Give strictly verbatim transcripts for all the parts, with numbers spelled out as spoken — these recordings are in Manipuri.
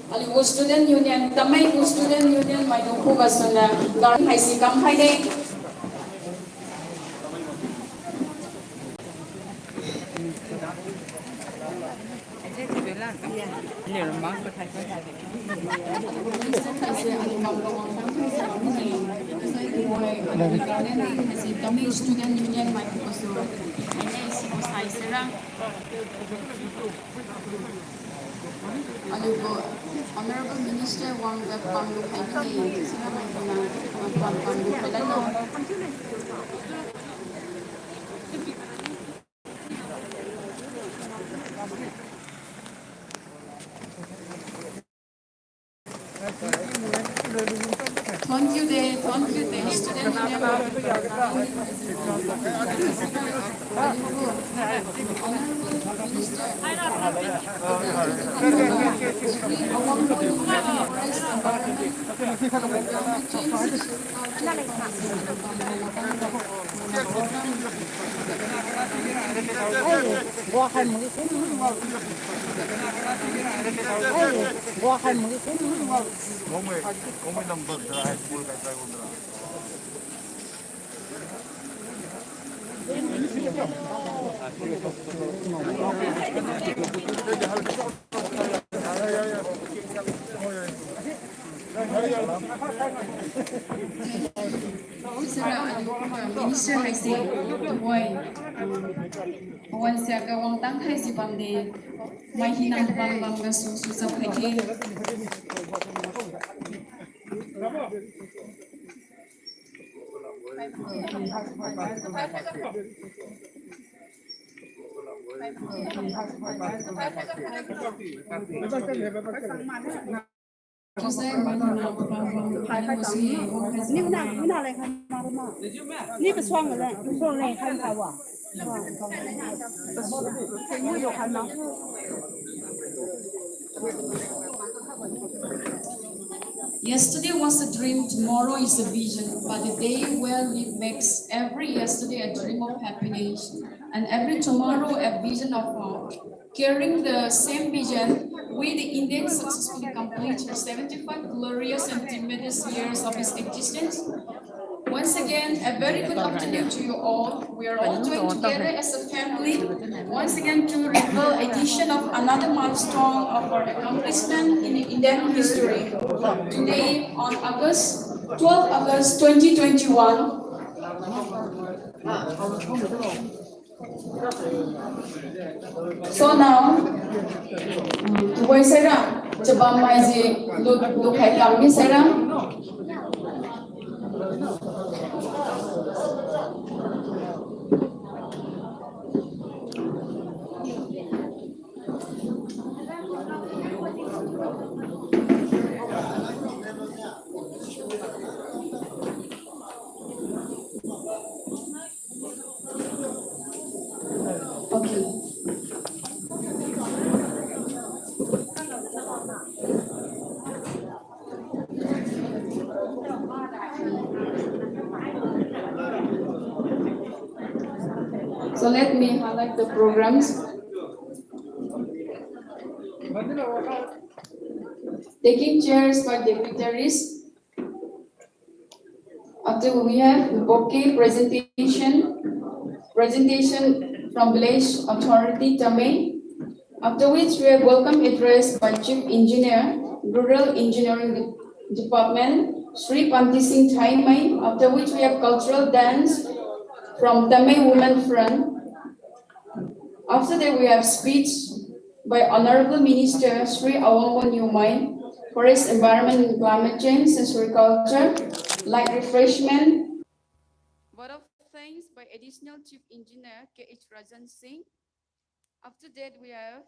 Aliu Student Union, Tamei Student Union maidung khuga suna, gar haisi kam haide. Tamei Student Union maidung khuga su, aine isi ko sai sera. Aliu Honorable Minister wang da panglu khai ni, sina mai na, pang panglu khai la no. Thank you de, thank you de, Student Union. Sira, Minister haisi, wai, wai sia ka wang tang haisi pam de, mai hinam pam pam ka su su sa khai ke. Yesterday was a dream, tomorrow is a vision, but the day well lived makes every yesterday a dream of happiness and every tomorrow a vision of hope. Carrying the same vision, We, the Indians, successfully complete the seventy-five glorious and tremendous years of its existence. Once again, a very good afternoon to you all. We are all joined together as a family once again to reveal edition of another milestone of our accomplishment in the Indian history. Today, on August, twelfth August twenty twenty-one, So now, mm, tuwai saira, chabam mai ji, lu, lu khai kam ni saira. Okay. So let me highlight the programs. Taking chairs by dignitaries. After we have the bouquet presentation, presentation from village authority Tamei. After which we have welcome address by Chief Engineer, Rural Engineering De-, Department, Sri Panti Singh Thaimai. After which we have cultural dance from Tamei Women Front. After that, we have speech by Honorable Minister Sri Awangbong Newmai, Forest, Environment and Climate Change and Sericulture, light refreshment. Word of thanks by Additional Chief Engineer K H Rajan Singh. After that, we have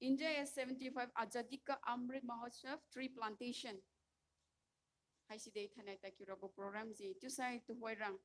India S seventy-five Azadi Ka Amrit Mahotsav tree plantation. Hai si dei thanai ta kiu rabo program ji. Tu sai tu huai rang.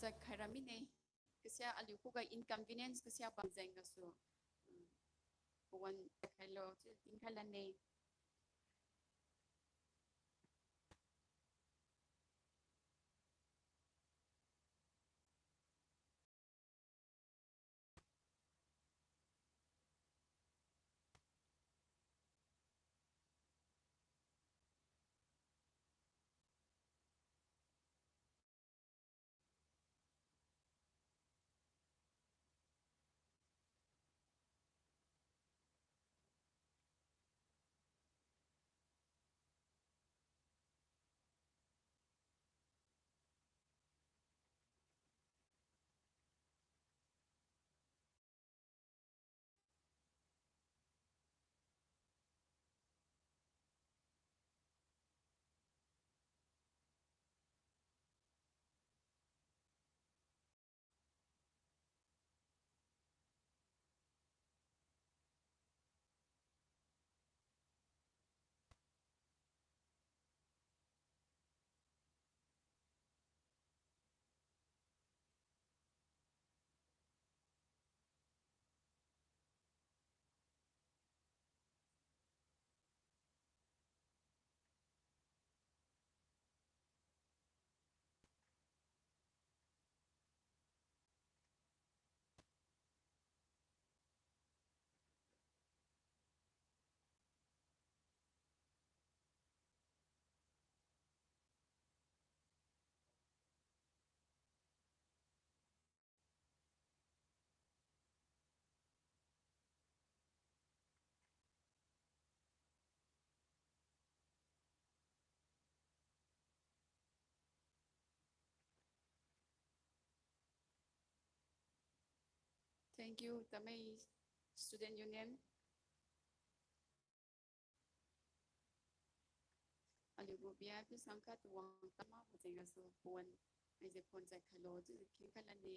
ꯆꯠꯈ꯭ꯔꯃꯤꯅꯦ꯫ ꯀꯁꯤꯌꯥ ꯑꯂꯨ ꯈꯨꯒ inconvenience ꯀꯁꯤꯌꯥ ꯄꯥꯝꯖꯩ ꯉꯁꯨ꯫ ꯎꯝ꯫ ꯄꯨꯋꯟ ꯆꯠꯈ꯭ꯔꯂꯣ, ꯆꯤꯡꯈꯠꯂꯅꯤ꯫ Thank you, Tamei Student Union. Aliu bu V I P sangkhat wang tama bu jenga su puan. Aize phone zai khalo, zu king khalani.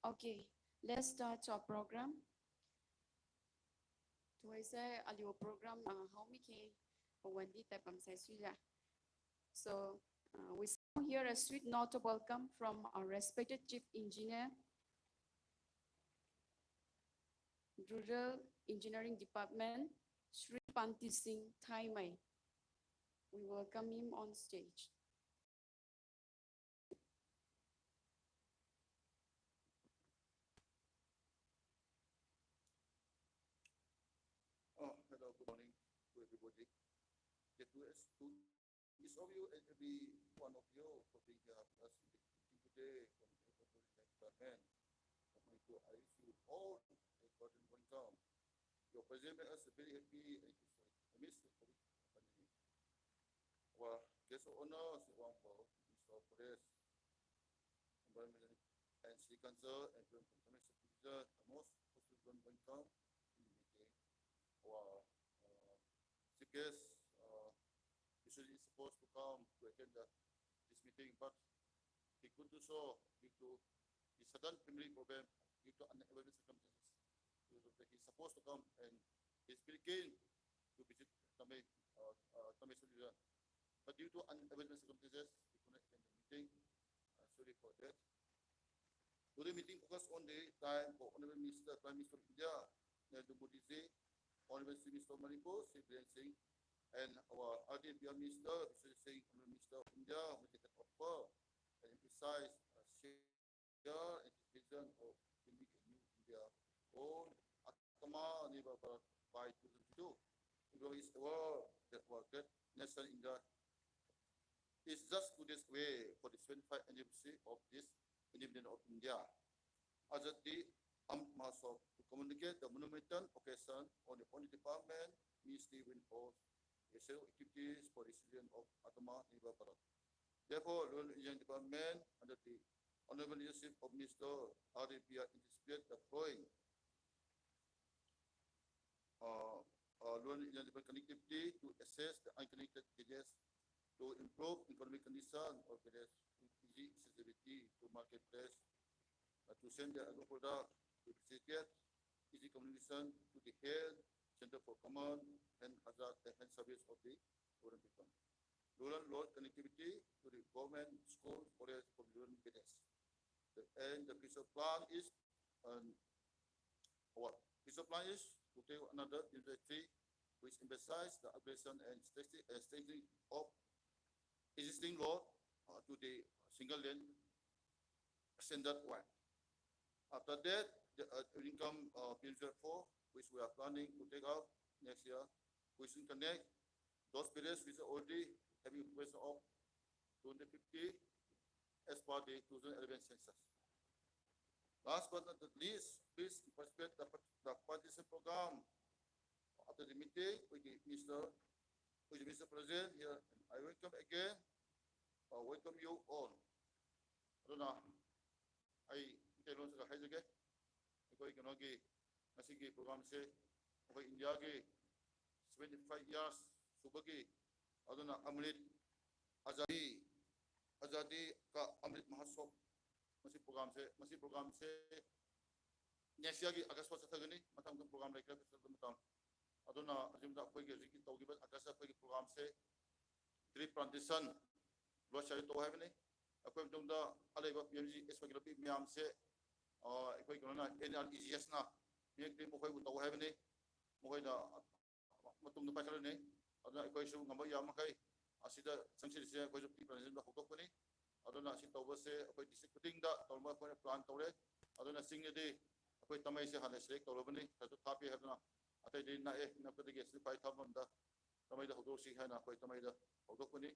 Okay, let's start our program. Tuwaisai aliu program, uh, haomi khe, wandi taipam sai suila. So, uh, we now hear a sweet note of welcome from our respected Chief Engineer, Rural Engineering Department, Shri Panti Singh Thaimai. We welcome him on stage. Oh, hello, good morning to everybody. Get to us to each of you and every one of you for being here with us in the meeting today from the Department. I wish you all a golden welcome. Your presence makes us very happy and excited amidst the COVID pandemic. Our guest of honor, Sri Wang Bo, Minister of Forest, Environment and Silviculture, and Environment Protection Officer, the most possible welcome in the meeting. Our uh, chief guest, uh, usually is supposed to come to attend the, this meeting, but he couldn't do so due to his sudden family problem, due to unavailable circumstances. So that he's supposed to come and he's very keen to visit Tamei, uh, uh, Tamei Solution. But due to unavailable circumstances, he couldn't attend the meeting. Uh, sorry for that. Today meeting focus on the time for Honorable Minister, Prime Minister of India, Narendra Modi ji, Honorable Chief Minister of Manipur, Shri Biren Singh, and our R D P R Minister, Vishnu Singh, Honorable Minister of India, with the offer and emphasize uh, share and vision of building a new India on Atmanirbhar Bharat by two thousand two. Everyone is aware that our great nation India is just two days away for the seventy-five anniversary of this independence of India. As a day, Amrit Mahotsav to communicate the monumental occasion on the only department ministry will host a set of activities for the citizen of Atmanirbhar Bharat. Therefore, Rural Engineering Department under the honorable leadership of Minister R D P R anticipate the following uh, uh, rural engineering connectivity to access the unconnected villages, to improve economic condition of village with easy accessibility to marketplace, uh, to send the agro product to the C T F, easy communication to the health center for command and hazard and health service of the rural people. Rural road connectivity to the government school, college for rural business. The, and the future plan is, um, what? Future plan is to take another university which emphasize the upgradation and strengthening, uh, strengthening of existing road, uh, to the single lane standard one. After that, the, uh, income, uh, P M Z four, which we are planning to take out next year, we should connect those villages which are already having population of two hundred fifty as per the two thousand eleven census. Last but not the least, please participate the, the participation program. After the meeting with the Mister, with the Mister President here, I welcome again, uh, welcome you all. ꯑꯗꯨꯅ ꯑꯩ ꯃꯩꯇꯩꯂꯣꯟꯁꯤꯗ ꯍꯥꯏꯖꯒꯦ꯫ ꯑꯩꯈꯣꯏ ꯀꯩꯅꯣꯒꯤ ꯉꯁꯤꯒꯤ programꯁꯦ ꯑꯩꯈꯣꯏ ꯏꯟꯗꯤꯌꯥꯒꯤ seventy five years ꯁꯨꯕꯒꯤ, ꯑꯗꯨꯅ ꯑꯃ꯭ꯔꯤꯠ ꯑꯖꯥꯗꯤ, ꯑꯖꯥꯗꯤ ꯀ ꯑꯃ꯭ꯔꯤꯠ ꯃꯍꯣꯠꯁꯕ, ꯃꯁꯤ programꯁꯦ, ꯃꯁꯤ programꯁꯦ next yearꯒꯤ August ꯐꯥꯎ ꯆꯠꯊꯒꯅꯤ꯫ ꯃꯊꯪ ꯃꯊꯪ program ꯂꯩꯈ꯭ꯔꯦ ꯆꯠꯄ ꯃꯇꯝ꯫ ꯑꯗꯨꯅ ꯑꯁꯤꯗ ꯑꯩꯈꯣꯏꯒꯤ ꯍꯧꯖꯤꯛꯀꯤ ꯇꯧꯈꯤꯕ August ꯑꯩꯈꯣꯏꯒꯤ programꯁꯦ tree plantation ꯂꯣꯏ ꯁꯥꯏ ꯇꯧ ꯍꯥꯏꯕꯅꯤ꯫ ꯑꯩꯈꯣꯏ ꯃꯇꯨꯡꯗ ꯑꯂꯩꯕ P M G S Y ꯒꯤ ꯂꯝꯕꯤ ꯃꯌꯥꯝꯁꯦ, ꯑ, ꯑꯩꯈꯣꯏ ꯀꯩꯅꯣꯅ, N R E G Sꯅ ꯃꯤꯌꯦꯛꯇꯤ ꯃꯈꯣꯏꯕꯨ ꯇꯧ ꯍꯥꯏꯕꯅꯤ꯫ ꯃꯈꯣꯏꯗ ꯃꯇꯨꯡꯗ ꯄꯥꯏꯈꯠꯂꯅꯤ꯫ ꯑꯗꯨꯅ ꯑꯩꯈꯣꯏꯁꯨ ꯉꯝꯕ ꯌꯥꯝ ꯃꯈꯩ ꯑꯁꯤꯗ ꯆꯪꯁꯤꯜꯂꯤꯁꯦ ꯑꯩꯈꯣꯏꯁꯨ tree plantationꯗ ꯍꯧꯗꯣꯛꯄꯅꯤ꯫ ꯑꯗꯨꯅ ꯑꯁꯤ ꯇꯧꯕꯁꯦ ꯑꯩꯈꯣꯏ district ꯈꯨꯗꯤꯡꯗ ꯇꯧꯅꯕ ꯑꯩꯈꯣꯏꯅ plan ꯇꯧꯔꯦ꯫ ꯑꯗꯨꯅ ꯆꯤꯡꯗꯗꯤ ꯑꯩꯈꯣꯏ ꯇꯥꯃꯩꯁꯦ ꯍꯥꯟꯅ select ꯇꯧꯔꯕꯅꯤ, ꯈꯔꯁꯨ ꯊꯥꯞꯄꯤ ꯍꯥꯏꯗꯅ꯫ ꯑꯇꯩꯗꯤ ꯅꯛꯑꯦ, ꯅꯛꯄꯗꯒꯤ ꯑꯁꯤ ꯈ꯭ꯋꯥꯏ ꯊꯥꯞꯄ ꯑꯃꯗ ꯇꯥꯃꯩꯗ ꯍꯧꯗꯣꯛꯁꯤ ꯍꯥꯏꯅ ꯑꯩꯈꯣꯏ ꯇꯥꯃꯩꯗ ꯍꯧꯗꯣꯛꯄꯅꯤ꯫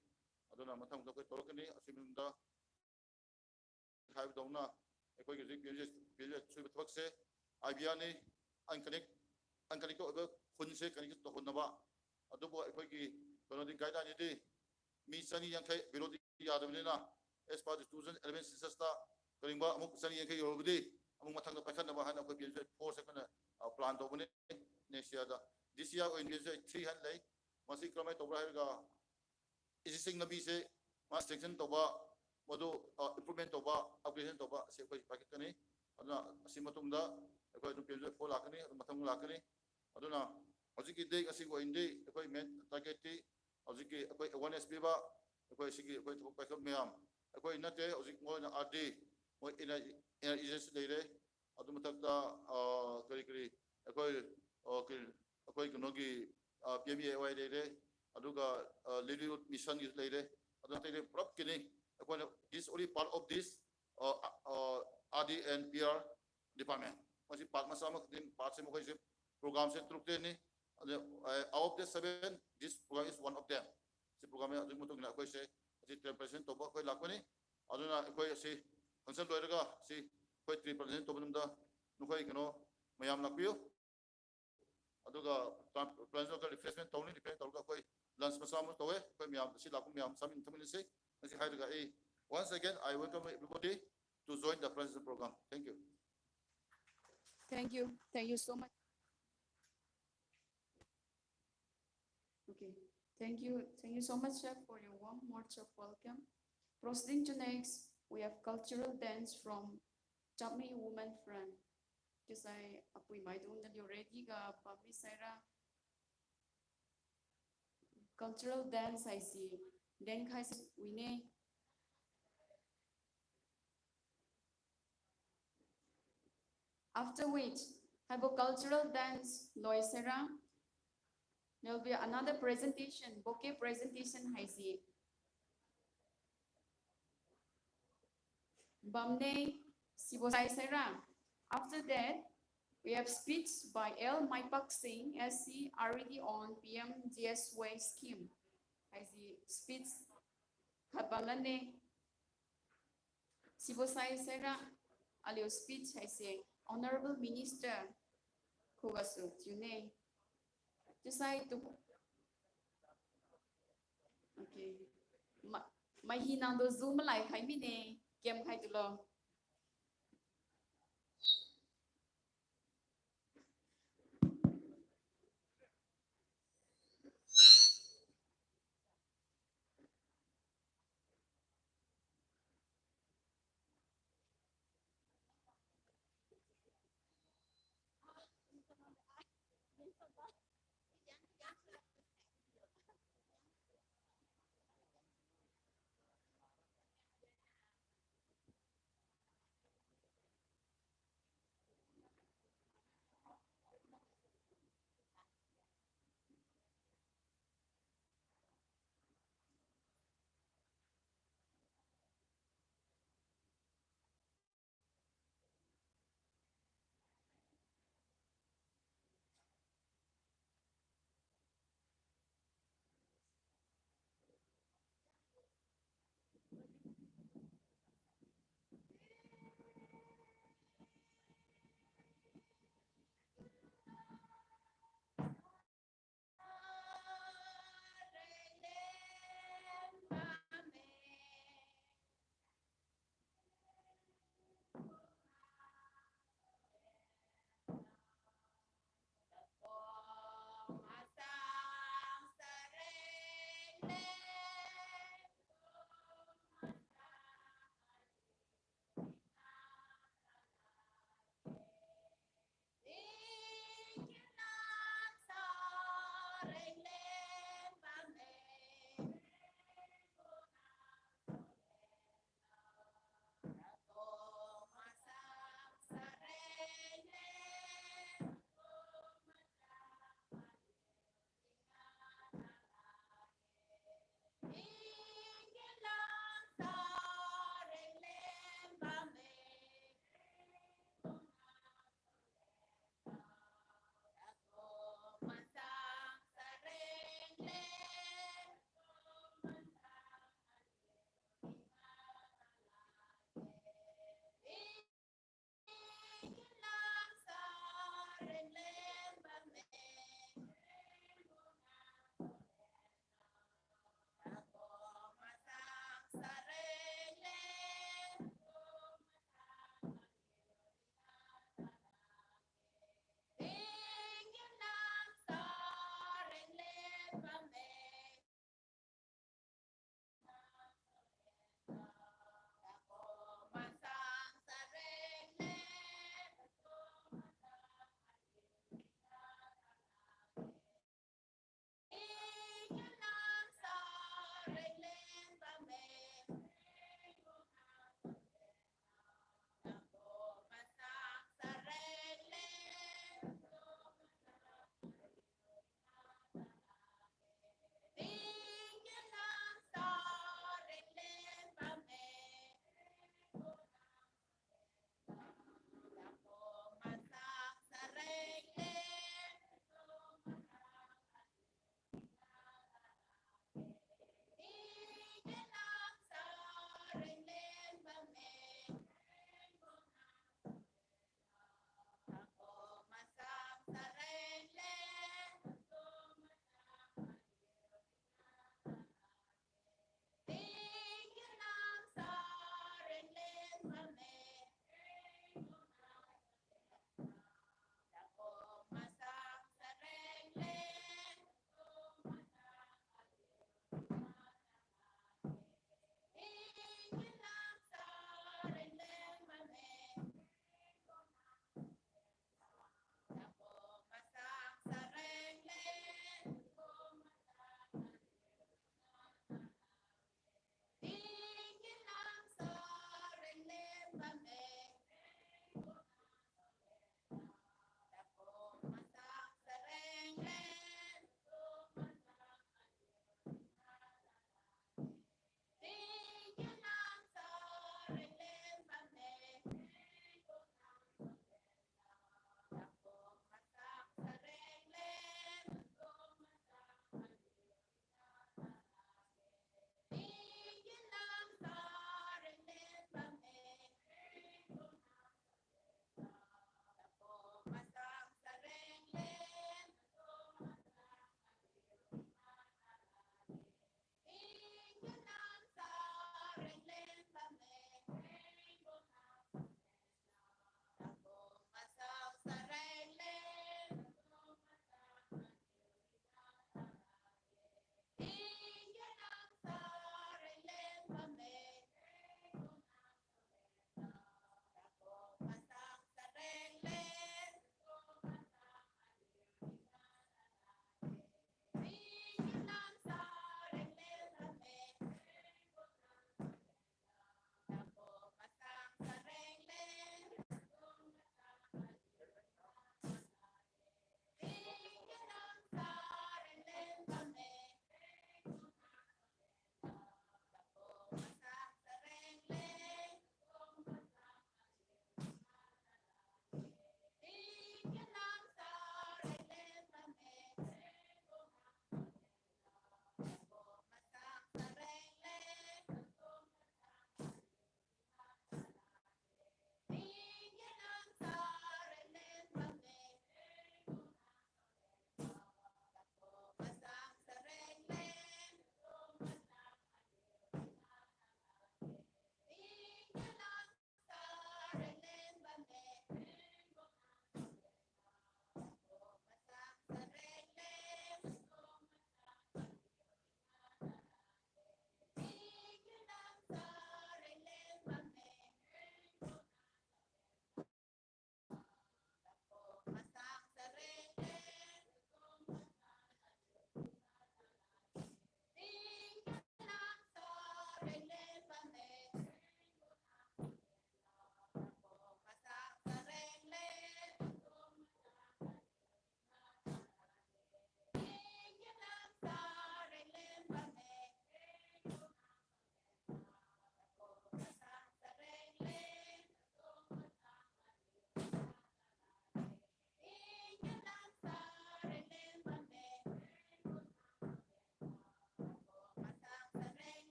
ꯑꯗꯨꯅ ꯃꯊꯪ ꯃꯊꯪ ꯑꯩꯈꯣꯏ ꯇꯧꯔꯛꯀꯅꯤ꯫ ꯑꯁꯤ ꯃꯅꯨꯡꯗ ꯍꯥꯏꯕꯗꯧꯅ ꯑꯩꯈꯣꯏꯒꯤ ꯍꯧꯖꯤꯛ ꯄꯤꯔꯤꯕ ꯊꯕꯛꯁꯦ IBRꯅꯤ, unconnect, unconnected ꯑꯣꯏꯕ ꯈꯨꯟꯁꯦ connect ꯇꯧꯍꯟꯅꯕ꯫ ꯑꯗꯨꯕꯨ ꯑꯩꯈꯣꯏꯒꯤ ꯀꯩꯅꯣꯗꯤ guidelineꯗꯤ ꯃꯤ ꯆꯅꯤ ꯌꯥꯡꯈꯩ belowꯗꯤ ꯌꯥꯗꯕꯅꯤꯅ, as per the two thousand eleven censusꯇ ꯀꯔꯤꯒꯨꯝꯕ ꯑꯃꯨꯛ ꯆꯅꯤ ꯌꯥꯡꯈꯩ ꯌꯧꯔꯕꯗꯤ ꯑꯃꯨꯛ ꯃꯊꯪꯗ ꯄꯥꯏꯈꯠꯅꯕ ꯍꯥꯏꯅ ꯑꯩꯈꯣꯏ ꯄꯤꯔꯤꯕ force ꯑꯩꯈꯣꯏꯅ, ꯑ, plan ꯇꯧꯕꯅꯤ next yearꯗ꯫ This year ꯑꯣꯏꯅ ꯄꯤꯔꯤꯕ three ꯍꯥꯏꯅ ꯂꯩ꯫ ꯃꯁꯤ ꯀꯔꯝꯍꯥꯏꯅ ꯇꯧꯕ꯭ꯔꯥ ꯍꯥꯏꯔꯒ existing ꯂꯝꯕꯤꯁꯦ ꯃꯥ sanction ꯇꯧꯕ, ꯃꯗꯨ improvement ꯇꯧꯕ, upgradation ꯇꯧꯕ ꯑꯁꯤ ꯑꯩꯈꯣꯏ ꯄꯥꯏꯈꯠꯀꯅꯤ꯫ ꯑꯗꯨꯅ ꯑꯁꯤ ꯃꯇꯨꯡꯗ ꯑꯩꯈꯣꯏ ꯑꯗꯨꯝ P M G F four ꯂꯥꯛꯀꯅꯤ, ꯑꯗꯨ ꯃꯊꯪ ꯂꯥꯛꯀꯅꯤ꯫ ꯑꯗꯨꯅ ꯍꯧꯖꯤꯛꯀꯤ ꯗꯦ ꯑꯁꯤꯒꯤ ꯑꯣꯏꯅꯗꯤ ꯑꯩꯈꯣꯏ ꯃꯦꯟ ꯇꯥꯔꯒꯦꯠꯇꯤ ꯍꯧꯖꯤꯛꯀꯤ ꯑꯩꯈꯣꯏ ꯑꯦꯋꯥꯔꯅꯦꯁ ꯄꯤꯕ, ꯑꯩꯈꯣꯏ ꯁꯤꯒꯤ ꯑꯩꯈꯣꯏ ꯊꯕꯛ ꯄꯥꯏꯈꯠꯄ ꯃꯌꯥꯝ, ꯑꯩꯈꯣꯏ ꯅꯠꯇꯦ, ꯍꯧꯖꯤꯛ ꯃꯣꯏꯅ ꯑꯥꯔ ꯗꯤ, ꯃꯣꯏ ꯑꯦꯟ ꯑꯥꯏ ꯑꯦꯖꯦꯟꯁꯤ ꯂꯩꯔꯦ, ꯑꯗꯨ ꯃꯊꯛꯇ ꯀꯔꯤ ꯀꯔꯤ ꯑꯩꯈꯣꯏ ꯑꯩꯈꯣꯏ ꯀꯩꯅꯣꯒꯤ ꯄꯤ ꯑꯦꯝ ꯑꯦ ꯋꯥꯏ ꯂꯩꯔꯦ, ꯑꯗꯨꯒ ꯂꯤꯚꯂꯤꯍꯨꯗ ꯃꯤꯁꯟꯒꯤꯁꯨ ꯂꯩꯔꯦ꯫ ꯑꯗꯨ ꯑꯇꯩꯗꯤ ꯄꯨꯂꯞꯀꯤꯅꯤ꯫ ꯑꯩꯈꯣꯏꯅ this only part of this R D and P R department, ꯃꯁꯤ ꯄꯥꯔꯠ ꯃꯆꯥ ꯑꯃꯈꯛꯇꯅꯤ꯫ ꯄꯥꯔꯠꯁꯦ ꯃꯈꯣꯏꯁꯦ ꯄ꯭ꯔꯣꯒ꯭ꯔꯥꯝꯁꯦ ꯇꯔꯨꯛꯇꯅꯤ꯫ ꯑꯗ out of the seven, this program is one of them. ꯁꯤ ꯄ꯭ꯔꯣꯒ꯭ꯔꯥꯝ ꯑꯗꯨꯒꯤ ꯃꯇꯨꯡ ꯏꯟꯅ ꯑꯩꯈꯣꯏꯁꯦ ꯑꯁꯤ ꯇ꯭ꯔꯦꯟ ꯄ꯭ꯔꯖꯦꯟ ꯇꯧꯕ ꯑꯩꯈꯣꯏ ꯂꯥꯛꯄꯅꯤ꯫ ꯑꯗꯨꯅ ꯑꯩꯈꯣꯏ ꯑꯁꯤ ꯐꯪꯁꯟ ꯂꯣꯏꯔꯒ ꯁꯤ ꯑꯩꯈꯣꯏ ꯇ꯭ꯔꯦꯟ ꯄ꯭ꯔꯖꯦꯟ ꯇꯧꯕ ꯃꯇꯝꯗ ꯅꯈꯣꯏ ꯀꯩꯅꯣ ꯃꯌꯥꯝ ꯂꯥꯛꯄꯤꯌꯨ꯫ ꯑꯗꯨꯒ ꯄ꯭ꯔꯖꯦꯟ ꯇꯧꯔꯒ ꯔꯤꯐ꯭ꯔꯦꯁꯃꯦꯟ ꯇꯧꯅꯤ꯫ ꯔꯤꯐ꯭ꯔꯦꯁ ꯇꯧꯔꯒ ꯑꯩꯈꯣꯏ ꯂꯟꯁ ꯃꯆꯥ ꯑꯃ ꯇꯧꯋꯦ꯫ ꯑꯩꯈꯣꯏ ꯃꯌꯥꯝ ꯑꯁꯤ ꯂꯥꯛꯄ ꯃꯌꯥꯝ ꯆꯥꯃꯤꯟ ꯊꯛꯃꯤꯟꯅꯁꯤ꯫ ꯃꯁꯤ ꯍꯥꯏꯔꯒ ꯑꯩ once again I welcome everybody to join the presidential program. Thank you. Thank you. Thank you so much. Okay. Thank you. Thank you so much, sir, for your warm words of welcome. Proceeding to next, we have cultural dance from Chapmi Women Front. Just I apui mai dun da already ga pami saira. Cultural dance I see. Then kai wine. After which, haibo cultural dance loisera, there will be another presentation, bouquet presentation haisi. Bamne sibo saisera. After that, we have speech by L Maipak Singh, S C R E D on P M G S Y scheme. Haisi speech khat bamlane. Sibo saisera aliu speech haise Honorable Minister khugasu tune. Tusai tu. Okay. Ma, mai hi nang do Zoom lai khai mine, kem khai tulo.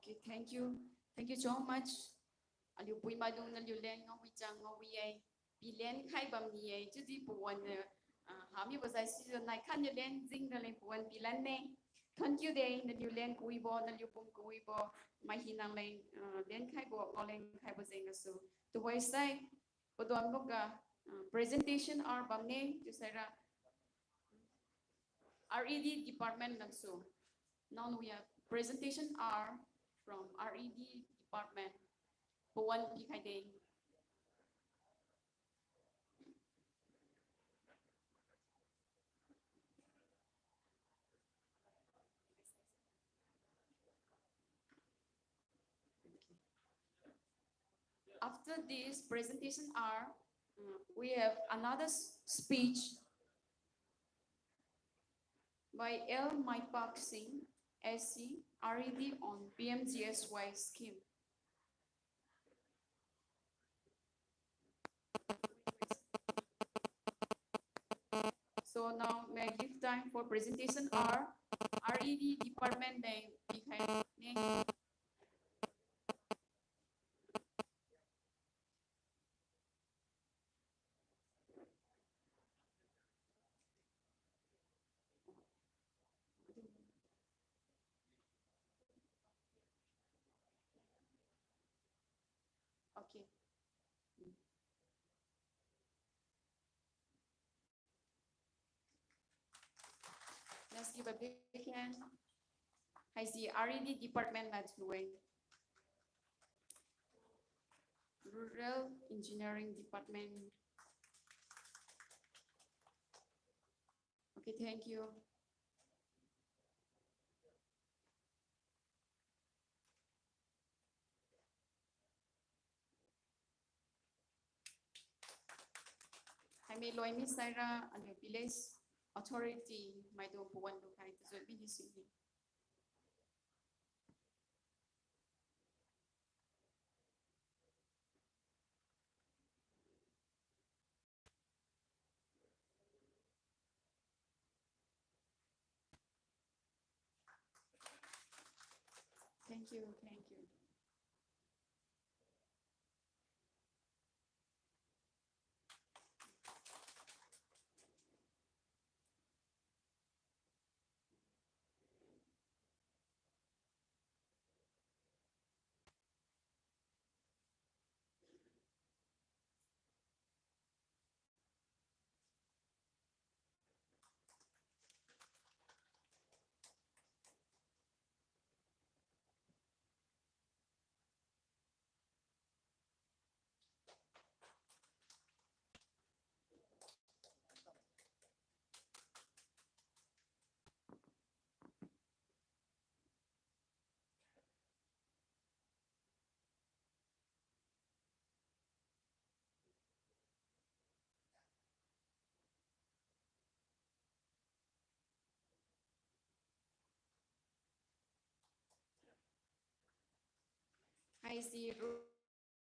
Okay, thank you. Thank you so much. Aliu pui maidung naliu len ngao wi chang ngao wi ai. Pi len khai bam ni ai. Chiudi puan na, ah, hami bazai si nai khan ni len zing na len puan pi len ne. Thank you de, naliu len kui bo, naliu pum kui bo. Mai hi nang len, ah, len khai bo, ngao len khai bo zeng asu. Tuwai sai, padon boga, ah, presentation hour bam ne, chiusai ra. R E D department lamsu. Now we have presentation hour from R E D department. Pawan pi khai de. After this presentation hour, uh, we have another s- speech by L Maipak Singh, S C, R E D on P M G S Y scheme. So now may I give time for presentation hour, R E D department name, Okay. Let's give a big hand. Haisi R E D department na thuwe. Rural Engineering Department. Okay, thank you. Haimei loi mi saira, aliu village authority maidung puan lu khai tazoi bini sini. Thank you, thank you. ꯍꯥꯏꯁꯤ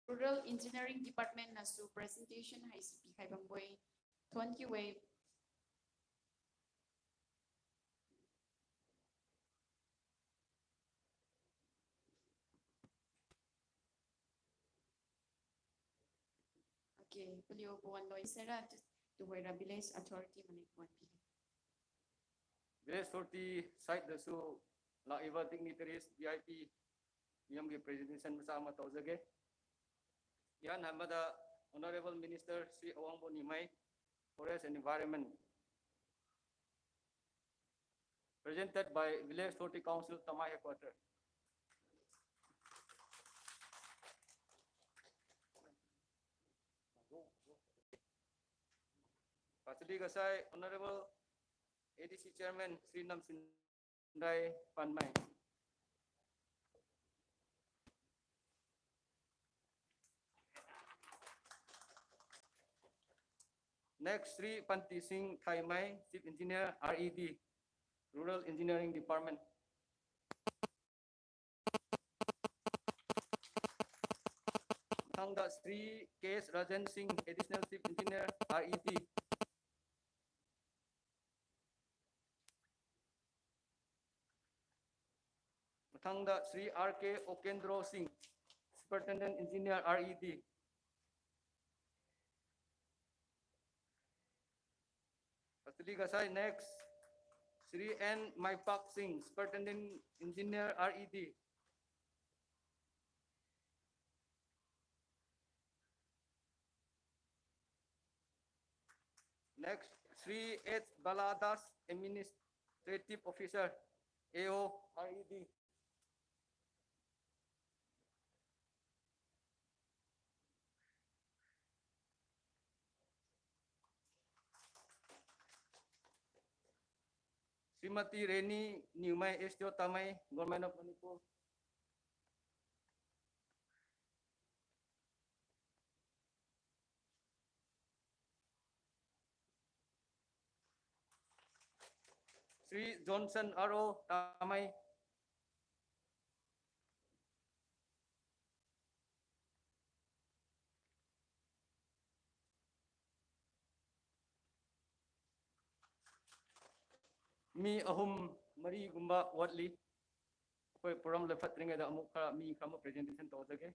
Rural Engineering Department ꯅꯁꯨ presentation ꯍꯥꯏꯁꯤ ꯄꯤꯈꯥꯏꯕꯝꯕꯣꯏ ꯊꯣꯟꯈꯤꯋꯦ꯫ Okay, ꯄꯨꯂꯤꯌꯣ ꯄꯣꯟ ꯂꯣꯏꯁꯦꯔꯥ ꯇꯨꯍꯣꯏꯔꯥ village authority ꯃꯅꯤꯄꯨꯔ ꯄꯤꯒꯦ꯫ Village authority side ꯗꯁꯨ ꯂꯥꯛꯏꯕ dignitaries, V I P ꯃꯤꯌꯥꯝꯒꯤ presentation ꯃꯆꯥ ꯑꯃ ꯇꯧꯖꯒꯦ꯫ ꯏꯍꯥꯟ ꯍꯥꯟꯕꯗ Honorable Minister Shri ꯑꯋꯥꯡꯕꯣ ꯅꯤꯃꯩ, Forest and Environment, presented by Village Authority Council, Tamai Headquarter. ꯄꯥꯁꯤꯗꯤ ꯉꯁꯥꯏ Honorable A D C Chairman Shri ꯅꯝꯁꯤꯟꯗꯥꯏ ꯄꯥꯟꯃꯩ꯫ Next, Shri ꯄꯟꯇꯤ ꯁꯤꯡ ꯊꯥꯏꯃꯩ, Chief Engineer, R E D, Rural Engineering Department. ꯃꯊꯪꯗ ꯁ꯭ꯔꯤ K S ꯔꯥꯖꯦꯟ ꯁꯤꯡ, Additional Chief Engineer, R E D. ꯃꯃꯥꯡꯗ ꯁ꯭ꯔꯤ ꯑꯥꯔ ꯀꯦ ꯑꯣꯀꯦꯟꯗ꯭ꯔꯣ ꯁꯤꯡ, Superintendent Engineer, R E D. Patali Gasai, next, Shri N Maipak Singh, Superintendent Engineer, R E D. Next, Shri H Baladas, Administrative Officer, A O, R E D. Shrimati Reni Nyumai, S D O Tamei, Government of Manipur. Shri Johnson R O Tamei. ꯃꯤ ꯑꯍꯨꯝ ꯃꯔꯤꯒꯨꯝꯕ ꯋꯥꯠꯂꯤ꯫ ꯑꯩꯈꯣꯏ program ꯂꯣꯏꯐꯠꯇ꯭ꯔꯤꯉꯩꯗ ꯑꯃꯨꯛ ꯈꯔ, ꯃꯤ ꯈꯔ ꯑꯃ presentation ꯇꯧꯖꯒꯦ꯫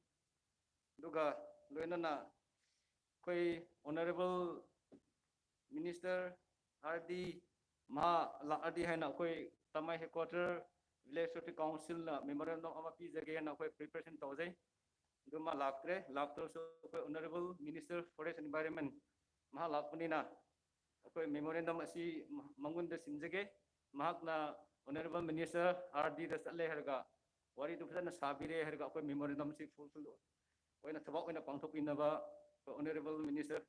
ꯑꯗꯨꯒ ꯂꯣꯏꯅꯅ ꯑꯩꯈꯣꯏ Honourable Minister R D, ꯃꯍꯥꯛ ꯂꯥꯛꯑꯗꯤ ꯍꯥꯏꯅ ꯑꯩꯈꯣꯏ ꯇꯥꯃꯩ headquarter, Village Authority Councilꯅ memorandum ꯑꯃ ꯄꯤꯖꯒꯦ ꯍꯥꯏꯅ ꯑꯩꯈꯣꯏ preparation ꯇꯧꯖꯩ꯫ ꯑꯗꯨ ꯃꯥ ꯂꯥꯛꯇ꯭ꯔꯦ꯫ ꯂꯥꯛꯇ꯭ꯔꯁꯨ ꯑꯩꯈꯣꯏ Honourable Minister Forest Environment ꯃꯍꯥꯛ ꯂꯥꯛꯄꯅꯤꯅ ꯑꯩꯈꯣꯏ memorandum ꯑꯁꯤ ꯃꯉꯣꯟꯗ ꯁꯤꯟꯖꯒꯦ꯫ ꯃꯍꯥꯛꯅ Honourable Minister R Dꯗ ꯆꯠꯂꯦ ꯍꯥꯏꯔꯒ, ꯋꯥꯔꯤꯗꯨ ꯐꯖꯅ ꯁꯥꯕꯤꯔꯦ ꯍꯥꯏꯔꯒ, ꯑꯩꯈꯣꯏ memorandumꯁꯤ fulfil ꯑꯣꯏꯅ, ꯊꯕꯛ ꯑꯣꯏꯅ ꯄꯥꯡꯊꯣꯛꯄꯤꯅꯕ Honourable Minister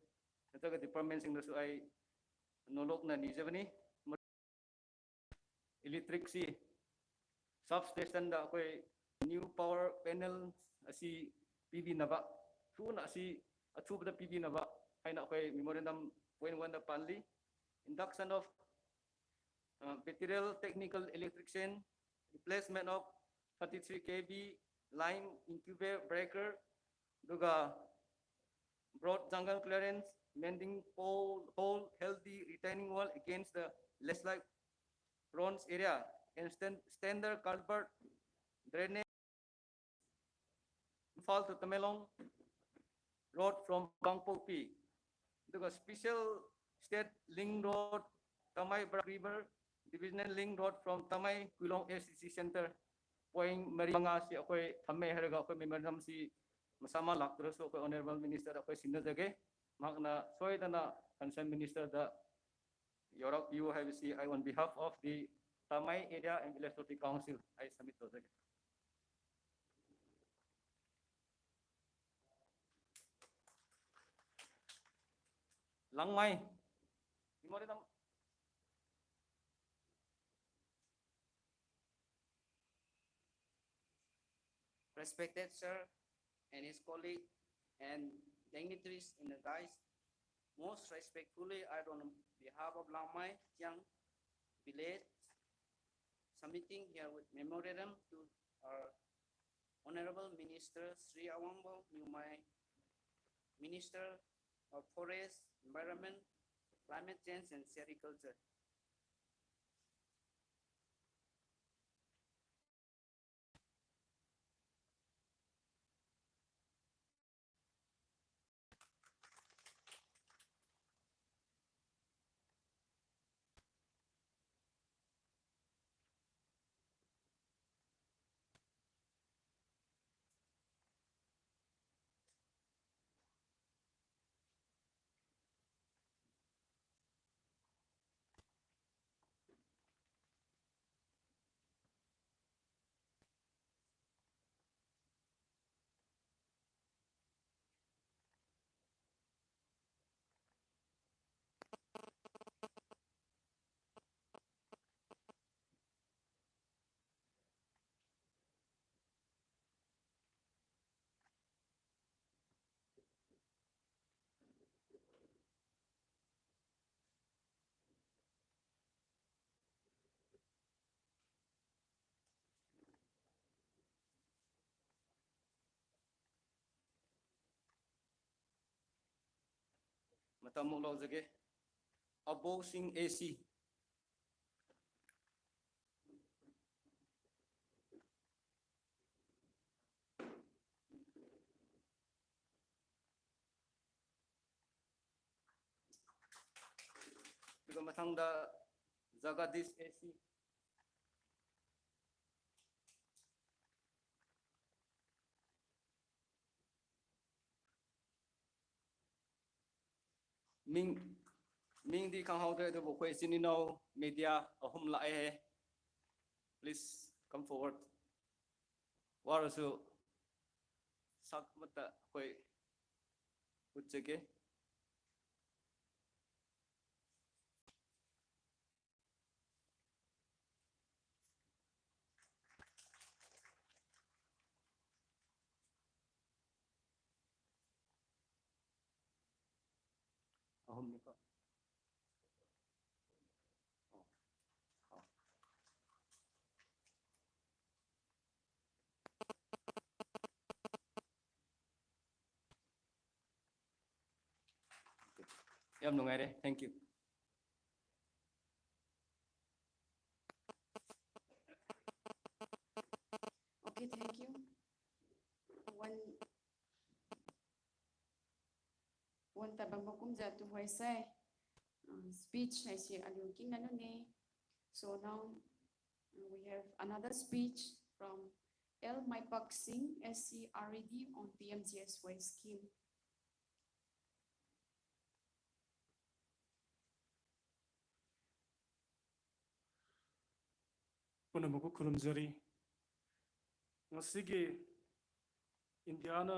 ꯅꯠꯇ꯭ꯔꯒ departmentꯁꯤꯡꯗꯁꯨ ꯑꯩ ꯅꯣꯂꯣꯛꯅ ꯅꯤꯖꯕꯅꯤ꯫ Electricꯁꯤ substationꯗ ꯑꯩꯈꯣꯏ new power panel ꯑꯁꯤ ꯄꯤꯕꯤꯅꯕ, ꯊꯨꯅ ꯑꯁꯤ ꯑꯊꯨꯕꯗ ꯄꯤꯕꯤꯅꯕ ꯍꯥꯏꯅ ꯑꯩꯈꯣꯏ memorandum point oneꯗ ꯄꯥꯜꯂꯤ꯫ Induction of, uh, veteran technical electrician, replacement of thirty-three K V line, incubator breaker, ꯑꯗꯨꯒ broad jungle clearance, mending pole, hole, healthy retaining wall against the landslide prone area, and stand-, standard culvert Rene, Imphal to Tamenglong road from Kangpokpi, ꯑꯗꯨꯒ special state link road, Tamei Barak River divisional link road from Tamei Kuilong S C C center, point ꯃꯔꯤ ꯃꯉꯥꯁꯤ ꯑꯩꯈꯣꯏ ꯊꯝꯃꯦ ꯍꯥꯏꯔꯒ ꯑꯩꯈꯣꯏ memorandum ꯁꯤ ꯃꯁꯥꯃꯛ ꯂꯥꯛꯇ꯭ꯔꯁꯨ ꯑꯩꯈꯣꯏ honourable minister ꯗ ꯑꯩꯈꯣꯏ ꯁꯤꯟꯅꯖꯒꯦ꯫ ꯃꯍꯥꯛꯅ ꯁꯣꯏꯗꯅ concerned minister ꯗ ꯌꯧꯔꯛꯄꯤꯌꯨ ꯍꯥꯏꯕꯁꯤ I on behalf of the Tamei Area and Village Authority Council ꯑꯩ submit ꯇꯧꯖꯒꯦ꯫ ꯂꯥꯡꯃꯥꯏ, memorandum. Respected sir and his colleague and dignitaries in the dais, most respectfully, I, on behalf of Langmai Chiang village, submitting here with memorandum to our Honorable Minister Sri Awangbou Newmai, Minister of Forest, Environment, Climate Change and Sericulture. ꯃꯇꯝ ꯑꯃꯨꯛ ꯂꯧꯖꯒꯦ꯫ ꯑꯕꯣꯛꯁꯤꯡ ꯑꯦ ꯁꯤ꯫ ꯃꯊꯪꯗ ꯖꯒꯗꯤꯁ ꯑꯦ ꯁꯤ꯫ ꯃꯤꯡ, ꯃꯤꯡꯗꯤ ꯈꯪꯍꯧꯗ꯭ꯔꯦ, ꯑꯗꯨꯕꯨ ꯑꯩꯈꯣꯏ ꯏꯆꯤꯟ ꯏꯅꯥꯎ ꯃꯦꯗꯤꯌꯥ ꯑꯍꯨꯝ ꯂꯥꯛꯑꯦ꯫ Please come forward. ꯋꯥꯔꯁꯨ ꯁꯛ ꯑꯃꯠꯇ ꯑꯩꯈꯣꯏ ꯎꯠꯆꯒꯦ꯫ ꯑꯍꯨꯝꯅꯤꯀꯣ꯫ ꯑꯣ꯫ ꯑꯣ꯫ ꯌꯥꯝ ꯅꯨꯡꯉꯥꯏꯔꯦ꯫ Thank you. Okay, thank you. One, one tabang bakum jatu huaisai, uh, speech haisi aliu king nanune. So now, uh, we have another speech from L Maipak Singh, S C R E D on P M G S Y scheme. ꯄꯨꯝꯅꯃꯛꯄꯨ ꯈꯨꯔꯨꯝꯖꯔꯤ꯫ ꯉꯁꯤꯒꯤ ꯏꯟꯗꯤꯌꯥꯅ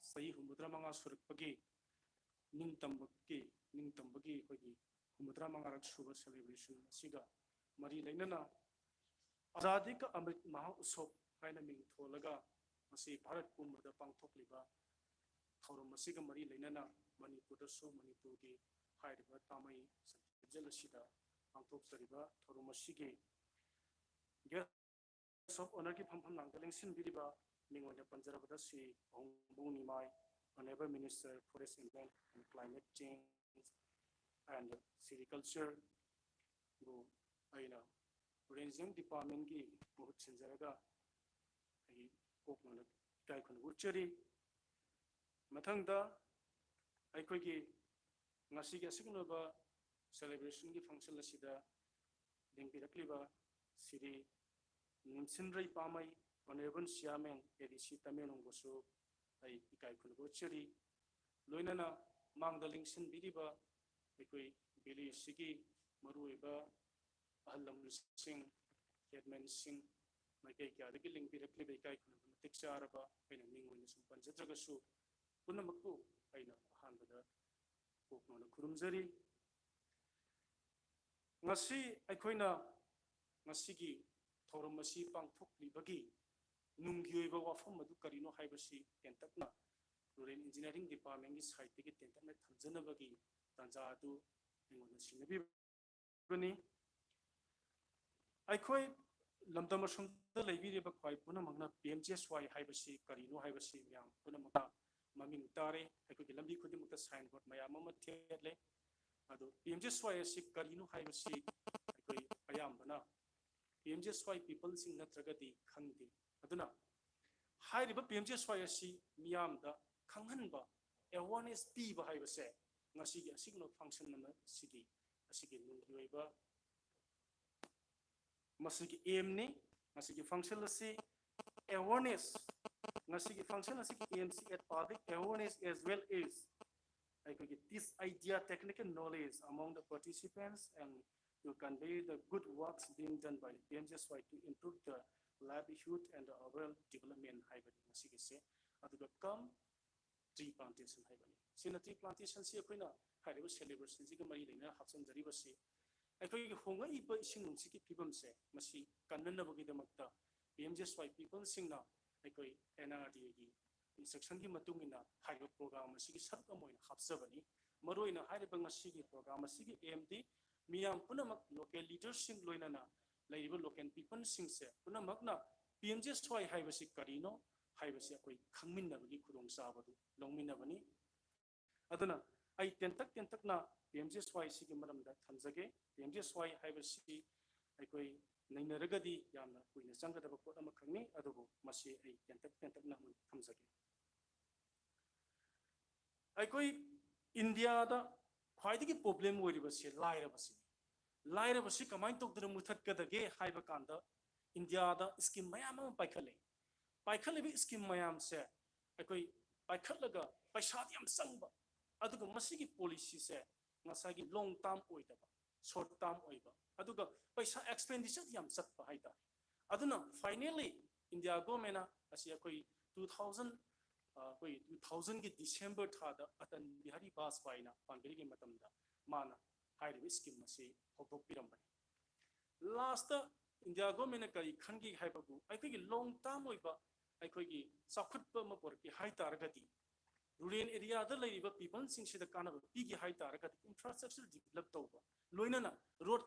ꯆꯍꯤ ꯍꯨꯝꯐꯨꯇꯔꯥ ꯃꯉꯥ ꯁꯨꯔꯛꯄꯒꯤ ꯅꯤꯡꯇꯝꯕꯒꯤ, ꯅꯤꯡꯇꯝꯕꯒꯤ ꯑꯩꯈꯣꯏꯒꯤ ꯍꯨꯝꯐꯨꯇꯔꯥ ꯃꯉꯥꯔꯛ ꯁꯨꯕ celebration ꯑꯁꯤꯒ ꯃꯔꯤ ꯂꯩꯅꯅ ꯑꯖꯥꯗꯤ ꯀ ꯑꯃ꯭ꯔꯤꯠ ꯃꯍꯥ ꯎꯠꯁꯕ ꯍꯥꯏꯅ ꯃꯤꯡ ꯊꯣꯜꯂꯒ ꯉꯁꯤ ꯚꯥꯔꯠ ꯄꯨꯝꯕꯗ ꯄꯥꯡꯊꯣꯛꯂꯤꯕ ꯊꯧꯔꯝ ꯑꯁꯤꯒ ꯃꯔꯤ ꯂꯩꯅꯅ ꯃꯅꯤꯄꯨꯔꯗꯁꯨ ꯃꯅꯤꯄꯨꯔꯒꯤ ꯍꯥꯏꯔꯤꯕ ꯇꯥꯃꯩ ꯁꯟꯇꯤꯖꯦꯜ ꯑꯁꯤꯗ ꯄꯥꯡꯊꯣꯛꯆꯔꯤꯕ ꯊꯧꯔꯝ ꯑꯁꯤꯒꯤ guest of honourꯒꯤ ꯐꯝꯐꯝ ꯂꯥꯡꯗ ꯂꯦꯡꯁꯤꯟꯕꯤꯔꯤꯕ ꯃꯤꯡ ꯑꯣꯏꯅ ꯄꯟꯖꯔꯕꯗ ꯁ꯭ꯔꯤ ꯑꯍꯣꯡꯕꯨꯡ ꯅꯤꯃꯥꯏ, Honourable Minister, Forest and Land and Climate Change and Sericulture ꯕꯨ ꯑꯩꯅ Range Departmentꯀꯤ ꯃꯍꯨꯠ ꯁꯤꯟꯖꯔꯒ ꯑꯩ ꯀꯣꯛ ꯉꯥꯎꯅ ꯏꯀꯥꯏ ꯈꯨꯝꯅꯕ ꯎꯠꯆꯔꯤ꯫ ꯃꯊꯪꯗ ꯑꯩꯈꯣꯏꯒꯤ ꯉꯁꯤꯒꯤ ꯑꯁꯤꯒꯨꯝꯂꯕ celebration ꯒꯤ function ꯑꯁꯤꯗ ꯂꯦꯡꯕꯤꯔꯛꯂꯤꯕ ꯁꯤꯔꯤ ꯅꯤꯡꯁꯤꯟꯔꯩ ꯄꯥꯃꯩ, Honourable Chairman, A D C ꯇꯃꯦꯡꯂꯣꯡꯕꯨꯁꯨ ꯑꯩ ꯏꯀꯥꯏ ꯈꯨꯝꯅꯕ ꯎꯠꯆꯔꯤ꯫ ꯂꯣꯏꯅꯅ ꯃꯥꯡꯗ ꯂꯦꯡꯁꯤꯟꯕꯤꯔꯤꯕ ꯑꯩꯈꯣꯏ village ꯑꯁꯤꯒꯤ ꯃꯔꯨꯑꯣꯏꯕ ꯑꯍꯜ ꯂꯃꯟꯁꯤꯡ, headman ꯁꯤꯡ, ꯃꯥꯏꯀꯩ ꯀꯌꯥꯗꯒꯤ ꯂꯦꯡꯕꯤꯔꯛꯂꯤꯕ ꯏꯀꯥꯏ ꯈꯨꯝꯅꯕ ꯃꯇꯤꯛ ꯆꯥꯔꯕ, ꯑꯩꯅ ꯃꯤꯡ ꯑꯣꯏꯅ ꯁꯨꯝ ꯄꯟꯖꯗ꯭ꯔꯒꯁꯨ, ꯄꯨꯝꯅꯃꯛꯄꯨ ꯑꯩꯅ ꯑꯍꯥꯟꯕꯗ ꯀꯣꯛ ꯅꯧꯅ ꯈꯨꯔꯨꯝꯖꯔꯤ꯫ ꯉꯁꯤ ꯑꯩꯈꯣꯏꯅ ꯉꯁꯤꯒꯤ ꯊꯧꯔꯝ ꯑꯁꯤ ꯄꯥꯡꯊꯣꯛꯂꯤꯕꯒꯤ ꯅꯨꯡꯒꯤ ꯑꯣꯏꯕ ꯋꯥꯐꯝ ꯑꯗꯨ ꯀꯔꯤꯅꯣ ꯍꯥꯏꯕꯁꯤ ꯇꯦꯟꯇꯛꯅ Rural Engineering Department ꯀꯤ side ꯇꯒꯤ ꯇꯦꯟꯇꯛꯅ ꯊꯝꯖꯅꯕꯒꯤ ꯇꯥꯟꯖꯥ ꯑꯗꯨ ꯑꯩꯉꯣꯟꯗ ꯁꯤꯟꯅꯕꯤꯕꯅꯤ꯫ ꯑꯩꯈꯣꯏ ꯂꯝꯗꯝ ꯑꯁꯣꯝꯗ ꯂꯩꯕꯤꯔꯤꯕ ꯈ꯭ꯋꯥꯏ ꯄꯨꯝꯅꯃꯛꯅ P M G S Y ꯍꯥꯏꯕꯁꯤ ꯀꯔꯤꯅꯣ ꯍꯥꯏꯕꯁꯤ ꯃꯌꯥꯝ ꯄꯨꯝꯅꯃꯛꯅ ꯃꯃꯤꯡ ꯇꯥꯔꯦ꯫ ꯑꯩꯈꯣꯏꯒꯤ ꯂꯝꯕꯤ ꯈꯨꯗꯤꯡꯃꯛꯇ signboard ꯃꯌꯥꯝ ꯑꯃ ꯊꯦꯠꯂꯦ꯫ ꯑꯗꯣ P M G S Y ꯑꯁꯤ ꯀꯔꯤꯅꯣ ꯍꯥꯏꯕꯁꯤ ꯑꯩꯈꯣꯏ ꯑꯌꯥꯝꯕꯅ P M G S Y people ꯁꯤꯡ ꯅꯠꯇ꯭ꯔꯒꯗꯤ ꯈꯪꯗꯦ꯫ ꯑꯗꯨꯅ ꯍꯥꯏꯔꯤꯕ P M G S Y ꯑꯁꯤ ꯃꯤꯌꯥꯝꯗ ꯈꯪꯍꯟꯕ, awareness ꯄꯤꯕ ꯍꯥꯏꯕꯁꯦ ꯉꯁꯤꯒꯤ ꯑꯁꯤꯒꯨꯝꯕ function ꯑꯃ ꯑꯁꯤꯒꯤ, ꯑꯁꯤꯒꯤ ꯅꯨꯡꯒꯤ ꯑꯣꯏꯕ ꯃꯁꯤꯒꯤ aim ꯅꯤ꯫ ꯃꯁꯤꯒꯤ function ꯑꯁꯤ awareness, ꯉꯁꯤꯒꯤ function ꯑꯁꯤꯒꯤ aim ꯁꯤ at public awareness as well as ꯑꯩꯈꯣꯏꯒꯤ teach idea, technical knowledge among the participants and to convey the good works being done by the P M G S Y to improve the livelihood and the overall development ꯍꯥꯏꯕꯅꯤ ꯃꯁꯤꯒꯤꯁꯦ꯫ ꯑꯗꯨꯒ come tree plantation ꯍꯥꯏꯕꯅꯤ꯫ ꯁꯤꯅ tree plantation ꯁꯤ ꯑꯩꯈꯣꯏꯅ ꯍꯥꯏꯔꯤꯕ celebration ꯁꯤꯒ ꯃꯔꯤ ꯂꯩꯅꯅ ꯍꯥꯞꯆꯤꯟꯖꯔꯤꯕꯁꯤ ꯑꯩꯈꯣꯏꯒꯤ ꯍꯣꯡꯂꯛꯏꯕ ꯏꯁꯤꯡ ꯅꯨꯡꯁꯤꯠꯀꯤ ꯐꯤꯕꯝꯁꯦ ꯃꯁꯤ ꯀꯟꯅꯅꯕꯒꯤꯗꯃꯛꯇ P M G S Y people ꯁꯤꯡꯅ ꯑꯩꯈꯣꯏ N R D A ꯒꯤ instruction ꯒꯤ ꯃꯇꯨꯡ ꯏꯟꯅ ꯍꯥꯏꯔꯤꯕ program ꯑꯁꯤꯒꯤ ꯁꯔꯨꯛ ꯑꯃ ꯑꯣꯏꯅ ꯍꯥꯞꯆꯕꯅꯤ꯫ ꯃꯔꯨꯑꯣꯏꯅ ꯍꯥꯏꯔꯤꯕ ꯉꯁꯤꯒꯤ program ꯑꯁꯤꯒꯤ aim ꯗꯤ ꯃꯤꯌꯥꯝ ꯄꯨꯝꯅꯃꯛ local leader ꯁꯤꯡ ꯂꯣꯏꯅꯅ ꯂꯩꯔꯤꯕ local people ꯁꯤꯡꯁꯦ ꯄꯨꯝꯅꯃꯛꯅ P M G S Y ꯍꯥꯏꯕꯁꯤ ꯀꯔꯤꯅꯣ ꯍꯥꯏꯕꯁꯤ ꯑꯩꯈꯣꯏ ꯈꯪꯃꯤꯟꯅꯕꯒꯤ ꯈꯨꯗꯣꯡꯆꯥꯕꯗꯨ ꯂꯧꯃꯤꯟꯅꯕꯅꯤ꯫ ꯑꯗꯨꯅ ꯑꯩ ꯇꯦꯟꯇꯛ ꯇꯦꯟꯇꯛꯅ P M G S Y ꯁꯤꯒꯤ ꯃꯔꯝꯗ ꯊꯝꯖꯒꯦ꯫ P M G S Y ꯍꯥꯏꯕꯁꯤ ꯑꯩꯈꯣꯏ ꯅꯩꯅꯔꯒꯗꯤ ꯌꯥꯝꯅ ꯀꯨꯏꯅ ꯆꯪꯒꯗꯕ ꯄꯣꯠ ꯑꯃꯈꯛꯅꯤ, ꯑꯗꯨꯕꯨ ꯃꯁꯤ ꯑꯩ ꯇꯦꯟꯇꯛ ꯇꯦꯟꯇꯛꯅ ꯑꯃꯨꯛ ꯊꯝꯖꯒꯦ꯫ ꯑꯩꯈꯣꯏ ꯏꯟꯗꯤꯌꯥꯗ ꯈ꯭ꯋꯥꯏꯗꯒꯤ problem ꯑꯣꯏꯔꯤꯕꯁꯤ ꯂꯥꯏꯔꯕꯁꯤꯅꯤ꯫ ꯂꯥꯏꯔꯕꯁꯤ ꯀꯃꯥꯏꯅ ꯇꯧꯗꯅ ꯃꯨꯊꯠꯀꯗꯒꯦ ꯍꯥꯏꯕ ꯀꯥꯟꯗ ꯏꯟꯗꯤꯌꯥꯗ scheme ꯃꯌꯥꯝ ꯑꯃ ꯄꯥꯏꯈꯠꯂꯦ꯫ ꯄꯥꯏꯈꯠꯂꯤꯕ scheme ꯃꯌꯥꯝꯁꯦ ꯑꯩꯈꯣꯏ ꯄꯥꯏꯈꯠꯂꯒ ꯄꯩꯁꯥꯗꯤ ꯌꯥꯝ ꯆꯪꯕ, ꯑꯗꯨꯒ ꯃꯁꯤꯒꯤ policyꯁꯦ ꯉꯁꯥꯏꯒꯤ long term ꯑꯣꯏꯗꯕ, short term ꯑꯣꯏꯕ, ꯑꯗꯨꯒ ꯄꯩꯁꯥ expenditure ꯌꯥꯝ ꯆꯠꯄ ꯍꯥꯏꯇꯥꯔꯦ꯫ ꯑꯗꯨꯅ finally India governmentꯅ ꯑꯁꯤ ꯑꯩꯈꯣꯏ two thousand, ꯑ, ꯑꯩꯈꯣꯏ two thousandꯒꯤ December ꯊꯥꯗ ꯑꯇꯜ ꯕꯤꯍꯥꯔꯤ ꯕꯥꯖꯄꯥꯏꯅ ꯄꯥꯟꯕꯤꯔꯤꯉꯩ ꯃꯇꯝꯗ ꯃꯥꯅ ꯍꯥꯏꯔꯤꯕ scheme ꯑꯁꯤ ꯍꯧꯗꯣꯛꯄꯤꯔꯝꯕꯅꯤ꯫ Lastꯇ India governmentꯅ ꯀꯔꯤ ꯈꯟꯈꯤ ꯍꯥꯏꯕꯕꯨ ꯑꯩꯈꯣꯏꯒꯤ long term ꯑꯣꯏꯕ ꯑꯩꯈꯣꯏꯒꯤ ꯆꯥꯎꯈꯠꯄ ꯑꯃ ꯄꯨꯔꯛꯀꯦ ꯍꯥꯏ ꯇꯥꯔꯒꯗꯤ, rural areaꯗ ꯂꯩꯔꯤꯕ peopleꯁꯤꯡꯁꯤꯗ ꯀꯥꯟꯅꯕ ꯄꯤꯒꯦ ꯍꯥꯏ ꯇꯥꯔꯒꯗꯤ infrastructure develop ꯇꯧꯕ, ꯂꯣꯏꯅꯅ road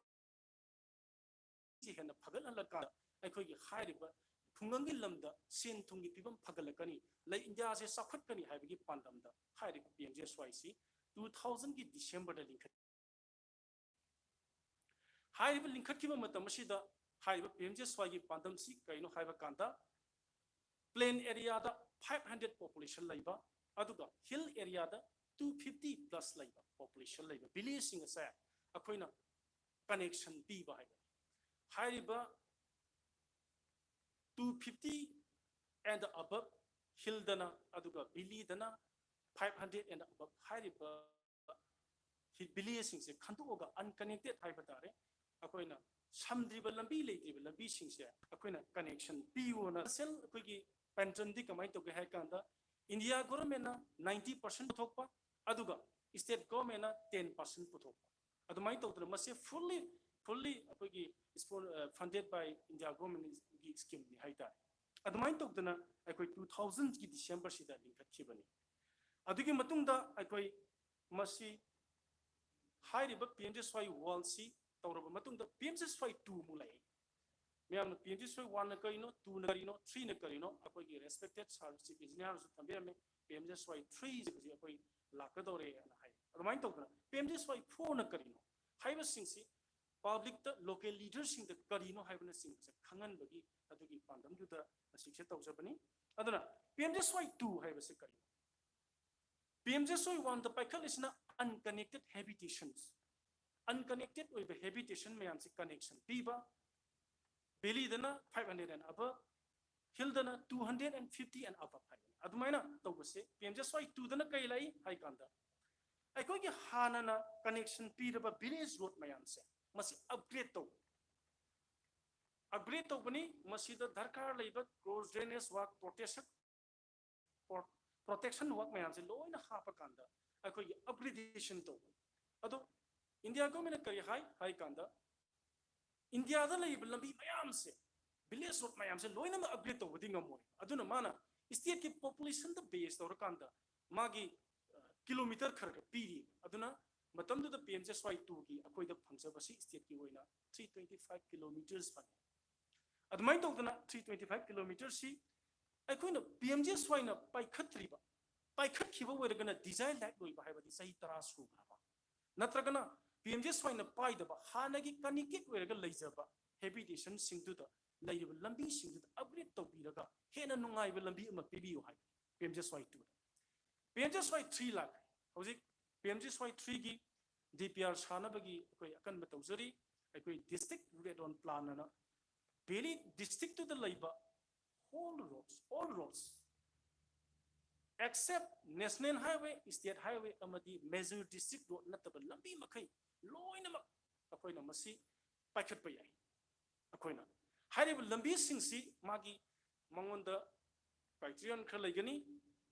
ꯍꯦꯟꯅ ꯐꯒꯠꯍꯜꯂꯀꯥꯟꯗ ꯑꯩꯈꯣꯏꯒꯤ ꯍꯥꯏꯔꯤꯕ ꯈꯨꯡꯒꯪꯒꯤ ꯂꯝꯗ ꯁꯦꯟ ꯊꯨꯝꯒꯤ ꯐꯤꯕꯝ ꯐꯒꯠꯂꯛꯀꯅꯤ, ꯂꯩ, ꯏꯟꯗꯤꯌꯥꯁꯦ ꯆꯥꯎꯈꯠꯀꯅꯤ ꯍꯥꯏꯕꯒꯤ ꯄꯥꯟꯗꯝꯗ ꯍꯥꯏꯔꯤꯕ ꯄꯤ ꯑꯦꯝ ꯖꯤ ꯑꯦꯁ ꯋꯥꯏꯁꯤ two thousandꯒꯤ Decemberꯗ ꯂꯤꯡꯈꯠ ꯍꯥꯏꯔꯤꯕ ꯂꯤꯡꯈꯠꯈꯤꯕ ꯃꯇꯝ ꯑꯁꯤꯗ ꯍꯥꯏꯔꯤꯕ ꯄꯤ ꯑꯦꯝ ꯖꯤ ꯑꯦꯁ ꯋꯥꯏꯒꯤ ꯄꯥꯟꯗꯝꯁꯤ ꯀꯔꯤꯅꯣ ꯍꯥꯏꯕ ꯀꯥꯟꯗ, plain areaꯗ five hundred population ꯂꯩꯕ, ꯑꯗꯨꯒ hill areaꯗ two fifty plus ꯂꯩꯕ population ꯂꯩꯕ villageꯁꯤꯡ ꯑꯁꯦ ꯑꯩꯈꯣꯏꯅ connection ꯄꯤꯕ ꯍꯥꯏꯕꯅꯤ꯫ ꯍꯥꯏꯔꯤꯕ two fifty and above hillꯗꯅ, ꯑꯗꯨꯒ valleyꯗꯅ five hundred and above ꯍꯥꯏꯔꯤꯕ villageꯁꯤꯡꯁꯦ ꯈꯟꯗꯣꯛꯑꯒ unconnected ꯍꯥꯏꯕ ꯇꯥꯔꯦ, ꯑꯩꯈꯣꯏꯅ ꯁꯝꯗ꯭ꯔꯤꯕ ꯂꯝꯕꯤ ꯂꯩꯇ꯭ꯔꯤꯕ ꯂꯝꯕꯤꯁꯤꯡꯁꯦ ꯑꯩꯈꯣꯏꯅ connection ꯄꯤꯌꯣꯅ꯫ Central ꯑꯩꯈꯣꯏꯒꯤ ꯄꯟꯇꯟꯗꯤ ꯀꯃꯥꯏꯅ ꯇꯧꯒꯦ ꯍꯥꯏ ꯀꯥꯟꯗ, India governmentꯅ ninety percent ꯄꯨꯊꯣꯛꯄ, ꯑꯗꯨꯒ state governmentꯅ ten percent ꯄꯨꯊꯣꯛꯄ, ꯑꯗꯨꯃꯥꯏꯅ ꯇꯧꯗꯅ ꯃꯁꯤ fully, fully ꯑꯩꯈꯣꯏꯒꯤ funded by India governmentꯒꯤ schemeꯅꯤ ꯍꯥꯏꯇꯥꯔꯦ꯫ ꯑꯗꯨꯃꯥꯏꯅ ꯇꯧꯗꯅ ꯑꯩꯈꯣꯏ two thousandꯒꯤ Decemberꯁꯤꯗ ꯂꯤꯡꯈꯠꯈꯤꯕꯅꯤ꯫ ꯑꯗꯨꯒꯤ ꯃꯇꯨꯡꯗ ꯑꯩꯈꯣꯏ ꯃꯁꯤ ꯍꯥꯏꯔꯤꯕ ꯄꯤ ꯑꯦꯝ ꯖꯤ ꯑꯦꯁ ꯋꯥꯏ one ꯁꯤ ꯇꯧꯔꯕ ꯃꯇꯨꯡꯗ ꯄꯤ ꯑꯦꯝ ꯖꯤ ꯑꯦꯁ ꯋꯥꯏ two ꯑꯃꯨꯛ ꯂꯥꯛꯏ꯫ ꯃꯌꯥꯝꯅ ꯄꯤ ꯑꯦꯝ ꯖꯤ ꯑꯦꯁ ꯋꯥꯏ one ꯅ ꯀꯔꯤꯅꯣ, two ꯅ ꯀꯔꯤꯅꯣ, three ꯅ ꯀꯔꯤꯅꯣ, ꯑꯩꯈꯣꯏꯒꯤ respected sir chief engineer ꯁꯨ ꯊꯝꯕꯤꯔꯝꯃꯦ꯫ ꯄꯤ ꯑꯦꯝ ꯖꯤ ꯑꯦꯁ ꯋꯥꯏ three ꯁꯦ ꯍꯧꯖꯤꯛ ꯑꯩꯈꯣꯏ ꯂꯥꯛꯀꯗꯧꯔꯦꯅ ꯍꯥꯏ꯫ ꯑꯗꯨꯃꯥꯏꯅ ꯇꯧꯗꯅ ꯄꯤ ꯑꯦꯝ ꯖꯤ ꯑꯦꯁ ꯋꯥꯏ four ꯅ ꯀꯔꯤꯅꯣ ꯍꯥꯏꯕꯁꯤꯡꯁꯤ publicꯇ, local leaderꯁꯤꯡꯗ ꯀꯔꯤꯅꯣ ꯍꯥꯏꯕꯅꯆꯤꯡꯕꯁꯦ ꯈꯪꯍꯟꯕꯒꯤ ꯑꯗꯨꯒꯤ ꯄꯥꯟꯗꯝꯗꯨꯗ ꯑꯁꯤꯁꯦ ꯇꯧꯖꯕꯅꯤ꯫ ꯑꯗꯨꯅ ꯄꯤ ꯑꯦꯝ ꯖꯤ ꯑꯦꯁ ꯋꯥꯏ two ꯍꯥꯏꯕꯁꯤ ꯀꯔꯤꯅꯣ? ꯄꯤ ꯑꯦꯝ ꯖꯤ ꯑꯦꯁ ꯋꯥꯏ one ꯗ ꯄꯥꯏꯈꯠꯂꯤꯁꯤꯅ unconnected habitations, unconnected ꯑꯣꯏꯕ habitation ꯃꯌꯥꯝꯁꯤ connection ꯄꯤꯕ, valley ꯗꯅ five hundred and above, hill ꯗꯅ two hundred and fifty and above ꯍꯥꯏꯕꯅꯤ꯫ ꯑꯗꯨꯃꯥꯏꯅ ꯇꯧꯕꯁꯦ ꯄꯤ ꯑꯦꯝ ꯖꯤ ꯑꯦꯁ ꯋꯥꯏ ꯇꯨꯗꯅ ꯀꯩ ꯂꯥꯛꯏ ꯍꯥꯏ ꯀꯥꯟꯗ, ꯑꯩꯈꯣꯏꯒꯤ ꯍꯥꯟꯅꯅ connection ꯄꯤꯔꯕ village road ꯃꯌꯥꯝꯁꯦ ꯃꯁꯤ upgrade ꯇꯧꯕ꯫ Upgrade ꯇꯧꯕꯅꯤ꯫ ꯃꯁꯤꯗ ꯗꯔꯀꯥꯔ ꯂꯩꯕ cross drainage work, protection, protection work ꯃꯌꯥꯝꯁꯦ ꯂꯣꯏꯅ ꯍꯥꯞꯄꯀꯥꯟꯗ ꯑꯩꯈꯣꯏꯒꯤ upgradation ꯇꯧꯕꯅꯤ꯫ ꯑꯗꯣ India government ꯅ ꯀꯔꯤ ꯍꯥꯏ ꯍꯥꯏ ꯀꯥꯟꯗ, ꯏꯟꯗꯤꯌꯥꯗ ꯂꯩꯔꯤꯕ ꯂꯝꯕꯤ ꯃꯌꯥꯝꯁꯦ, village road ꯃꯌꯥꯝꯁꯦ ꯂꯣꯏꯅꯃꯛ upgrade ꯇꯧꯕꯗꯤ ꯉꯝꯃꯣꯏ꯫ ꯑꯗꯨꯅ ꯃꯥꯅ state ꯀꯤ population ꯗ base ꯇꯧꯔꯀꯥꯟꯗ ꯃꯥꯒꯤ, ꯑ, kilometre ꯈꯔ ꯈꯔ ꯄꯤꯔꯤ꯫ ꯑꯗꯨꯅ ꯃꯇꯝꯗꯨꯗ ꯄꯤ ꯑꯦꯝ ꯖꯤ ꯑꯦꯁ ꯋꯥꯏ ꯇꯨꯒꯤ ꯑꯩꯈꯣꯏꯗ ꯐꯪꯖꯕꯁꯤ state ꯀꯤ ꯑꯣꯏꯅ three twenty five kilometres ꯐꯪꯉꯤ꯫ ꯑꯗꯨꯃꯥꯏꯅ ꯇꯧꯗꯅ three twenty five kilometres ꯁꯤ ꯑꯩꯈꯣꯏꯅ ꯄꯤ ꯑꯦꯝ ꯖꯤ ꯑꯦꯁ ꯋꯥꯏ ꯅ ꯄꯥꯏꯈꯠꯇ꯭ꯔꯤꯕ, ꯄꯥꯏꯈꯠꯈꯤꯕ ꯑꯣꯏꯔꯒꯅ desire line ꯂꯣꯏꯕ ꯍꯥꯏꯕꯗꯤ ꯆꯍꯤ ꯇꯔꯥ ꯁꯨꯈ꯭ꯔꯕ, ꯅꯠꯇ꯭ꯔꯒꯅ ꯄꯤ ꯑꯦꯝ ꯖꯤ ꯑꯦꯁ ꯋꯥꯏ ꯅ ꯄꯥꯏꯗꯕ ꯍꯥꯟꯅꯒꯤ connected ꯑꯣꯏꯔꯒ ꯂꯩꯖꯕ habitation ꯁꯤꯡꯗꯨꯗ, ꯂꯩꯔꯤꯕ ꯂꯝꯕꯤꯁꯤꯡꯗꯨꯗ upgrade ꯇꯧꯕꯤꯔꯒ ꯍꯦꯟꯅ ꯅꯨꯡꯉꯥꯏꯕ ꯂꯝꯕꯤ ꯑꯃ ꯄꯤꯕꯤꯌꯨ ꯍꯥꯏꯕꯅꯤ ꯄꯤ ꯑꯦꯝ ꯖꯤ ꯑꯦꯁ ꯋꯥꯏ ꯇꯨꯗ꯫ ꯄꯤ ꯑꯦꯝ ꯖꯤ ꯑꯦꯁ ꯋꯥꯏ ꯊ꯭ꯔꯤ ꯂꯥꯛꯈ꯭ꯔꯦ꯫ ꯍꯧꯖꯤꯛ ꯄꯤ ꯑꯦꯝ ꯖꯤ ꯑꯦꯁ ꯋꯥꯏ ꯊ꯭ꯔꯤ ꯒꯤ ꯗꯤ ꯄꯤ ꯑꯥꯔ ꯁꯥꯅꯕꯒꯤ ꯑꯩꯈꯣꯏ ꯑꯀꯟꯕ ꯇꯧꯖꯔꯤ꯫ ꯑꯩꯈꯣꯏ district road and plan ꯑꯅ valley district ꯇꯨꯗ ꯂꯩꯕ whole roads, all roads, except national highway, state highway ꯑꯃꯗꯤ major district road ꯅꯠꯇꯕ ꯂꯝꯕꯤ ꯃꯈꯩ ꯂꯣꯏꯅꯃꯛ ꯑꯩꯈꯣꯏꯅ ꯃꯁꯤ ꯄꯥꯏꯈꯠꯄ ꯌꯥꯏ꯫ ꯑꯩꯈꯣꯏꯅ ꯍꯥꯏꯔꯤꯕ ꯂꯝꯕꯤꯁꯤꯡꯁꯤ ꯃꯥꯒꯤ ꯃꯉꯣꯟꯗ criterion ꯈꯔ ꯂꯩꯒꯅꯤ,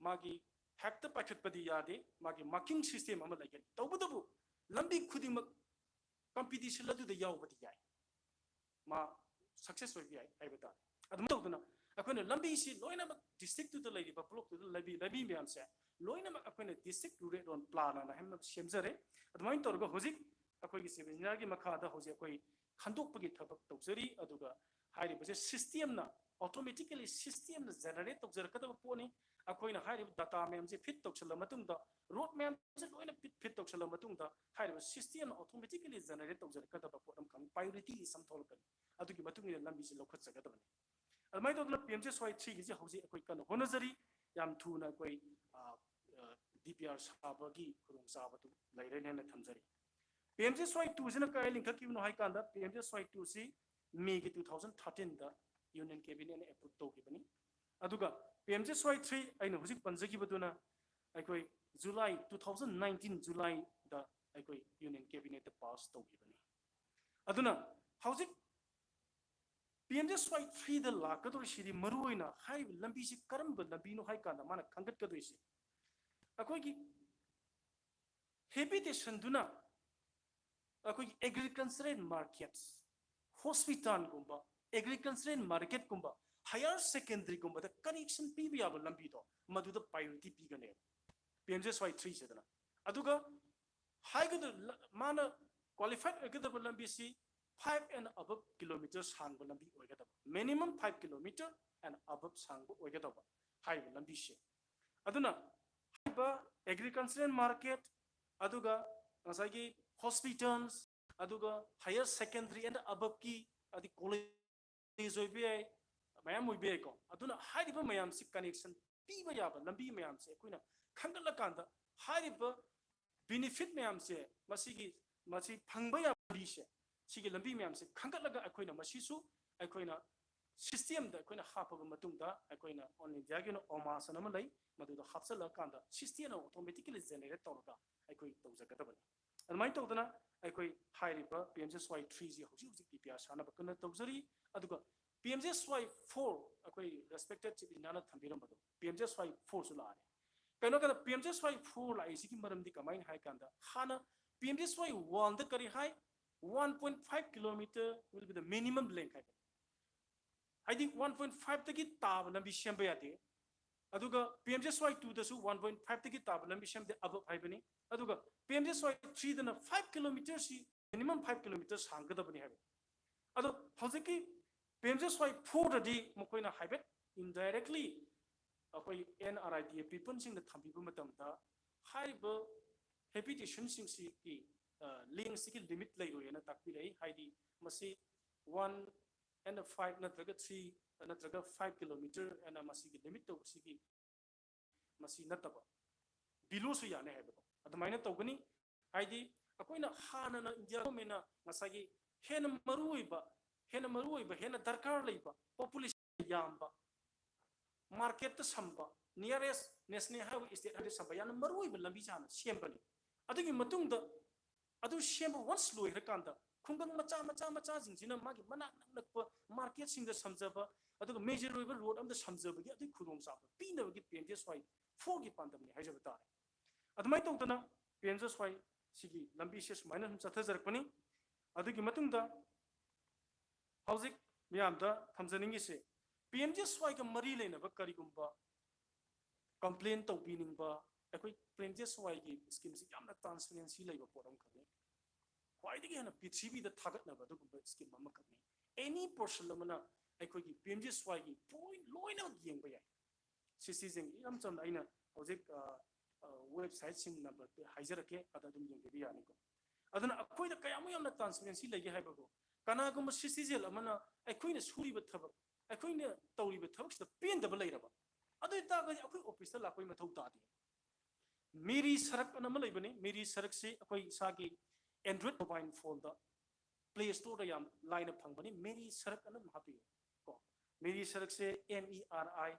ꯃꯥꯒꯤ ꯍꯦꯛꯇ ꯄꯥꯏꯈꯠꯄꯗꯤ ꯌꯥꯗꯦ, ꯃꯥꯒꯤ marking system ꯑꯃ ꯂꯩꯒꯅꯤ꯫ ꯇꯧꯕꯇꯕꯨ ꯂꯝꯕꯤ ꯈꯨꯗꯤꯡꯃꯛ competition ꯑꯗꯨꯗ ꯌꯥꯎꯕꯗꯤ ꯌꯥꯏ, ꯃꯥ success ꯑꯣꯏꯕ ꯌꯥꯏ ꯍꯥꯏꯕ ꯇꯥꯔꯦ꯫ ꯑꯗꯨꯝ ꯇꯧꯗꯅ ꯑꯩꯈꯣꯏꯅ ꯂꯝꯕꯤꯁꯤ ꯂꯣꯏꯅꯃꯛ district ꯇꯨꯗ ꯂꯩꯔꯤꯕ block ꯇꯨꯗ ꯂꯩꯕꯤ ꯂꯝꯕꯤ ꯃꯌꯥꯝꯁꯦ ꯂꯣꯏꯅꯃꯛ ꯑꯩꯈꯣꯏꯅ district road and plan ꯑꯅ ꯍꯥꯏꯅ ꯁꯦꯝꯖꯔꯦ꯫ ꯑꯗꯨꯃꯥꯏꯅ ꯇꯧꯔꯒ ꯍꯧꯖꯤꯛ ꯑꯩꯈꯣꯏꯒꯤ civil engineer ꯒꯤ ꯃꯈꯥꯗ ꯍꯧꯖꯤꯛ ꯑꯩꯈꯣꯏ ꯈꯟꯗꯣꯛꯄꯒꯤ ꯊꯕꯛ ꯇꯧꯖꯔꯤ꯫ ꯑꯗꯨꯒ ꯍꯥꯏꯔꯤꯕꯁꯦ system ꯅ, automatically system ꯅ generate ꯇꯧꯖꯔꯛꯀꯗꯕ ꯄꯣꯠꯅꯤ꯫ ꯑꯩꯈꯣꯏꯅ ꯍꯥꯏꯔꯤꯕ data ꯃꯌꯥꯝꯁꯦ feed ꯇꯧꯁꯜꯂ ꯃꯇꯨꯡꯗ, road ꯃꯌꯥꯝꯁꯦ ꯂꯣꯏꯅ feed, feed ꯇꯧꯁꯜꯂ ꯃꯇꯨꯡꯗ ꯍꯥꯏꯔꯤꯕ system ꯅ automatically generate ꯇꯧꯖꯔꯛꯀꯗꯕ ꯄꯣꯠ ꯑꯃꯈꯛ priority list ꯑꯃ ꯊꯣꯛꯂꯛꯀꯅꯤ꯫ ꯑꯗꯨꯒꯤ ꯃꯇꯨꯡ ꯏꯟꯅ ꯂꯝꯕꯤꯁꯦ ꯂꯧꯈꯠꯆꯒꯗꯕꯅꯤ꯫ ꯑꯗꯨꯃꯥꯏꯅ ꯇꯧꯗꯅ ꯄꯤ ꯑꯦꯝ ꯖꯤ ꯑꯦꯁ ꯋꯥꯏ ꯊ꯭ꯔꯤ ꯒꯤꯁꯦ ꯍꯧꯖꯤꯛ ꯑꯩꯈꯣꯏ ꯀꯟꯅ ꯍꯣꯠꯅꯖꯔꯤ꯫ ꯌꯥꯝ ꯊꯨꯅ ꯑꯩꯈꯣꯏ, ꯑ, ꯑ, ꯗꯤ ꯄꯤ ꯑꯥꯔ ꯁꯥꯕꯒꯤ ꯈꯨꯗꯣꯡꯆꯥꯕꯗꯨ ꯂꯩꯔꯦꯅ ꯊꯝꯖꯔꯤ꯫ ꯄꯤ ꯑꯦꯝ ꯖꯤ ꯑꯦꯁ ꯋꯥꯏ ꯇꯨꯁꯤꯅ ꯀꯥꯏ ꯂꯤꯡꯈꯠꯈꯤꯕꯅꯣ ꯍꯥꯏ ꯀꯥꯟꯗ, ꯄꯤ ꯑꯦꯝ ꯖꯤ ꯑꯦꯁ ꯋꯥꯏ ꯇꯨꯁꯤ ꯃꯦꯒꯤ two thousand thirteenꯗ Union Cabinetꯅ approve ꯇꯧꯈꯤꯕꯅꯤ꯫ ꯑꯗꯨꯒ P M G S Y three ꯑꯩꯅ ꯍꯧꯖꯤꯛ ꯄꯟꯖꯈꯤꯕꯗꯨꯅ ꯑꯩꯈꯣꯏ July two thousand nineteen Julyꯗ ꯑꯩꯈꯣꯏ Union Cabinetꯇ pass ꯇꯧꯈꯤꯕꯅꯤ꯫ ꯑꯗꯨꯅ ꯍꯧꯖꯤꯛ P M G S Y threeꯗ ꯂꯥꯛꯀꯗꯧꯔꯤꯁꯤꯗꯤ ꯃꯔꯨꯑꯣꯏꯅ ꯍꯥꯏꯔꯤꯕ ꯂꯝꯕꯤꯁꯤ ꯀꯔꯝꯕ ꯂꯝꯕꯤꯅꯣ ꯍꯥꯏ ꯀꯥꯟꯗ ꯃꯥꯅ ꯈꯟꯒꯠꯀꯗꯣꯏꯁꯤ ꯑꯩꯈꯣꯏꯒꯤ habitationꯗꯨꯅ ꯑꯩꯈꯣꯏꯒꯤ agricultural markets, hospitalꯒꯨꯝꯕ, agricultural marketꯀꯨꯝꯕ, higher secondaryꯒꯨꯝꯕꯗ connection ꯄꯤꯕ ꯌꯥꯕ ꯂꯝꯕꯤꯗꯣ ꯃꯗꯨꯗ priority ꯄꯤꯒꯅꯦꯕ P M G S Y threeꯁꯤꯗꯅ꯫ ꯑꯗꯨꯒ ꯍꯥꯏꯒꯗ-, ꯃꯥꯅ qualified ꯑꯣꯏꯒꯗꯕ ꯂꯝꯕꯤꯁꯤ five and above kilometer ꯁꯥꯡꯕ ꯂꯝꯕꯤ ꯑꯣꯏꯒꯗꯕ, minimum five kilometer and above ꯁꯥꯡꯕ ꯑꯣꯏꯒꯗꯕ ꯍꯥꯏꯔꯤꯕ ꯂꯝꯕꯤꯁꯦ꯫ ꯑꯗꯨꯅ ꯍꯥꯏꯔꯤꯕ agricultural market, ꯑꯗꯨꯒ ꯉꯁꯥꯏꯒꯤ hospitals, ꯑꯗꯨꯒ higher secondary and aboveꯀꯤ, ꯑꯗꯩ college ꯑꯣꯏꯕ ꯌꯥꯏ, ꯃꯌꯥꯝ ꯑꯣꯏꯕ ꯌꯥꯏꯀꯣ꯫ ꯑꯗꯨꯅ ꯍꯥꯏꯔꯤꯕ ꯃꯌꯥꯝꯁꯤ connection ꯄꯤꯕ ꯌꯥꯕ ꯂꯝꯕꯤ ꯃꯌꯥꯝꯁꯦ ꯑꯩꯈꯣꯏꯅ ꯈꯟꯒꯠꯂꯀꯥꯟꯗ ꯍꯥꯏꯔꯤꯕ benefit ꯃꯌꯥꯝꯁꯦ, ꯃꯁꯤꯒꯤ, ꯃꯁꯤ ꯐꯪꯕ ꯌꯥꯕ ꯂꯝꯕꯤꯁꯦ, ꯁꯤꯒꯤ ꯂꯝꯕꯤ ꯃꯌꯥꯝꯁꯦ ꯈꯟꯒꯠꯂꯒ ꯑꯩꯈꯣꯏꯅ ꯃꯁꯤꯁꯨ ꯑꯩꯈꯣꯏꯅ systemꯗ ꯑꯩꯈꯣꯏꯅ ꯍꯥꯞꯄꯕ ꯃꯇꯨꯡꯗ ꯑꯩꯈꯣꯏꯅ All Indiaꯒꯤ ꯑꯣꯏꯅ OMAS ꯑꯅ ꯑꯃ ꯂꯩ, ꯃꯗꯨꯗ ꯍꯥꯞꯆꯤꯜꯂꯀꯥꯟꯗ systemꯅ automatically generate ꯇꯧꯔꯒ ꯑꯩꯈꯣꯏ ꯇꯧꯖꯒꯗꯕꯅꯤ꯫ ꯑꯗꯨꯃꯥꯏꯅ ꯇꯧꯗꯅ ꯑꯩꯈꯣꯏ ꯍꯥꯏꯔꯤꯕ P M G S Y threeꯁꯤ ꯍꯧꯖꯤꯛ ꯍꯧꯖꯤꯛ D P R ꯁꯥꯟꯅꯕ ꯀꯟꯅ ꯇꯧꯖꯔꯤ꯫ ꯑꯗꯨꯒ P M G S Y four, ꯑꯩꯈꯣꯏ respected Chief Engineerꯅ ꯊꯝꯕꯤꯔꯝꯕꯗꯣ, P M G S Y fourꯁꯨ ꯂꯥꯛꯑꯅꯤ꯫ ꯀꯩꯅꯣ ꯀꯥꯟꯗ P M G S Y four ꯂꯥꯛꯏꯁꯤꯒꯤ ꯃꯔꯝꯗꯤ ꯀꯃꯥꯏꯅ ꯍꯥꯏ ꯀꯥꯟꯗ, ꯍꯥꯟꯅ P M G S Y oneꯗ ꯀꯔꯤ ꯍꯥꯏ? One point five kilometer will be the minimum length ꯍꯥꯏꯕ꯫ ꯍꯥꯏꯗꯤ one point fiveꯇꯒꯤ ꯇꯥꯕ ꯂꯝꯕꯤ ꯁꯦꯝꯕ ꯌꯥꯗꯦ꯫ ꯑꯗꯨꯒ P M G S Y twoꯗꯁꯨ one point fiveꯇꯒꯤ ꯇꯥꯕ ꯂꯝꯕꯤ ꯁꯦꯝꯗꯦ, above ꯍꯥꯏꯕꯅꯤ꯫ ꯑꯗꯨꯒ P M G S Y threeꯗꯅ five kilometerꯁꯤ minimum five kilometer ꯁꯥꯡꯒꯗꯕꯅꯤ ꯍꯥꯏꯕ꯫ ꯑꯗꯣ ꯍꯧꯖꯤꯛꯀꯤ P M G S Y fourꯗꯗꯤ ꯃꯈꯣꯏꯅ ꯍꯥꯏꯐꯦꯠ indirectly ꯑꯩꯈꯣꯏ N R I D A peopleꯁꯤꯡꯗ ꯊꯝꯕꯤꯕ ꯃꯇꯝꯗ ꯍꯥꯏꯔꯤꯕ habitationꯁꯤꯡꯁꯤꯒꯤ, ꯑ, lengthꯁꯤꯒꯤ limit ꯂꯩꯔꯣꯏꯅ ꯇꯥꯛꯄꯤꯔꯛꯏ꯫ ꯍꯥꯏꯗꯤ ꯃꯁꯤ one and five ꯅꯠꯇ꯭ꯔꯒ three ꯅꯠꯇ꯭ꯔꯒ five kilometer ꯑꯅ ꯃꯁꯤꯒꯤ limit ꯇꯧꯕꯁꯤꯒꯤ ꯃꯁꯤ ꯅꯠꯇꯕ ꯕꯤꯂꯣꯁꯨ ꯌꯥꯅꯤ ꯍꯥꯏꯕꯗꯣ ꯑꯗꯨꯃꯥꯏꯅ ꯇꯧꯒꯅꯤ꯫ ꯍꯥꯏꯗꯤ ꯑꯩꯈꯣꯏꯅ ꯍꯥꯟꯅꯅ ꯏꯟꯗꯤꯌꯥ ꯒꯣꯔꯃꯦꯟꯅ ꯉꯁꯥꯏꯒꯤ ꯍꯦꯟꯅ ꯃꯔꯨ ꯑꯣꯏꯕ, ꯍꯦꯟꯅ ꯃꯔꯨ ꯑꯣꯏꯕ, ꯍꯦꯟꯅ ꯗꯔꯀꯥꯔ ꯂꯩꯕ, ꯄꯣꯄꯨꯂꯦꯁꯟ ꯌꯥꯝꯕ, ꯃꯥꯔꯀꯦꯠꯇ ꯁꯝꯕ, ꯅꯤꯌꯔꯦꯁ ꯅꯦꯁꯅꯦꯜ ꯍꯥꯏꯋꯦ ꯁ꯭ꯇꯦꯠ ꯍꯥꯏꯋꯦꯗ ꯁꯝꯕ ꯌꯥꯝꯅ ꯃꯔꯨ ꯑꯣꯏꯕ ꯂꯝꯕꯤ ꯍꯥꯟꯅ ꯁꯦꯝꯕꯅꯤ꯫ ꯑꯗꯨꯒꯤ ꯃꯇꯨꯡꯗ ꯑꯗꯨ ꯁꯦꯝꯕ ꯋꯟꯁ ꯂꯣꯏꯈ꯭ꯔꯀꯥꯟꯗ ꯈꯨꯡꯒꯪ ꯃꯆꯥ ꯃꯆꯥ ꯃꯆꯥꯁꯤꯡꯁꯤꯅ ꯃꯥꯒꯤ ꯃꯅꯥꯛ ꯅꯛꯅꯛꯄ ꯃꯥꯔꯀꯦꯠꯁꯤꯡꯗ ꯁꯝꯖꯕ, ꯑꯗꯨꯒ ꯃꯦꯖꯔ ꯑꯣꯏꯕ ꯔꯣꯗ ꯑꯃꯗ ꯁꯝꯖꯕꯒꯤ ꯑꯗꯨꯒꯤ ꯈꯨꯗꯣꯡꯆꯥꯕ ꯄꯤꯅꯕꯒꯤ ꯄꯤ ꯑꯦꯝ ꯖꯤ ꯑꯦꯁ ꯋꯥꯏ ꯐꯣꯔꯒꯤ ꯄꯥꯟꯗꯝꯅꯤ ꯍꯥꯏꯖꯕ ꯇꯥꯔꯦ꯫ ꯑꯗꯨꯃꯥꯏꯅ ꯇꯧꯗꯅ ꯄꯤ ꯑꯦꯝ ꯖꯤ ꯑꯦꯁ ꯋꯥꯏ ꯁꯤꯒꯤ ꯂꯝꯕꯤꯁꯦ ꯁꯨꯃꯥꯏꯅ ꯁꯨꯝ ꯆꯠꯊꯖꯔꯛꯄꯅꯤ꯫ ꯑꯗꯨꯒꯤ ꯃꯇꯨꯡꯗ ꯍꯧꯖꯤꯛ ꯃꯤꯌꯥꯝꯗ ꯊꯝꯖꯅꯤꯡꯉꯤꯁꯦ, ꯄꯤ ꯑꯦꯝ ꯖꯤ ꯑꯦꯁ ꯋꯥꯏꯒ ꯃꯔꯤ ꯂꯩꯅꯕ ꯀꯔꯤꯒꯨꯝꯕ ꯀꯝꯄ꯭ꯂꯦꯟ ꯇꯧꯕꯤꯅꯤꯡꯕ, ꯑꯩꯈꯣꯏ ꯄꯤ ꯑꯦꯝ ꯖꯤ ꯑꯦꯁ ꯋꯥꯏꯒꯤ ꯁ꯭ꯀꯤꯝꯁꯤ ꯌꯥꯝꯅ ꯇ꯭ꯔꯥꯟꯁꯄꯦꯔꯦꯟꯁꯤ ꯂꯩꯕ ꯄꯣꯠ ꯑꯃꯈꯛꯅꯤ꯫ ꯈ꯭ꯋꯥꯏꯗꯒꯤ ꯍꯦꯟꯅ ꯄ꯭ꯔꯤꯊꯤꯕꯤꯗ ꯊꯥꯒꯠꯅꯕ ꯑꯗꯨꯒꯨꯝꯕ ꯁ꯭ꯀꯤꯝ ꯑꯃꯈꯛꯅꯤ꯫ ꯑꯦꯅꯤ ꯄꯔꯁꯟ ꯑꯃꯅ ꯑꯩꯈꯣꯏꯒꯤ ꯄꯤ ꯑꯦꯝ ꯖꯤ ꯑꯦꯁ ꯋꯥꯏꯒꯤ ꯄꯣꯏꯟ ꯂꯣꯏꯅꯃꯛ ꯌꯦꯡꯕ ꯌꯥꯏ꯫ ꯁꯤꯇꯤꯖꯦꯟꯒꯤ ꯏꯆꯝ ꯆꯝꯅ ꯑꯩꯅ ꯍꯧꯖꯤꯛ ꯋꯦꯕꯁꯥꯏꯠꯁꯤꯡ ꯅꯝꯕꯔ ꯍꯥꯏꯖꯔꯛꯀꯦ, ꯑꯗ ꯑꯗꯨꯝ ꯌꯦꯡꯕꯤꯕ ꯌꯥꯅꯤꯀꯣ꯫ ꯑꯗꯨꯅ ꯑꯩꯈꯣꯏꯗ ꯀꯌꯥꯃꯨꯛ ꯌꯥꯝꯅ ꯇ꯭ꯔꯥꯟꯁꯄꯦꯔꯦꯟꯁꯤ ꯂꯩꯒꯦ ꯍꯥꯏꯕꯕꯨ, ꯀꯅꯥꯒꯨꯝꯕ ꯁꯤꯇꯤꯖꯦꯟ ꯑꯃꯅ ꯑꯩꯈꯣꯏꯅ ꯁꯨꯔꯤꯕ ꯊꯕꯛ, ꯑꯩꯈꯣꯏꯅ ꯇꯧꯔꯤꯕ ꯊꯕꯛꯁꯤꯗ ꯄꯦꯟꯗꯕ ꯂꯩꯔꯕ, ꯑꯗꯨ ꯑꯣꯏꯇꯥꯔꯒꯗꯤ ꯑꯩꯈꯣꯏ ꯑꯣꯐꯤꯁꯇ ꯂꯥꯛꯄꯒꯤ ꯃꯊꯧ ꯇꯥꯗꯦ꯫ ꯃꯦꯔꯤ ꯁꯔꯛ ꯑꯅ ꯑꯃ ꯂꯩꯕꯅꯤ꯫ ꯃꯦꯔꯤ ꯁꯔꯛꯁꯤ ꯑꯩꯈꯣꯏ ꯏꯁꯥꯒꯤ Android mobile phoneꯗ Play Storeꯗ ꯌꯥꯝ ꯂꯥꯏꯅ ꯐꯪꯕꯅꯤ꯫ ꯃꯦꯔꯤ ꯁꯔꯛ ꯑꯅ ꯑꯗꯨꯝ ꯍꯥꯞꯄꯤꯌꯨ ꯀꯣ꯫ Mary ꯁꯔꯛꯁꯦ M E R I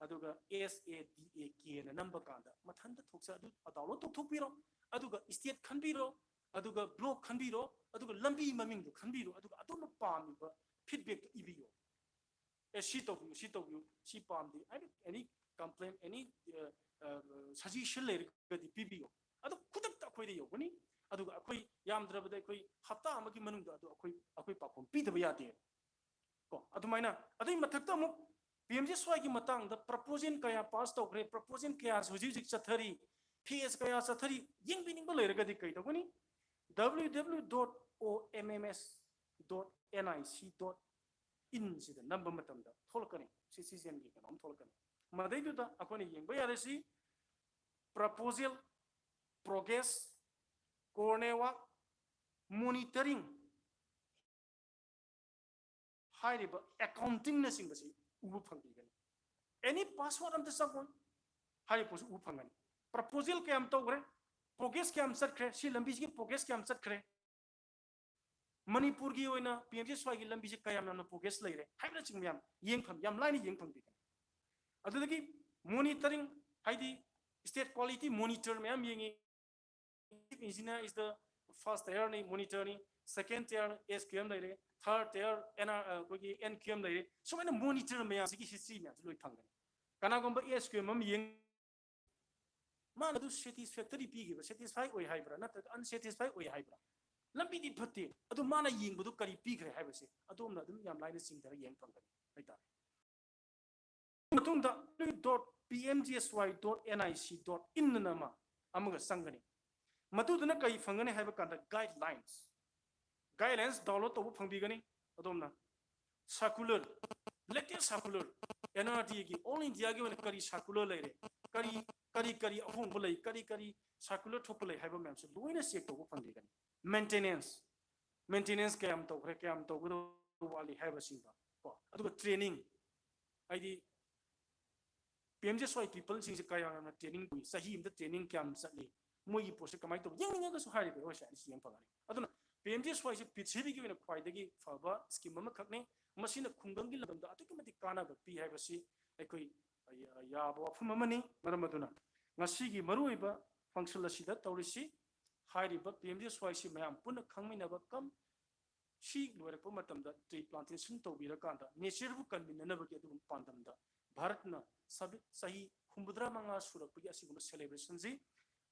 ꯑꯗꯨꯒ S A D A K ꯑꯅ ꯅꯝꯕ ꯀꯥꯟꯗ ꯃꯊꯟꯇ ꯊꯣꯛꯆ-, ꯑꯗꯨ download ꯇꯧꯊꯣꯛꯄꯤꯔꯣ, ꯑꯗꯨꯒ state ꯈꯟꯕꯤꯔꯣ, ꯑꯗꯨꯒ block ꯈꯟꯕꯤꯔꯣ, ꯑꯗꯨꯒ ꯂꯝꯕꯤ ꯃꯃꯤꯡꯗꯣ ꯈꯟꯕꯤꯔꯣ, ꯑꯗꯨꯒ ꯑꯗꯣꯝꯅ ꯄꯥꯝꯃꯤꯕ feedbackꯇꯣ ꯏꯕꯤꯌꯣ꯫ ꯑꯦ, ꯁꯤ ꯇꯧꯕꯤꯌꯨ, ꯁꯤ ꯇꯧꯕꯤꯌꯨ, ꯁꯤ ꯄꯥꯝꯗꯦ, any, any complaint, any, ꯑ, ꯑ, suggestion ꯂꯩꯔꯒꯗꯤ ꯄꯤꯕꯤꯌꯨ꯫ ꯑꯗꯨ ꯈꯨꯗꯛꯇ ꯑꯩꯈꯣꯏꯗ ꯌꯧꯒꯅꯤ꯫ ꯑꯗꯨꯒ ꯑꯩꯈꯣꯏ ꯌꯥꯝꯗ꯭ꯔꯕꯗ ꯑꯩꯈꯣꯏ ꯍꯞꯇꯥ ꯑꯃꯒꯤ ꯃꯅꯨꯡꯗ ꯑꯗꯨ ꯑꯩꯈꯣꯏ, ꯑꯩꯈꯣꯏ ꯄꯥꯎꯈꯨꯝ ꯄꯤꯗꯕ ꯌꯥꯗꯦ ꯀꯣ꯫ ꯑꯗꯨꯃꯥꯏꯅ ꯑꯗꯨꯒꯤ ꯃꯊꯛꯇ ꯑꯃꯨꯛ P M G S Yꯒꯤ ꯃꯇꯥꯡꯗ proposal ꯀꯌꯥ pass ꯇꯧꯈ꯭ꯔꯦ, proposal ꯀꯌꯥ ꯍꯧꯖꯤꯛ ꯍꯧꯖꯤꯛ ꯆꯠꯊꯔꯤ, case ꯀꯌꯥ ꯆꯠꯊꯔꯤ, ꯌꯦꯡꯕꯤꯅꯤꯡꯕ ꯂꯩꯔꯒꯗꯤ ꯀꯩ ꯇꯧꯒꯅꯤ? W W W dot O M M S dot N I C dot in ꯁꯤꯗ ꯅꯝꯕ ꯃꯇꯝꯗ ꯊꯣꯛꯂꯛꯀꯅꯤ, ꯁꯤꯇꯤꯖꯦꯟꯒꯤ ꯀꯩꯅꯣꯝ ꯊꯣꯛꯂꯛꯀꯅꯤ꯫ ꯃꯗꯩꯗꯨꯗ ꯑꯩꯈꯣꯏꯅ ꯌꯦꯡꯕ ꯌꯥꯔꯦ ꯁꯤ proposal, progress, core network, monitoring ꯍꯥꯏꯔꯤꯕ accountingꯅꯆꯤꯡꯕꯁꯤ ꯎꯕ ꯐꯪꯕꯤꯒꯅꯤ꯫ Any password ꯑꯝꯇ ꯆꯪꯉꯣꯏ, ꯍꯥꯏꯔꯤꯕ ꯄꯣꯠꯁꯤ ꯎꯕ ꯐꯪꯒꯅꯤ꯫ ꯄ꯭ꯔꯄꯣꯖꯦꯜ ꯀꯌꯥꯝ ꯇꯧꯈ꯭ꯔꯦ, ꯄ꯭ꯔꯣꯒ꯭ꯔꯦꯁ ꯀꯌꯥꯝ ꯆꯠꯈ꯭ꯔꯦ, ꯁꯤ ꯂꯝꯕꯤꯁꯤꯒꯤ ꯄ꯭ꯔꯣꯒ꯭ꯔꯦꯁ ꯀꯌꯥꯝ ꯆꯠꯈ꯭ꯔꯦ, ꯃꯅꯤꯄꯨꯔꯒꯤ ꯑꯣꯏꯅ ꯄꯤ ꯑꯦꯝ ꯖꯤ ꯑꯦꯁ ꯋꯥꯏꯒꯤ ꯂꯝꯕꯤꯁꯦ ꯀꯌꯥꯝ ꯌꯥꯝꯅ ꯄ꯭ꯔꯣꯒ꯭ꯔꯦꯁ ꯂꯩꯔꯦ ꯍꯥꯏꯕꯅꯆꯤꯡꯕ ꯌꯥꯝ ꯌꯦꯡ ꯐꯪ, ꯌꯥꯝ ꯂꯥꯏꯅ ꯌꯦꯡ ꯐꯪꯕꯤꯒꯅꯤ꯫ ꯑꯗꯨꯗꯒꯤ ꯃꯣꯅꯤꯇꯔꯤꯡ, ꯍꯥꯏꯗꯤ ꯁ꯭ꯇꯦꯠ ꯀ꯭ꯋꯥꯂꯤꯇꯤ ꯃꯣꯅꯤꯇꯔ ꯃꯌꯥꯝ ꯌꯦꯡꯉꯤ꯫ Chief engineer is the first tier ꯅꯤ, monitor ꯅꯤ, second tier S Q M ꯂꯩꯔꯦ, third tier N R, ꯑ, ꯑꯩꯈꯣꯏꯒꯤ N Q M ꯂꯩꯔꯦ꯫ ꯁꯨꯃꯥꯏꯅ ꯃꯣꯅꯤꯇꯔ ꯃꯌꯥꯝꯁꯤꯒꯤ ꯍꯤꯁꯇ꯭ꯔꯤ ꯃꯌꯥꯝꯁꯤ ꯂꯣꯏ ꯐꯪꯒꯅꯤ꯫ ꯀꯅꯥꯒꯨꯝꯕ S Q M ꯑꯃ ꯌꯦꯡ, ꯃꯥꯅ ꯑꯗꯨ ꯁꯦꯇꯤꯁꯐꯦꯛꯇꯔꯤ ꯄꯤꯈꯤꯕ, ꯁꯦꯇꯤꯁꯐꯥꯏ ꯑꯣꯏ ꯍꯥꯏꯕ꯭ꯔꯥ ꯅꯠꯇ꯭ꯔꯒ ꯑꯟꯁꯦꯇꯤꯁꯐꯥꯏ ꯑꯣꯏ ꯍꯥꯏꯕ꯭ꯔꯥ, ꯂꯝꯕꯤꯗꯤ ꯐꯠꯇꯦ, ꯑꯗꯨ ꯃꯥꯅ ꯌꯦꯡꯕꯗꯨ ꯀꯔꯤ ꯄꯤꯈ꯭ꯔꯦ ꯍꯥꯏꯕꯁꯦ ꯑꯗꯣꯝꯅ ꯑꯗꯨꯝ ꯌꯥꯝ ꯂꯥꯏꯅ ꯆꯤꯡꯊꯔ ꯌꯦꯡ ꯐꯪꯒꯅꯤ ꯍꯥꯏꯇꯥꯔꯦ꯫ ꯃꯇꯨꯡꯗ dot P M G S Y dot N I C dot in ꯑꯅ ꯑꯃ, ꯑꯃꯒ ꯆꯪꯒꯅꯤ꯫ ꯃꯗꯨꯗꯨꯅ ꯀꯔꯤ ꯐꯪꯒꯅꯤ ꯍꯥꯏꯕ ꯀꯥꯟꯗ ꯒꯥꯏꯗꯂꯥꯏꯟꯁ, ꯒꯥꯏꯗꯂꯥꯏꯟꯁ ꯗꯥꯎꯟꯂꯣꯗ ꯇꯧꯕ ꯐꯪꯕꯤꯒꯅꯤ꯫ ꯑꯗꯣꯝꯅ circular, latest circular, N R D A ꯒꯤ ꯑꯣꯜ ꯏꯟꯗꯤꯌꯥꯒꯤ ꯑꯣꯏꯅ ꯀꯔꯤ ꯁꯥꯔꯀꯨꯂꯔ ꯂꯩꯔꯦ, ꯀꯔꯤ, ꯀꯔꯤ, ꯀꯔꯤ ꯑꯍꯣꯡꯕ ꯂꯩ, ꯀꯔꯤ, ꯀꯔꯤ ꯁꯥꯔꯀꯨꯂꯔ ꯊꯣꯛꯄ ꯂꯩ ꯍꯥꯏꯕ ꯃꯌꯥꯝꯁꯦ ꯂꯣꯏꯅ ꯆꯦꯛ ꯇꯧꯕ ꯐꯪꯕꯤꯒꯅꯤ꯫ ꯃꯦꯟꯇꯦꯅꯦꯟꯁ, ꯃꯦꯟꯇꯦꯅꯦꯟꯁ ꯀꯌꯥꯝ ꯇꯧꯈ꯭ꯔꯦ, ꯀꯌꯥꯝ ꯇꯧꯒꯗꯧꯕ ꯋꯥꯠꯂꯤ ꯍꯥꯏꯕꯁꯤꯡꯗꯣ ꯀꯣ꯫ ꯑꯗꯨꯒ ꯇ꯭ꯔꯦꯅꯤꯡ, ꯍꯥꯏꯗꯤ P M G S Y ꯄꯤꯄꯜꯁꯤꯡꯁꯦ ꯀꯌꯥ ꯌꯥꯝꯅ ꯇ꯭ꯔꯦꯅꯤꯡ ꯇꯧꯏ, ꯆꯍꯤ ꯑꯃꯗ ꯇ꯭ꯔꯦꯅꯤꯡ ꯀꯌꯥꯝ ꯆꯠꯂꯤ, ꯃꯣꯏꯒꯤ ꯄꯣꯠꯁꯦ ꯀꯃꯥꯏꯅ ꯇꯧꯕ ꯌꯦꯡꯅꯤꯡꯉꯒꯁꯨ ꯍꯥꯏꯔꯤꯕ ꯑꯩꯈꯣꯏꯁꯦ ꯑꯩꯁꯨ ꯌꯦꯡ ꯐꯪꯒꯅꯤ꯫ ꯑꯗꯨꯅ P M G S Y ꯁꯦ ꯄ꯭ꯔꯤꯊꯤꯕꯤꯒꯤ ꯑꯣꯏꯅ ꯈ꯭ꯋꯥꯏꯗꯒꯤ ꯐꯕ ꯁ꯭ꯀꯤꯝ ꯑꯃꯈꯛꯅꯤ꯫ ꯃꯁꯤꯅ ꯈꯨꯡꯒꯪꯒꯤ ꯂꯝꯗꯝꯗ ꯑꯗꯨꯛꯀꯤ ꯃꯇꯤꯛ ꯀꯥꯟꯅꯕ ꯄꯤ ꯍꯥꯏꯕꯁꯤ ꯑꯩꯈꯣꯏ ꯌꯥꯕ ꯋꯥꯐꯝ ꯑꯃꯅꯤ꯫ ꯃꯔꯝ ꯑꯗꯨꯅ ꯉꯁꯤꯒꯤ ꯃꯔꯨꯑꯣꯏꯕ ꯐꯪꯁꯟ ꯑꯁꯤꯗ ꯇꯧꯔꯤꯁꯤ, ꯍꯥꯏꯔꯤꯕ P M G S Y ꯁꯤ ꯃꯌꯥꯝ ꯄꯨꯟꯅ ꯈꯪꯃꯤꯟꯅꯕ ꯀꯝ ꯁꯤ ꯂꯣꯏꯔꯛꯄ ꯃꯇꯝꯗ ꯇ꯭ꯔꯤ ꯄ꯭ꯂꯥꯟꯇꯦꯁꯟ ꯇꯧꯕꯤꯔꯀꯥꯟꯗ ꯅꯦꯆꯔꯕꯨ ꯀꯟꯃꯤꯟꯅꯅꯕꯒꯤ ꯑꯗꯨꯒꯨꯝꯕ ꯄꯥꯟꯗꯝꯗ ꯚꯥꯔꯠꯅ ꯁꯕꯤ-, ꯆꯍꯤ ꯍꯨꯝꯐꯨꯇꯔꯥ ꯃꯉꯥ ꯁꯨꯔꯛꯄꯒꯤ ꯑꯁꯤꯒꯨꯝꯕ ꯁꯦꯂꯦꯕ꯭ꯔꯦꯁꯟꯁꯤ,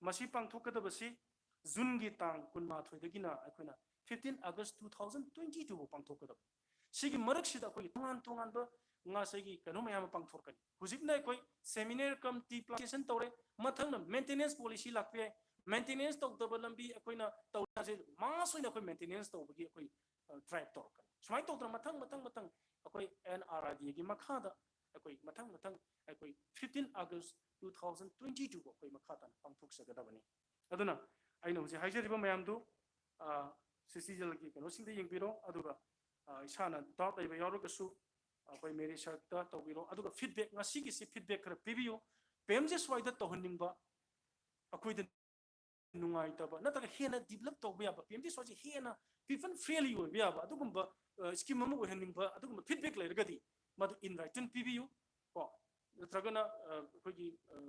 ꯃꯁꯤ ꯄꯥꯡꯊꯣꯛꯀꯗꯕꯁꯤ ꯖꯨꯟꯒꯤ ꯇꯥꯡ ꯀꯨꯟꯃꯥꯊꯣꯏꯗꯒꯤꯅ ꯑꯩꯈꯣꯏꯅ fifteen August two thousand twenty two ꯐꯥꯎ ꯄꯥꯡꯊꯣꯛꯀꯗꯕ꯫ ꯁꯤꯒꯤ ꯃꯔꯛꯁꯤꯗ ꯑꯩꯈꯣꯏꯒꯤ ꯇꯣꯉꯥꯟ ꯇꯣꯉꯥꯟꯕ ꯉꯁꯥꯏꯒꯤ ꯀꯩꯅꯣ ꯃꯌꯥꯝ ꯑꯃ ꯄꯥꯡꯊꯣꯔꯛꯀꯅꯤ꯫ ꯍꯧꯖꯤꯛꯅ ꯑꯩꯈꯣꯏ ꯁꯦꯃꯤꯅꯥꯔ ꯀꯝ ꯇ꯭ꯔꯤ ꯄ꯭ꯂꯥꯟꯇꯦꯁꯟ ꯇꯧꯔꯦ, ꯃꯊꯪꯅ ꯃꯦꯟꯇꯦꯅꯦꯟꯁ ꯄꯣꯂꯤꯁꯤ ꯂꯥꯛꯄ ꯌꯥꯏ꯫ ꯃꯦꯟꯇꯦꯅꯦꯟꯁ ꯇꯧꯗꯕ ꯂꯝꯕꯤ ꯑꯩꯈꯣꯏꯅ ꯇꯧꯔꯤꯁꯦ ꯃꯥꯁ ꯑꯣꯏꯅ ꯑꯩꯈꯣꯏ ꯃꯦꯟꯇꯦꯅꯦꯟꯁ ꯇꯧꯕꯒꯤ ꯑꯩꯈꯣꯏ, ꯑ, ꯗ꯭ꯔꯥꯏꯚ ꯇꯧꯔꯛꯀꯅꯤ꯫ ꯁꯨꯃꯥꯏꯅ ꯇꯧꯗꯅ ꯃꯊꯪ, ꯃꯊꯪ, ꯃꯊꯪ ꯑꯩꯈꯣꯏ N R I D A ꯒꯤ ꯃꯈꯥꯗ ꯑꯩꯈꯣꯏ ꯃꯊꯪ, ꯃꯊꯪ ꯑꯩꯈꯣꯏ fifteen August two thousand twenty two ꯐꯥꯎ ꯑꯩꯈꯣꯏ ꯃꯈꯥ ꯇꯥꯅ ꯄꯥꯡꯊꯣꯛꯆꯒꯗꯕꯅꯤ꯫ ꯑꯗꯨꯅ ꯑꯩꯅ ꯍꯧꯖꯤꯛ ꯍꯥꯏꯖꯔꯤꯕ ꯃꯌꯥꯝꯗꯨ, ꯑ, ꯁꯤꯁꯤꯖꯦꯜꯒꯤ ꯀꯩꯅꯣꯁꯤꯡꯗ ꯌꯦꯡꯕꯤꯔꯣ, ꯑꯗꯨꯒ, ꯑ, ꯏꯁꯥꯅ ꯗꯥꯎꯠ ꯂꯩꯕ ꯌꯥꯎꯔꯒꯁꯨ ꯑꯩꯈꯣꯏ ꯃꯦꯔꯤ ꯁꯔꯇ ꯇꯧꯕꯤꯔꯣ꯫ ꯑꯗꯨꯒ ꯐꯤꯗꯕꯦꯛ, ꯉꯁꯤꯒꯤꯁꯤ ꯐꯤꯗꯕꯦꯛ ꯈꯔ ꯄꯤꯕꯤꯌꯨ꯫ P M G S Y ꯗ ꯇꯧꯍꯟꯅꯤꯡꯕ ꯑꯩꯈꯣꯏꯗ ꯅꯨꯡꯉꯥꯏꯇꯕ ꯅꯠꯇ꯭ꯔꯒ ꯍꯦꯟꯅ develop ꯇꯧꯕ ꯌꯥꯕ, ꯄꯤ ꯑꯦꯝ ꯖꯤ ꯑꯦꯁ ꯋꯥꯏꯁꯦ ꯍꯦꯟꯅ people friendly ꯑꯣꯏꯕ ꯌꯥꯕ ꯑꯗꯨꯒꯨꯝꯕ scheme ꯑꯃ ꯑꯣꯏꯍꯟꯅꯤꯡꯕ ꯑꯗꯨꯒꯨꯝꯕ feedback ꯂꯩꯔꯒꯗꯤ ꯃꯗꯨ in writing ꯄꯤꯕꯤꯌꯨ ꯀꯣ, ꯅꯠꯇ꯭ꯔꯒꯅ ꯑꯩꯈꯣꯏꯒꯤ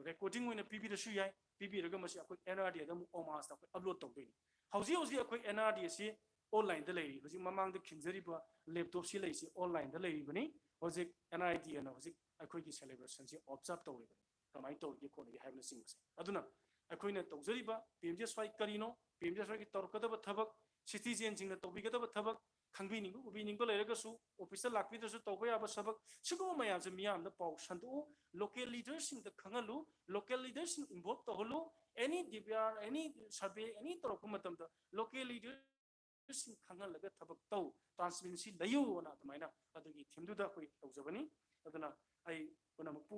recording ꯑꯣꯏꯅ ꯄꯤꯕꯤꯔꯁꯨ ꯌꯥꯏ꯫ ꯄꯤꯕꯤꯔꯒ ꯃꯁꯤ ꯑꯩꯈꯣꯏ ꯑꯦꯟ ꯑꯥꯔ ꯗꯤ ꯑꯦꯗ ꯑꯃꯨꯛ ꯑꯣꯃꯥꯁꯇ ꯑꯩꯈꯣꯏ upload ꯇꯧꯗꯣꯏꯅꯤ꯫ ꯍꯧꯖꯤꯛ ꯍꯧꯖꯤꯛ ꯑꯩꯈꯣꯏ ꯑꯦꯟ ꯑꯥꯔ ꯗꯤ ꯑꯦ ꯑꯁꯤ online ꯗ ꯂꯩꯔꯤ꯫ ꯍꯧꯖꯤꯛ ꯃꯃꯥꯡꯗ ꯈꯤꯟꯖꯔꯤꯕ laptop ꯁꯤ ꯂꯩꯔꯤꯁꯤ online ꯗ ꯂꯩꯔꯤꯕꯅꯤ꯫ ꯍꯧꯖꯤꯛ ꯑꯦꯟ ꯑꯥꯏ ꯗꯤ ꯑꯦꯅ ꯍꯧꯖꯤꯛ ꯑꯩꯈꯣꯏꯒꯤ celebration ꯁꯤ observe ꯇꯧꯔꯤꯕꯅꯤ꯫ ꯀꯃꯥꯏꯅ ꯇꯧꯔꯤꯒꯦ ꯈꯣꯠꯂꯤꯒꯦ ꯍꯥꯏꯕꯅꯆꯤꯡꯕꯁꯦ꯫ ꯑꯗꯨꯅ ꯑꯩꯈꯣꯏꯅ ꯇꯧꯖꯔꯤꯕ ꯄꯤ ꯑꯦꯝ ꯖꯤ ꯑꯦꯁ ꯋꯥꯏ ꯀꯔꯤꯅꯣ, ꯄꯤ ꯑꯦꯝ ꯖꯤ ꯑꯦꯁ ꯋꯥꯏꯒꯤ ꯇꯧꯔꯛꯀꯗꯕ ꯊꯕꯛ, citizen ꯁꯤꯡꯅ ꯇꯧꯕꯤꯒꯗꯕ ꯊꯕꯛ, ꯈꯪꯕꯤꯅꯤꯡꯕ ꯎꯕꯤꯅꯤꯡꯕ ꯂꯩꯔꯒꯁꯨ office ꯇ ꯂꯥꯛꯄꯤꯗ꯭ꯔꯁꯨ ꯇꯧꯕ ꯌꯥꯕ ꯊꯕꯛ, ꯁꯤꯒꯨꯝꯕ ꯃꯌꯥꯝꯁꯦ ꯃꯤꯌꯥꯝꯗ ꯄꯥꯎ ꯁꯟꯗꯣꯛꯎ, local leader ꯁꯤꯡꯗ ꯈꯪꯍꯜꯂꯨ, local leader ꯁꯤꯡ involve ꯇꯧꯍꯜꯂꯨ꯫ Any D P R, any survey, any ꯇꯧꯔꯛꯄ ꯃꯇꯝꯗ local leader ꯁꯤꯡ ꯈꯪꯍꯜꯂꯒ ꯊꯕꯛ ꯇꯧ, transparency ꯂꯩꯌꯨ ꯑꯅ ꯑꯗꯨꯃꯥꯏꯅ ꯑꯗꯨꯒꯤ theme ꯗꯨꯗ ꯑꯩꯈꯣꯏ ꯇꯧꯖꯕꯅꯤ꯫ ꯑꯗꯨꯅ ꯑꯩ ꯄꯨꯝꯅꯃꯛꯄꯨ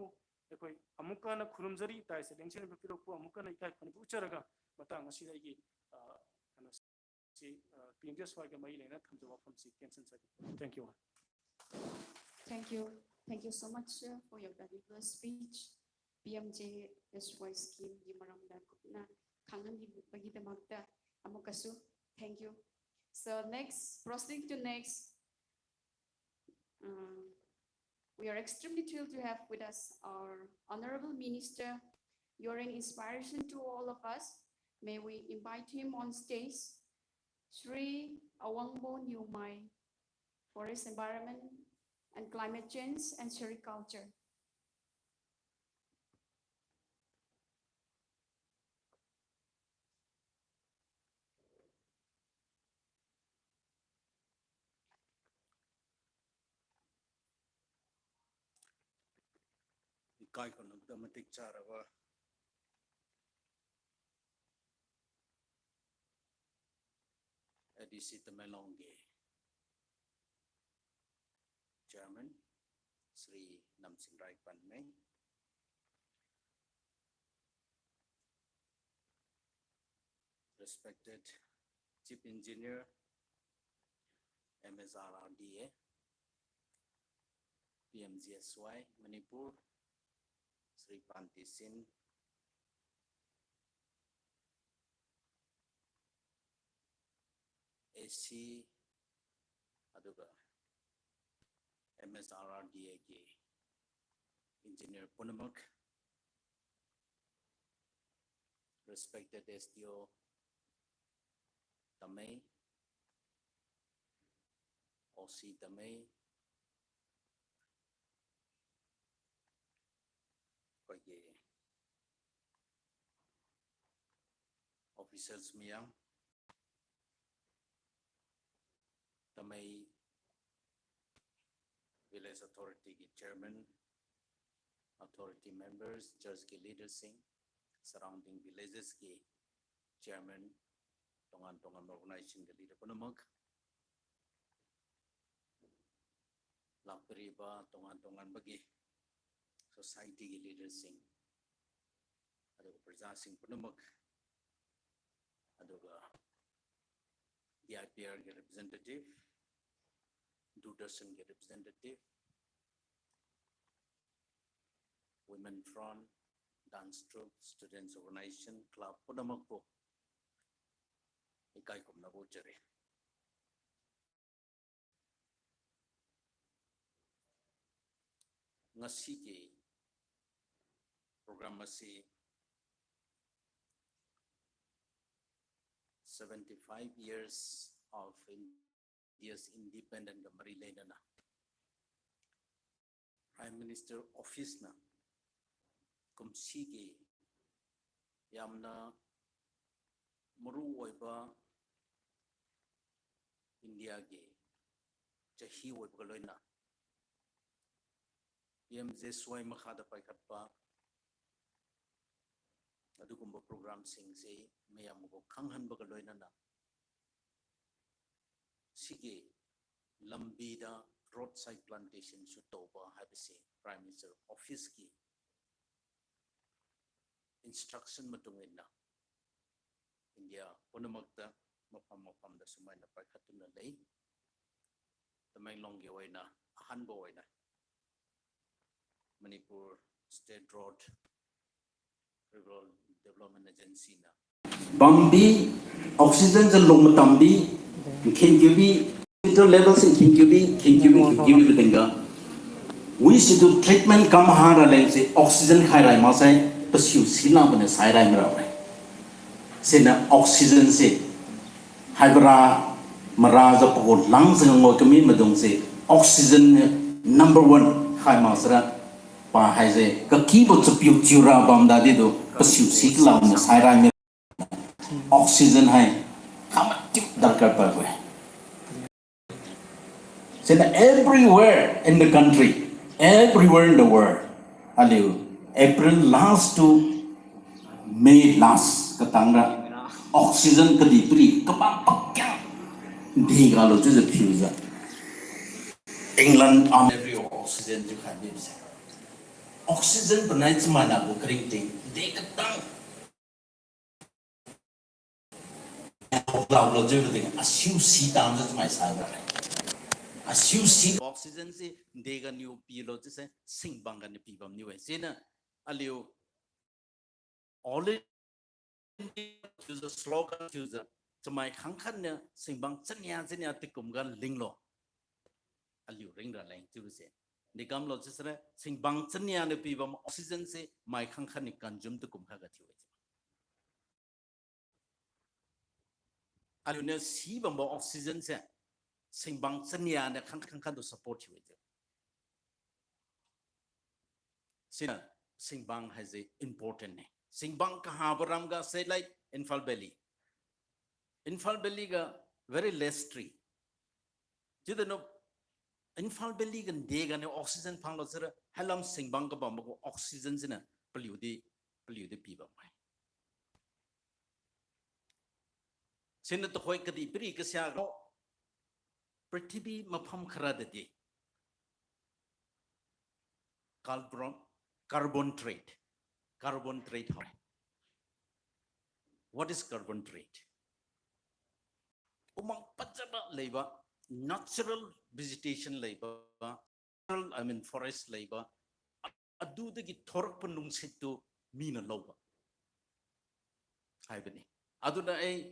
ꯑꯩꯈꯣꯏ ꯑꯃꯨꯛꯀ ꯍꯟꯅ ꯈꯨꯔꯨꯝꯖꯔꯤ, ꯇꯥꯏꯁꯇ ꯂꯦꯡꯁꯤꯟꯕ ꯄꯤꯔꯛꯄ ꯑꯃꯨꯛꯀ ꯍꯟꯅ ꯏꯀꯥꯏ ꯈꯨꯝꯅꯕ ꯎꯠꯆꯔꯒ ꯃꯇꯥꯡ ꯑꯁꯤꯗ ꯑꯩꯒꯤ, ꯑ, ꯀꯩꯅꯣꯁꯤ, ꯑ, ꯄꯤ ꯑꯦꯝ ꯖꯤ ꯑꯦꯁ ꯋꯥꯏꯒ ꯃꯔꯤ ꯂꯩꯅꯅ ꯊꯝꯖꯕ ꯋꯥꯐꯝꯁꯤ cancel ꯖꯒꯦ꯫ Thank you꯫ Thank you. Thank you so much, sir, for your valuable speech. P M G S Y scheme ꯒꯤ ꯃꯔꯝꯗ ꯀꯨꯞꯅ ꯈꯪꯍꯟꯕꯤꯕꯒꯤꯗꯃꯛꯇ ꯑꯃꯨꯛꯀꯁꯨ thank you. So next, proceeding to next, um, we are extremely thrilled to have with us our Honorable Minister. You're an inspiration to all of us. May we invite him on stage. Shri Awangbo Nyumai, Forest Environment and Climate Change and Sericulture. ꯏꯀꯥꯏ ꯈꯨꯝꯅꯕꯗ ꯃꯇꯤꯛ ꯆꯥꯔꯕ ꯑꯦ ꯗꯤ ꯁꯤ ꯇꯃꯦꯡꯂꯣꯡꯒꯤ chairman, Shri ꯅꯝꯁꯤꯡꯔꯥꯏ ꯄꯟꯃꯦ, respected Chief Engineer, M S R R D A, P M G S Y Manipur, Shri ꯄꯥꯟꯇꯤ ꯁꯤꯟ, C, ꯑꯗꯨꯒ M S R R D Aꯒꯤ engineer ꯄꯨꯝꯅꯃꯛ, respected S D O ꯇꯥꯃꯩ, O C ꯇꯥꯃꯩ, ꯑꯩꯈꯣꯏꯒꯤ officials ꯃꯌꯥꯝ, ꯇꯥꯃꯩ village authorityꯒꯤ chairman, authority members, churchꯀꯤ leaderꯁꯤꯡ, surrounding villagesꯀꯤ chairman, ꯇꯣꯉꯥꯟ ꯇꯣꯉꯥꯟꯕ organizationꯒꯤ leader ꯄꯨꯝꯅꯃꯛ, ꯂꯥꯛꯄꯤꯔꯤꯕ ꯇꯣꯉꯥꯟ ꯇꯣꯉꯥꯟꯕꯒꯤ societyꯒꯤ leaderꯁꯤꯡ, ꯑꯗꯨꯒ ꯄ꯭ꯔꯖꯥꯁꯤꯡ ꯄꯨꯝꯅꯃꯛ, ꯑꯗꯨꯒ D I P Rꯒꯤ representative, ꯗꯨꯔꯗꯔꯁꯟꯒꯤ representative, Women Front, dance troupe, students organization, club ꯄꯨꯝꯅꯃꯛꯄꯨ ꯏꯀꯥꯏ ꯈꯨꯝꯅꯕ ꯎꯠꯆꯔꯤ꯫ ꯉꯁꯤꯒꯤ program ꯑꯁꯤ seventy five years of India's independence ꯀ ꯃꯔꯤ ꯂꯩꯅꯅ Prime Minister Office ꯅ ꯀꯨꯝꯁꯤꯒꯤ ꯌꯥꯝꯅ ꯃꯔꯨ ꯑꯣꯏꯕ ꯏꯟꯗꯤꯌꯥꯒꯤ ꯆꯍꯤ ꯑꯣꯏꯕꯒ ꯂꯣꯏꯅ P M G S Y ꯃꯈꯥꯗ ꯄꯥꯏꯈꯠꯄ ꯑꯗꯨꯒꯨꯝꯕ programꯁꯤꯡꯁꯤ ꯃꯌꯥꯝꯕꯨ ꯈꯪꯍꯟꯕꯒ ꯂꯣꯏꯅꯅ ꯁꯤꯒꯤ ꯂꯝꯕꯤꯗ roadside plantationꯁꯨ ꯇꯧꯕ ꯍꯥꯏꯕꯁꯤ Prime Minister Officeꯀꯤ instruction ꯃꯇꯨꯡ ꯏꯟꯅ ꯏꯟꯗꯤꯌꯥ ꯄꯨꯝꯅꯃꯛꯇ ꯃꯐꯝ ꯃꯐꯝꯗ ꯁꯨꯃꯥꯏꯅ ꯄꯥꯏꯈꯠꯇꯨꯅ ꯂꯩ꯫ ꯇꯃꯦꯡꯂꯣꯡꯒꯤ ꯑꯣꯏꯅ ꯑꯍꯥꯟꯕ ꯑꯣꯏꯅ Manipur State Road Rural Development Agencyꯅ ꯄꯥꯝꯕꯤ, oxygenꯁꯦ ꯂꯣꯡ ꯃꯇꯝꯗꯤ Khingkiubi, to level sin khingkiubi, khingkiubi, khingkiubi bedenga. We should do treatment kam hara leng se oxygen khai rai ma sai, pasiu sila bane sai rai mra rai. Sina oxygen se, haibra, mara za poko lang se ngo kami madung se, oxygen number one khai ma sara, pa hai se, kaki bo chapiu chiura bam da di do, pasiu sila bane sai rai mra. Oxygen hai, kama tiu darkar pa kwe. Sina everywhere in the country, everywhere in the world, aliu April last to May last katangra oxygen kadi pri kabang pakya di galo chu the future. England am every oxygen ju khai bi se. Oxygen panai chuma na bu kring ting de katang. Lau lo je ting asiu si tam je mai sa ga. Asiu si oxygen si de ga niu pi lo je se singbang ga ni pi bam ni we. Sina aliu all India to the slogan to the to mai khang khan ne singbang chanya chanya tikum ga ling lo. Aliu ring ra leng tu se. Ni kam lo je se singbang chanya ne pi bam oxygen se mai khang khan ni consume tikum kha ga ti we. Aliu ne si bam ba oxygen se singbang chanya ne khang khang khan to support ti we. Sina singbang hai se important ne. Singbang kaha baram ga se like Imphal Valley. Imphal Valley ga very less tree. Jida no Imphal Valley ga de ga ne oxygen phang lo sira halam singbang ka bam ko oxygen sina paliu di paliu di pi bam mai. Sina to hoi kadi pri ka sia ro. Prithibi mapham khara da di. Carbon, carbon trade. Carbon trade how? What is carbon trade? Umang pajaba leiba, natural vegetation leiba, natural, I mean forest leiba, adudagi thorak pa nungsit tu mina loba. Hai bani. Aduna ai,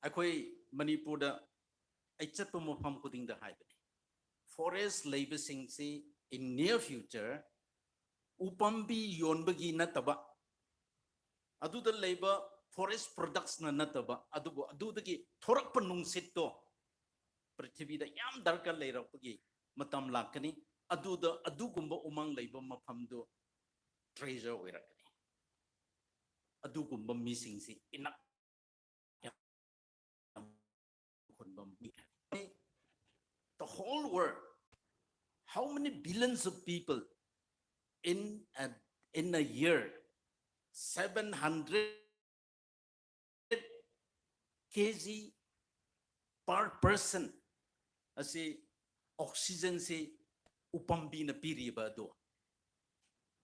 akoi ꯃꯅꯤꯄꯨꯔꯗ ꯑꯩ ꯆꯠꯄ ꯃꯐꯝ ꯈꯨꯗꯤꯡꯗ ꯍꯥꯏꯕꯅꯤ, forest ꯂꯩꯕꯁꯤꯡꯁꯤ in near future ꯎꯄꯥꯝꯕꯤ ꯌꯣꯟꯕꯒꯤ ꯅꯠꯇꯕ, ꯑꯗꯨꯗ ꯂꯩꯕ forest productsꯅ ꯅꯠꯇꯕ, ꯑꯗꯨꯕꯨ ꯑꯗꯨꯗꯒꯤ ꯊꯣꯔꯛꯄ ꯅꯨꯡꯁꯤꯠꯇꯣ ꯄ꯭ꯔꯤꯊꯤꯕꯤꯗ ꯌꯥꯝ ꯗꯔꯀꯥꯔ ꯂꯩꯔꯛꯄꯒꯤ ꯃꯇꯝ ꯂꯥꯛꯀꯅꯤ꯫ ꯑꯗꯨꯗ ꯑꯗꯨꯒꯨꯝꯕ ꯎꯃꯪ ꯂꯩꯕ ꯃꯐꯝꯗꯨ treasure ꯑꯣꯏꯔꯛꯀꯅꯤ꯫ ꯑꯗꯨꯒꯨꯝꯕ ꯃꯤꯁꯤꯡꯁꯤ ꯏꯅꯥꯛ ꯌꯥꯝ ꯈꯨꯟꯕ ꯃꯤ꯫ The whole world, how many billions of people in a, in a year, seven hundred kg per person ꯑꯁꯤ oxygenꯁꯤ ꯎꯄꯥꯝꯕꯤꯅ ꯄꯤꯔꯤꯕ ꯑꯗꯣ,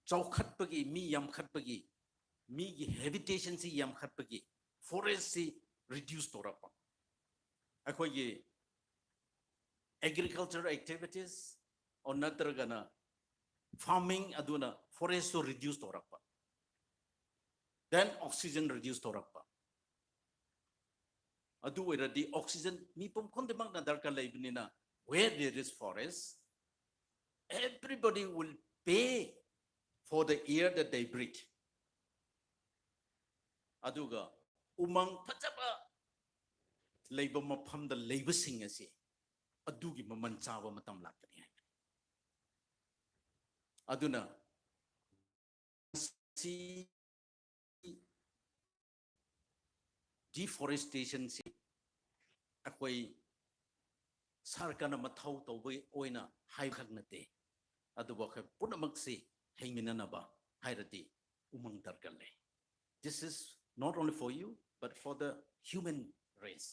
ꯆꯥꯎꯈꯠꯄꯒꯤ, ꯃꯤ ꯌꯥꯝꯈꯠꯄꯒꯤ, ꯃꯤꯒꯤ habitationꯁꯤ ꯌꯥꯝꯈꯠꯄꯒꯤ forestꯁꯤ reduce ꯇꯧꯔꯛꯄ꯫ ꯑꯩꯈꯣꯏꯒꯤ agriculture activities or ꯅꯠꯇ꯭ꯔꯒꯅ farming ꯑꯗꯨꯅ forestꯇꯨ reduce ꯇꯧꯔꯛꯄ, then oxygen reduce ꯇꯧꯔꯛꯄ꯫ ꯑꯗꯨ ꯑꯣꯏꯔꯗꯤ oxygen ꯃꯤꯄꯨꯝ ꯈꯨꯗꯤꯡꯃꯛꯅ ꯗꯔꯀꯥꯔ ꯂꯩꯕꯅꯤꯅ, where there is forest, everybody will pay for the air that they breathe. ꯑꯗꯨꯒ ꯎꯃꯪ ꯐꯖꯕ ꯂꯩꯕ ꯃꯐꯝꯗ ꯂꯩꯕꯁꯤꯡ ꯑꯁꯤ ꯑꯗꯨꯒꯤ ꯃꯃꯜ ꯆꯥꯕ ꯃꯇꯝ ꯂꯥꯛꯀꯅꯤ ꯍꯥꯏꯕꯅꯤ꯫ ꯑꯗꯨꯅ ꯁꯤ deforestationꯁꯤ ꯑꯩꯈꯣꯏ ꯁꯔꯀꯥꯔꯅ ꯃꯊꯧ ꯇꯧꯕꯒꯤ ꯑꯣꯏꯅ ꯍꯥꯏꯕꯈꯛ ꯅꯠꯇꯦ, ꯑꯗꯨꯕꯨ ꯑꯩꯈꯣꯏ ꯄꯨꯝꯅꯃꯛꯁꯤ ꯍꯩꯃꯤꯟꯅꯅꯕ ꯍꯥꯏꯔꯗꯤ ꯎꯃꯪ ꯗꯔꯀꯥꯔ ꯂꯩ꯫ This is not only for you, but for the human race.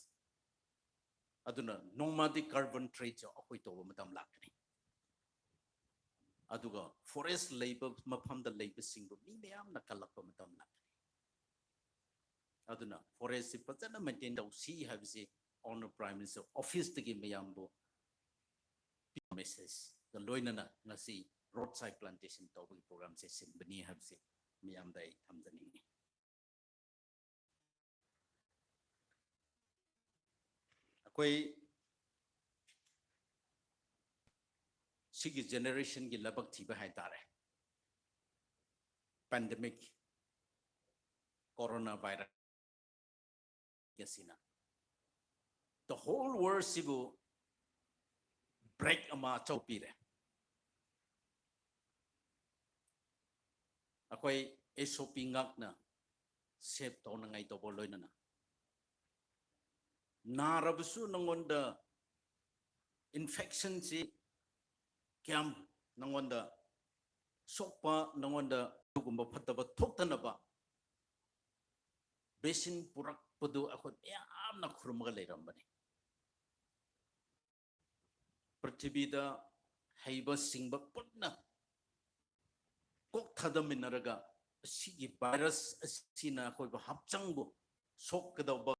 ꯑꯗꯨꯅ ꯅꯣꯡꯃꯗꯤ carbon tradeꯁꯨ ꯑꯩꯈꯣꯏ ꯇꯧꯕ ꯃꯇꯝ ꯂꯥꯛꯀꯅꯤ꯫ ꯑꯗꯨꯒ forest ꯂꯩꯕ ꯃꯐꯝꯗ ꯂꯩꯕꯁꯤꯡꯕꯨ ꯃꯤ ꯃꯌꯥꯝꯅ ꯀꯜꯂꯛꯄ ꯃꯇꯝ ꯂꯥꯛꯀꯅꯤ꯫ ꯑꯗꯨꯅ forestꯁꯤ ꯐꯖꯅ maintain ꯇꯧꯁꯤ ꯍꯥꯏꯕꯁꯤ Honourable Prime Minister officeꯇꯒꯤ ꯃꯌꯥꯝꯕꯨ messageꯒ ꯂꯣꯏꯅꯅ ꯉꯁꯤ roadside plantation ꯇꯧꯕꯒꯤ programꯁꯦ ꯁꯤꯟꯕꯅꯤ ꯍꯥꯏꯕꯁꯤ ꯃꯌꯥꯝꯗ ꯑꯩ ꯊꯝꯖꯅꯤꯡꯏ꯫ ꯑꯩꯈꯣꯏ ꯁꯤꯒꯤ generationꯒꯤ ꯂꯥꯏꯕꯛ ꯊꯤꯕ ꯍꯥꯏꯇꯥꯔꯦ, pandemic, coronavirus ꯑꯁꯤꯅ the whole world ꯁꯤꯕꯨ break ꯑꯃ ꯑꯆꯧ ꯄꯤꯔꯦ꯫ ꯑꯩꯈꯣꯏ S O P ꯉꯥꯛꯅ save ꯇꯧꯅꯉꯥꯏ ꯇꯧꯕ ꯂꯣꯏꯅꯅ, ꯅꯥꯔꯕꯁꯨ ꯅꯉꯣꯟꯗ infectionꯁꯤ ꯀꯌꯥꯝ ꯅꯉꯣꯟꯗ ꯁꯣꯛꯄ, ꯅꯉꯣꯟꯗ ꯑꯗꯨꯒꯨꯝꯕ ꯐꯠꯇꯕ ꯊꯣꯛꯇꯅꯕ vaccine ꯄꯨꯔꯛꯄꯗꯨ ꯑꯩꯈꯣꯏ ꯃꯌꯥꯝꯅ ꯈꯨꯔꯨꯝꯃꯒ ꯂꯩꯔꯝꯕꯅꯤ꯫ ꯄ꯭ꯔꯤꯊꯤꯕꯤꯗ ꯍꯩꯕ ꯁꯤꯡꯕ ꯄꯨꯟꯅ ꯀꯣꯛ ꯊꯥꯗꯃꯤꯟꯅꯔꯒ ꯑꯁꯤꯒꯤ virus ꯑꯁꯤꯅ ꯑꯩꯈꯣꯏꯕꯨ ꯍꯛꯆꯥꯡꯕꯨ ꯁꯣꯛꯀꯗꯧꯕ,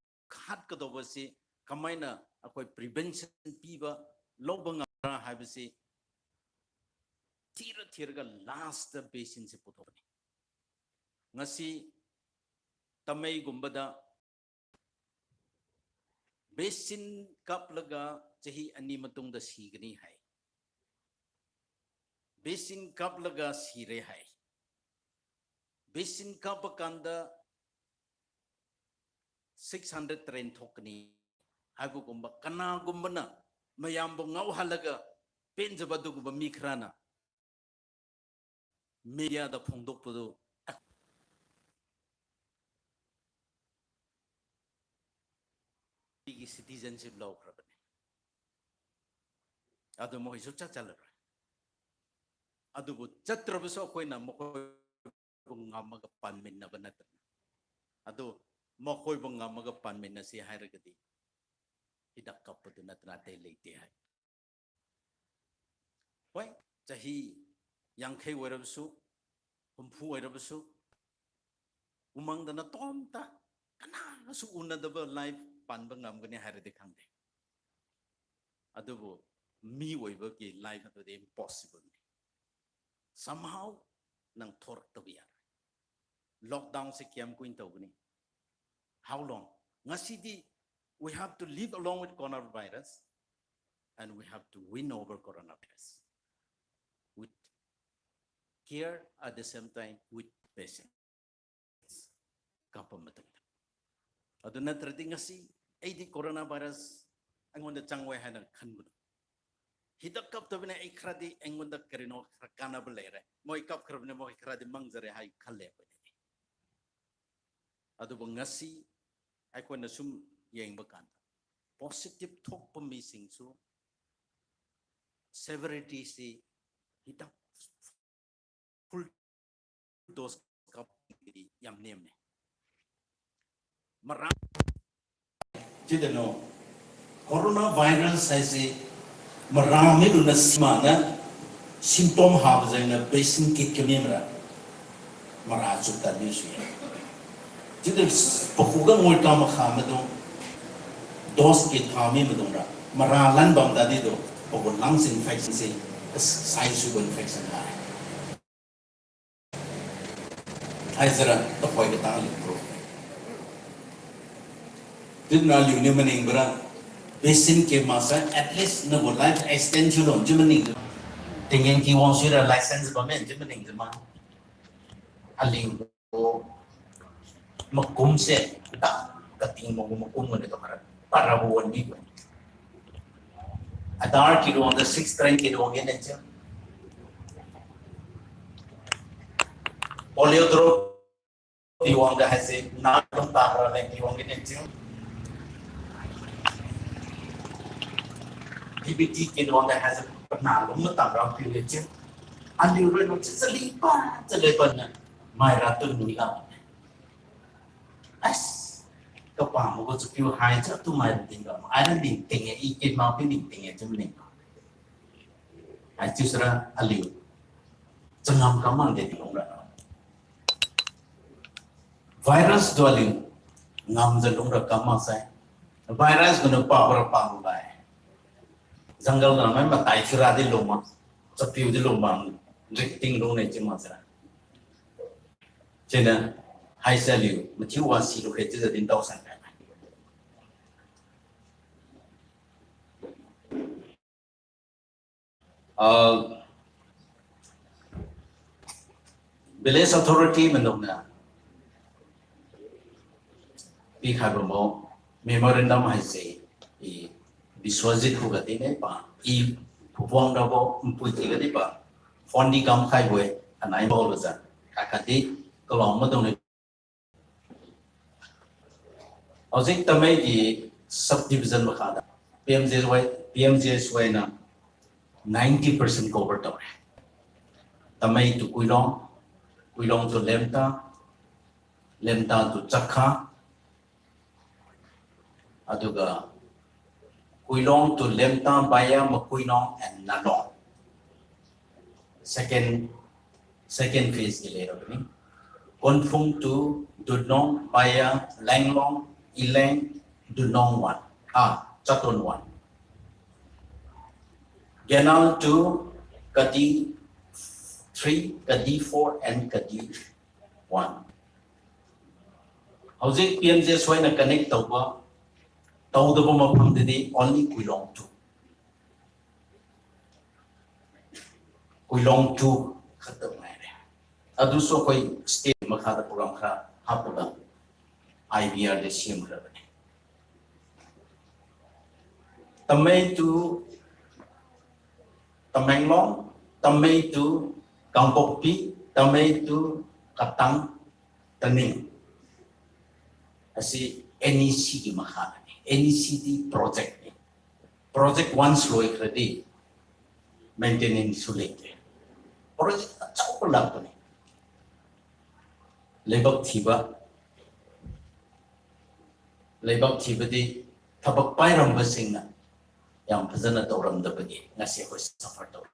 ꯍꯥꯠꯀꯗꯧꯕꯁꯤ ꯀꯃꯥꯏꯅ ꯑꯩꯈꯣꯏ prevention ꯄꯤꯕ, ꯂꯧꯕ ꯉꯝꯕ꯭ꯔꯥ ꯍꯥꯏꯕꯁꯤ ꯊꯤꯔ ꯊꯤꯔꯒ lastꯇ vaccineꯁꯦ ꯄꯨꯊꯣꯛꯄꯅꯤ꯫ ꯉꯁꯤ ꯇꯥꯃꯩꯒꯨꯝꯕꯗ vaccine ꯀꯥꯞꯂꯒ ꯆꯍꯤ ꯑꯅꯤ ꯃꯇꯨꯡꯗ ꯁꯤꯒꯅꯤ ꯍꯥꯏ꯫ Vaccine ꯀꯥꯞꯂꯒ ꯁꯤꯔꯦ ꯍꯥꯏ꯫ Vaccine ꯀꯥꯞꯄ ꯀꯥꯟꯗ six hundred train ꯊꯣꯛꯀꯅꯤ ꯍꯥꯏꯕꯒꯨꯝꯕ, ꯀꯅꯥꯒꯨꯝꯕꯅ ꯃꯌꯥꯝꯕꯨ ꯉꯥꯎꯍꯜꯂꯒ ꯄꯦꯟꯖꯕ ꯑꯗꯨꯒꯨꯝꯕ ꯃꯤ ꯈꯔꯅ mediaꯗ ꯐꯣꯡꯗꯣꯛꯄꯗꯨ ꯑꯩꯒꯤ citizenship ꯂꯧꯈ꯭ꯔꯕꯅꯤ꯫ ꯑꯗꯨ ꯃꯈꯣꯏ ꯁꯨꯡꯆꯠ ꯆꯠꯂꯔꯣꯏ꯫ ꯑꯗꯨꯕꯨ ꯆꯠꯇ꯭ꯔꯕꯁꯨ ꯑꯩꯈꯣꯏꯅ ꯃꯈꯣꯏꯕꯨ ꯉꯝꯃꯒ ꯄꯥꯟꯃꯤꯟꯅꯕ ꯅꯠꯇꯅ, ꯑꯗꯨ ꯃꯈꯣꯏꯕꯨ ꯉꯝꯃꯒ ꯄꯥꯟꯃꯤꯟꯅꯁꯤ ꯍꯥꯏꯔꯒꯗꯤ ꯍꯤꯗꯥꯛ ꯀꯥꯞꯄꯗꯨ ꯅꯠꯇꯅ ꯑꯇꯩ ꯂꯩꯇꯦ ꯍꯥꯏ꯫ ꯍꯣꯏ, ꯆꯍꯤ ꯌꯥꯡꯈꯩ ꯑꯣꯏꯔꯕꯁꯨ, ꯍꯨꯝꯐꯨ ꯑꯣꯏꯔꯕꯁꯨ, ꯎꯃꯪꯗ ꯅꯇꯣꯝꯇ ꯀꯅꯥꯒꯁꯨ ꯎꯅꯗꯕ life ꯄꯥꯟꯕ ꯉꯝꯒꯅꯤ ꯍꯥꯏꯔꯗꯤ ꯈꯪꯗꯦ꯫ ꯑꯗꯨꯕꯨ ꯃꯤ ꯑꯣꯏꯕꯒꯤ life ꯑꯗꯨꯗꯤ impossibleꯅꯤ꯫ Somehow ꯅꯪ ꯊꯣꯔꯛꯇꯕ ꯌꯥꯔꯣꯏ꯫ Lockdownꯁꯦ ꯀꯌꯥꯝ ꯀꯨꯏꯅ ꯇꯧꯒꯅꯤ? How long? ꯉꯁꯤꯗꯤ We have to live along with coronavirus, and we have to win over coronavirus with care, at the same time with patience. ꯀꯥꯞꯄ ꯃꯇꯝꯗ, ꯑꯗꯨ ꯅꯠꯇ꯭ꯔꯗꯤ ꯉꯁꯤ ꯑꯩꯗꯤ coronavirus ꯑꯩꯉꯣꯟꯗ ꯆꯪꯉꯣꯏ ꯍꯥꯏꯅ ꯈꯟꯕꯗꯣ, ꯍꯤꯗꯥꯛ ꯀꯥꯞꯇꯕꯅ ꯑꯩ ꯈꯔꯗꯤ, ꯑꯩꯉꯣꯟꯗ ꯀꯔꯤꯅꯣ ꯈꯔ ꯀꯥꯟꯅꯕ ꯂꯩꯔꯦ, ꯃꯣꯏ ꯀꯥꯞꯈ꯭ꯔꯕꯅꯤ, ꯃꯣꯏ ꯈꯔꯗꯤ ꯃꯥꯡꯖꯔꯦ ꯍꯥꯏ ꯈꯜꯂꯦ ꯑꯩꯈꯣꯏꯅꯗꯤ꯫ ꯑꯗꯨꯕꯨ ꯉꯁꯤ ꯑꯩꯈꯣꯏꯅ ꯁꯨꯝ ꯌꯦꯡꯕ ꯀꯥꯟꯗ, positive ꯊꯣꯛꯄ ꯃꯤꯁꯤꯡꯁꯨ severityꯁꯤ ꯍꯤꯗꯥꯛ full dose ꯀꯥꯞꯄꯗꯤ ꯌꯥꯝ ꯅꯦꯝꯃꯦ꯫ ꯃꯔꯥꯡ ꯁꯤꯗꯅꯣ, coronavirus ꯍꯥꯏꯁꯤ ꯃꯔꯥ ꯃꯤꯗꯨꯅ ꯁꯤꯃꯥꯅ symptom ꯍꯥꯕꯁꯦ ꯑꯩꯅ vaccine kit ꯀ ꯃꯦꯝꯕ꯭ꯔꯥ? ꯃꯔꯥ ꯆꯨꯞꯇ ꯃꯤꯁꯨ ꯌꯥꯏ꯫ ꯁꯤꯗ ꯄꯀꯨꯒ ꯃꯣꯏ ꯀꯥ ꯃꯈꯥ ꯑꯃꯗꯣ dose kit ꯊꯥ ꯃꯤ ꯑꯃꯗꯣ ꯃꯔꯥ ꯂꯟꯕ ꯑꯃꯗ ꯑꯗꯨꯏꯗꯣ ꯄꯀꯨ lungs infectionꯁꯦ ꯁꯥꯏ ꯁꯨꯕ infection ꯂꯥꯛꯑꯦ꯫ ꯍꯥꯏꯖꯔ ꯇꯈꯣꯏꯒ ꯇꯥꯡ ꯂꯤꯛꯇ꯭ꯔꯣ꯫ ꯇꯤꯟꯅ ꯂꯤꯎꯅꯤ ꯃꯅꯤꯡꯕ꯭ꯔꯥ? Vaccine K mass at least ꯅꯕꯨ life extension ꯂꯣꯟꯁꯤ ꯃꯅꯤꯡ꯫ ꯇꯦꯡꯒꯦꯟ ꯀꯤ ꯋꯥꯡꯁꯨꯏꯔ license ꯄꯥꯝꯃꯦꯟꯁꯤ ꯃꯅꯤꯡꯗ ꯃꯥ꯫ ꯑꯂꯤꯡꯕꯣ ꯃꯀꯨꯝꯁꯦ ꯗꯥꯛ ꯀꯇꯤꯡ ꯃꯒꯨꯝ ꯃꯀꯨꯝ ꯑꯣꯏꯅ ꯇꯧꯈ꯭ꯔ ꯄꯥꯔꯕ ꯑꯣꯟꯕꯤꯕ꯫ ꯑꯙꯥꯔ ꯀꯤꯂꯣꯗ six ꯇꯔꯦꯠ ꯀꯤꯂꯣꯒꯤ ꯅꯦꯆꯔ꯫ Polio drop ꯇꯤꯋꯥꯡꯗ ꯍꯥꯏꯁꯦ ꯅꯥ ꯑꯗꯨꯝ ꯇꯥꯈ꯭ꯔ ꯂꯩ ꯇꯤꯋꯥꯡꯒꯤ ꯅꯦꯆꯔ꯫ ꯗꯤ ꯕꯤ ꯇꯤ ꯀꯤꯂꯣꯗ ꯍꯥꯏꯁꯦ ꯅꯥ ꯑꯗꯨꯝ ꯇꯥꯈ꯭ꯔ ꯅꯦꯆꯔ꯫ ꯑꯂꯨ ꯔꯣꯏ ꯅꯨꯡꯁꯤꯠ ꯆꯠꯂꯤ ꯄꯥ ꯆꯠꯂꯦ ꯄꯟꯅ ꯃꯥꯏ ꯔꯥ ꯇꯨꯟ ꯅꯨꯃꯤꯠ ꯂꯥꯛꯄꯅꯦ꯫ ꯑꯁ ꯀꯄꯥ ꯃꯒꯣ ꯆꯨꯄꯤꯌꯨ ꯍꯥꯏ ꯆꯠ ꯇꯨ ꯃꯥꯏ ꯇꯤꯡꯒ ꯑꯥꯏꯔꯟ ꯅꯤꯡ ꯇꯤꯡꯉꯦ ꯏ ꯀꯦ ꯃꯥ ꯄꯤ ꯅꯤꯡ ꯇꯤꯡꯉꯦ ꯆꯨꯝ ꯅꯤꯡ꯫ ꯑꯥꯏ ꯆꯨꯁꯔ ꯑꯂꯤꯌꯨ ꯆꯉꯝ ꯀꯃꯥꯟꯗꯦ ꯇꯤꯡꯒ virus ꯗꯣ ꯑꯂꯤꯌꯨ ꯉꯝꯖ ꯂꯨꯝꯔ ꯀꯃꯥ ꯁꯥꯏ꯫ Virus ꯒꯅ ꯄꯥꯕꯔ ꯄꯥꯕ ꯂꯥꯏ꯫ ꯖꯪꯒꯜ ꯅ ꯃꯥꯏ ꯃꯇꯥꯏ ꯁꯤꯔꯥꯗꯤ ꯂꯨꯃ ꯆꯠꯄꯤꯌꯨꯗꯤ ꯂꯨꯃ ꯗ꯭ꯔꯤꯛꯇꯤꯡ ꯂꯨꯅ ꯆꯤꯡ ꯃꯥꯁꯤꯔ꯫ ꯆꯦꯅ ꯍꯥꯏꯁ ꯑꯂꯤꯌꯨ ꯃꯊꯤꯎ ꯋꯥ ꯁꯤꯂꯨ ꯈꯦ ꯆꯤꯖꯗꯤꯟ ꯇꯧꯁꯟ꯫ ꯑ, village authority ꯃꯅꯨꯡꯅ ꯄꯤꯈꯥꯏꯕ ꯃꯑꯣꯡ memorandum ꯍꯥꯏꯁꯦ ꯏ ꯕꯤꯁ꯭ꯋꯖꯤꯠ ꯈꯨꯒꯗꯤꯅꯦ ꯄꯥ ꯏ ꯐꯨꯕꯣꯡꯗꯕꯣ ꯄꯨꯏꯇꯤꯒꯗꯤ ꯄꯥ ꯐꯣꯟꯗꯤ ꯀꯝ ꯈꯥꯏꯕꯣꯏ ꯑꯅꯥꯏ ꯕꯣꯜꯕꯖꯥ ꯀꯥꯀꯥꯗꯤ ꯀꯂꯣꯡ ꯃꯗꯧꯅ ꯍꯧꯖꯤꯛ ꯇꯃꯩꯒꯤ subdivision ꯃꯈꯥꯗ P M J Y, P M J S ꯋꯥꯏꯅ ninety percent cover ꯇꯧꯔꯦ꯫ ꯇꯃꯩ to ꯀꯨꯏꯂꯣꯡ, ꯀꯨꯏꯂꯣꯡ to ꯂꯦꯝꯇꯥ, ꯂꯦꯝꯇꯥ to ꯆꯥꯛꯈꯥ, ꯑꯗꯨꯒ ꯀꯨꯏꯂꯣꯡ to ꯂꯦꯝꯇꯥ via ꯃꯀꯨꯏꯂꯣꯡ and ꯅꯥꯂꯣꯡ꯫ Second, second phase ꯀꯤ ꯂꯩꯔꯕꯅꯤ꯫ ꯀꯣꯟꯐꯨꯡ to ꯗꯨꯗꯣꯡ via ꯂꯦꯡꯂꯣꯡ, ꯏꯂꯦꯡ, ꯗꯨꯗꯣꯡ one, ah, ꯆꯥꯇꯣꯟ one꯫ ꯒꯦꯅꯥꯜ to ꯀꯗꯤ three, ꯀꯗꯤ four and ꯀꯗꯤ one꯫ ꯍꯧꯖꯤꯛ ꯄꯤ ꯑꯦꯝ ꯖꯦ ꯑꯦꯁ ꯋꯥꯏꯅ connect ꯇꯧꯕ, ꯇꯧꯗꯕ ꯃꯐꯝꯗꯗꯤ only ꯀꯨꯏꯂꯣꯡ two꯫ ꯀꯨꯏꯂꯣꯡ two ꯈꯛꯇ ꯉꯥꯏꯔꯦ꯫ ꯑꯗꯨꯁꯨ ꯑꯩꯈꯣꯏ state ꯃꯈꯥꯗ program ꯈꯔ ꯍꯥꯞꯄꯒ ꯑꯥꯏ ꯕꯤ ꯑꯥꯔꯗ ꯁꯦꯝꯈ꯭ꯔꯕꯅꯤ꯫ Tamei to Tamenglong, Tamei to Kangpokpi, Tamei to Katang, ꯇꯅꯤꯡ꯫ ꯑꯁꯤ ꯑꯦꯟ ꯏ ꯁꯤꯒꯤ ꯃꯈꯥꯗꯅꯤ꯫ ꯑꯦꯟ ꯏ ꯁꯤꯗꯤ project ꯅꯤ꯫ Project once ꯂꯣꯏꯈ꯭ꯔꯗꯤ maintenance ꯁꯨ ꯂꯩꯇ꯭ꯔꯦ꯫ Project ꯑꯆꯧꯕ ꯂꯥꯛꯄꯅꯤ꯫ ꯂꯩꯕꯛ ꯊꯤꯕ, ꯂꯩꯕꯛ ꯊꯤꯕꯗꯤ ꯊꯕꯛ ꯄꯥꯏꯔꯝꯕꯁꯤꯡꯅ ꯌꯥꯝ ꯐꯖꯅ ꯇꯧꯔꯝꯗꯕꯒꯤ ꯉꯁꯤ ꯑꯩꯈꯣꯏ suffer ꯇꯧꯔꯤ꯫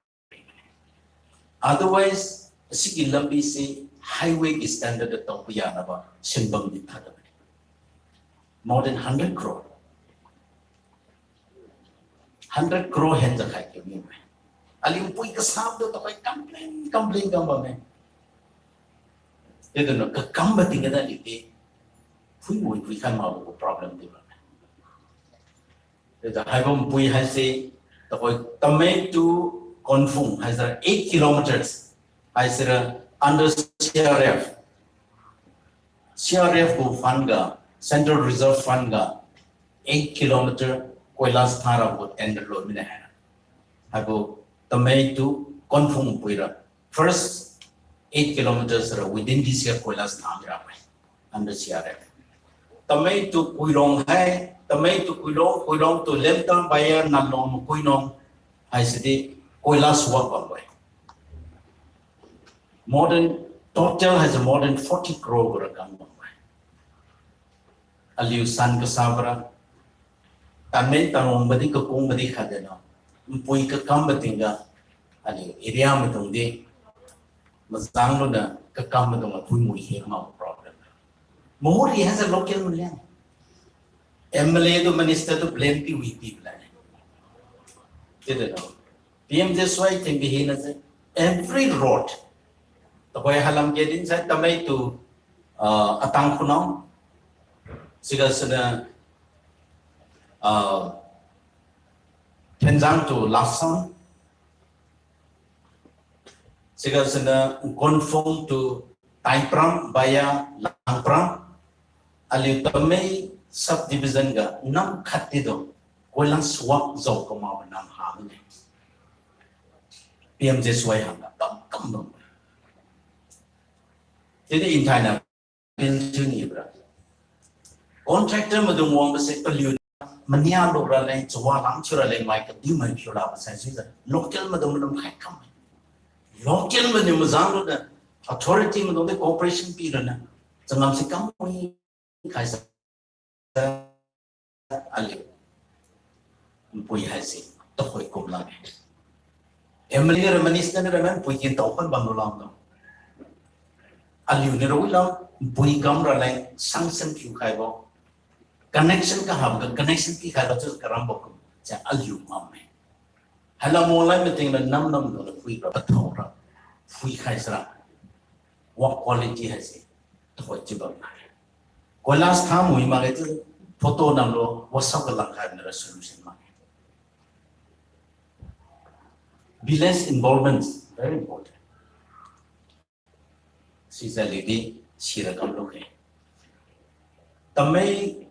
Otherwise, ꯑꯁꯤꯒꯤ ꯂꯝꯕꯤꯁꯤ highway ꯒꯤ standard ꯇꯧꯕ ꯌꯥꯅꯕ ꯁꯤꯟꯐꯝꯗꯤ ꯐꯗꯕꯅꯤ꯫ More than hundred crore, hundred crore ꯍꯦꯟꯖꯈꯥꯏꯈꯤꯕꯅꯤ꯫ ꯑꯂꯤꯝꯄꯨꯏ ꯀꯁꯥꯕꯗꯣ ꯇꯧꯋꯦ, complain, complain ꯀꯝꯕꯃꯦ꯫ ꯑꯗꯨꯅ ꯀ-, ꯀꯝꯕ ꯇꯤꯡꯒꯗ ꯂꯤꯇꯦ꯫ ꯐꯨꯏ ꯃꯣꯏ ꯐꯨꯏ ꯈꯟ ꯃꯥꯕꯨ problem ꯗꯤ ꯕꯃꯦ꯫ ꯑꯗꯨꯗ ꯍꯥꯏꯕꯝ ꯄꯨꯏ ꯍꯥꯏꯁꯤ, ꯑꯩꯈꯣꯏ ꯇꯃꯩ to Konfung ꯍꯥꯏꯁꯤꯔ, eight kilometers ꯍꯥꯏꯁꯤꯔ, under C R F, C R F ꯕꯨ fund ꯒ, Central Reserve Fund ꯒ eight kilometer ꯀꯣꯏꯂꯥꯁ ꯊꯥꯔꯕꯨ tender ꯂꯣꯏꯃꯤꯟꯅ ꯍꯥꯏꯅ ꯍꯥꯏꯕꯨ ꯇꯃꯩ to ꯀꯣꯟꯐꯨꯡ ꯄꯨꯏꯔ first eight kilometers ꯔ within this year ꯀꯣꯏꯂꯥꯁ ꯊꯥꯃꯤꯔꯛꯄ under C R F꯫ ꯇꯃꯩ to ꯀꯨꯏꯂꯣꯡ high, ꯇꯃꯩ to ꯀꯨꯏꯂꯣꯡ, ꯀꯨꯏꯂꯣꯡ to ꯂꯦꯝꯇꯥ ꯕꯥꯌꯥ ꯅꯥꯂꯣꯡ ꯃꯀꯨꯏꯅꯣꯡ ꯍꯥꯏꯁꯤꯗꯤ ꯀꯣꯏꯂꯥꯁ ꯋꯥꯛ ꯕꯪꯕ꯫ More than, total ꯍꯥꯏꯁꯦ more than forty crore ꯒꯨꯔ ꯀꯥꯡ ꯕꯪꯕ꯫ ꯑꯂꯤꯎ ꯁꯟ ꯀꯁꯥꯕ꯭ꯔꯥ, ꯇꯥꯟꯃꯦꯟ ꯇꯥꯡꯂꯣꯡꯕꯗꯤ ꯀꯀꯣꯡꯕꯗꯤ ꯈꯥꯗꯦꯅꯣ, ꯃꯄꯨꯏ ꯀꯀꯝꯕ ꯇꯤꯡꯒ, ꯑꯂꯤꯎ area ꯃꯇꯨꯡꯗꯤ ꯃꯆꯥꯡꯂꯨꯅ ꯀꯀꯝꯕꯗꯣ ꯃꯄꯨꯏ ꯃꯨꯏ ꯍꯦꯛ ꯃꯥ problem꯫ ꯃꯍꯨꯔꯤ ꯍꯥꯏꯁꯦ local ꯃꯨꯂꯦ꯫ M L A do minister do blame ꯄꯤ ꯎꯏ ꯄꯤ ꯕ꯭ꯂꯥꯅꯦ꯫ ꯀꯤꯗꯅꯣ꯫ P M J ꯁ꯭ꯋꯥꯏ ꯊꯤꯡꯒꯤ ꯍꯦꯟꯅꯁꯦ every road꯫ ꯇꯈꯣꯏ ꯍꯥꯂꯝ ꯒꯦꯗꯤꯟ ꯁꯥꯏ ꯇꯃꯩ to, ꯑ, ꯑꯇꯥꯡ ꯈꯨꯅꯥꯎ꯫ ꯁꯤꯒ ꯁꯤꯅ, ꯑ, ꯊꯦꯟꯖꯥꯡ to ꯂꯥꯁꯥꯡ꯫ ꯁꯤꯒ ꯁꯤꯅ ꯀꯣꯟꯐꯣꯡ to ꯇꯥꯏꯄ꯭ꯔꯥꯝ via ꯂꯥꯡꯄ꯭ꯔꯥꯝ꯫ ꯑꯂꯤꯎ ꯇꯃꯩ subdivision ꯒ ꯅꯝ ꯈꯠꯇꯤꯗꯣ ꯀꯣꯏꯂꯥꯁ ꯋꯥꯛ ꯖꯧ ꯀꯃꯥꯕ ꯅꯝ ꯍꯥꯃꯤꯅꯦ꯫ P M J ꯁ꯭ꯋꯥꯏ ꯍꯥꯟꯅ ꯄꯝ ꯀꯝ ꯕꯝ꯫ ꯁꯤꯗꯤ ꯏꯟꯊꯥꯏꯅ ꯄꯤꯜ ꯊꯨꯅꯤꯕ꯭ꯔꯥ? Contractor ꯃꯗꯨ ꯃꯣꯡꯕꯁꯦ ꯄꯜꯂꯤꯌꯨ ꯃꯅꯤꯌꯥ ꯂꯣꯛꯔ ꯂꯩ, ꯆꯋꯥ ꯂꯥꯡ ꯆꯨꯔ ꯂꯩ, ꯃꯥꯏ ꯀꯗꯤ ꯃꯥꯏ ꯐꯤꯌꯣꯂꯥ ꯕꯁꯥꯏ ꯁꯤꯗ local ꯃꯗꯨ ꯃꯗꯨ ꯈꯥꯏ ꯀꯝ꯫ Local ꯃꯗꯨ ꯃꯖꯥꯡꯗꯨꯗ authority ꯃꯗꯨꯗ cooperation ꯄꯤꯔꯅ ꯆꯉꯝꯁꯤ ꯀꯝ ꯈꯥꯏꯁ ꯑꯂꯤ ꯄꯨꯏ ꯍꯥꯏꯁꯤ ꯇꯈꯣꯏ ꯀꯨꯝꯂꯥꯡ꯫ M L A ꯔ minister ꯔ ꯃꯦꯝ ꯄꯨꯏ ꯀꯤꯟ ꯇꯧꯈꯣꯏ ꯕꯝꯂꯣ ꯂꯥꯡꯗꯣ꯫ ꯑꯂꯤꯎ ꯅꯤꯔꯣꯏ ꯂꯥꯡ ꯄꯨꯏ ꯀꯝꯔ ꯂꯩ sanction ꯀꯤꯎ ꯈꯥꯏꯕꯣ꯫ Connection ꯀ ꯍꯥꯞꯒ connection ꯄꯤ ꯈꯥꯏꯕ ꯆꯨ ꯀꯔꯝꯕ ꯀꯨꯝ ꯆꯦ ꯑꯂꯤꯎ ꯃꯝꯃꯦ꯫ ꯍꯂ ꯃꯣꯂꯥꯏ ꯃꯇꯦꯡꯅ ꯅꯝ ꯅꯝꯗꯣꯅ ꯄꯨꯏꯕ ꯄꯊꯧꯔ ꯄꯨꯏ ꯈꯥꯏꯁꯔ꯫ Work quality ꯍꯥꯏꯁꯤ ꯇꯈꯣꯏ ꯆꯤꯕꯝ ꯅꯥꯏ꯫ ꯀꯣꯏꯂꯥꯁ ꯊꯥ ꯃꯨꯏ ꯃꯥꯒꯦ ꯇꯨ photo ꯅꯝꯂꯣ WhatsApp ꯀ ꯂꯥꯡꯈꯥꯏꯕꯅ solution ꯃꯥꯒꯦ꯫ Village involvement, very important. ꯁꯤꯁꯦ ꯑꯗꯩꯗꯤ ꯁꯤꯔꯒ ꯂꯧꯈ꯭ꯔꯦ꯫ ꯇꯃꯩ,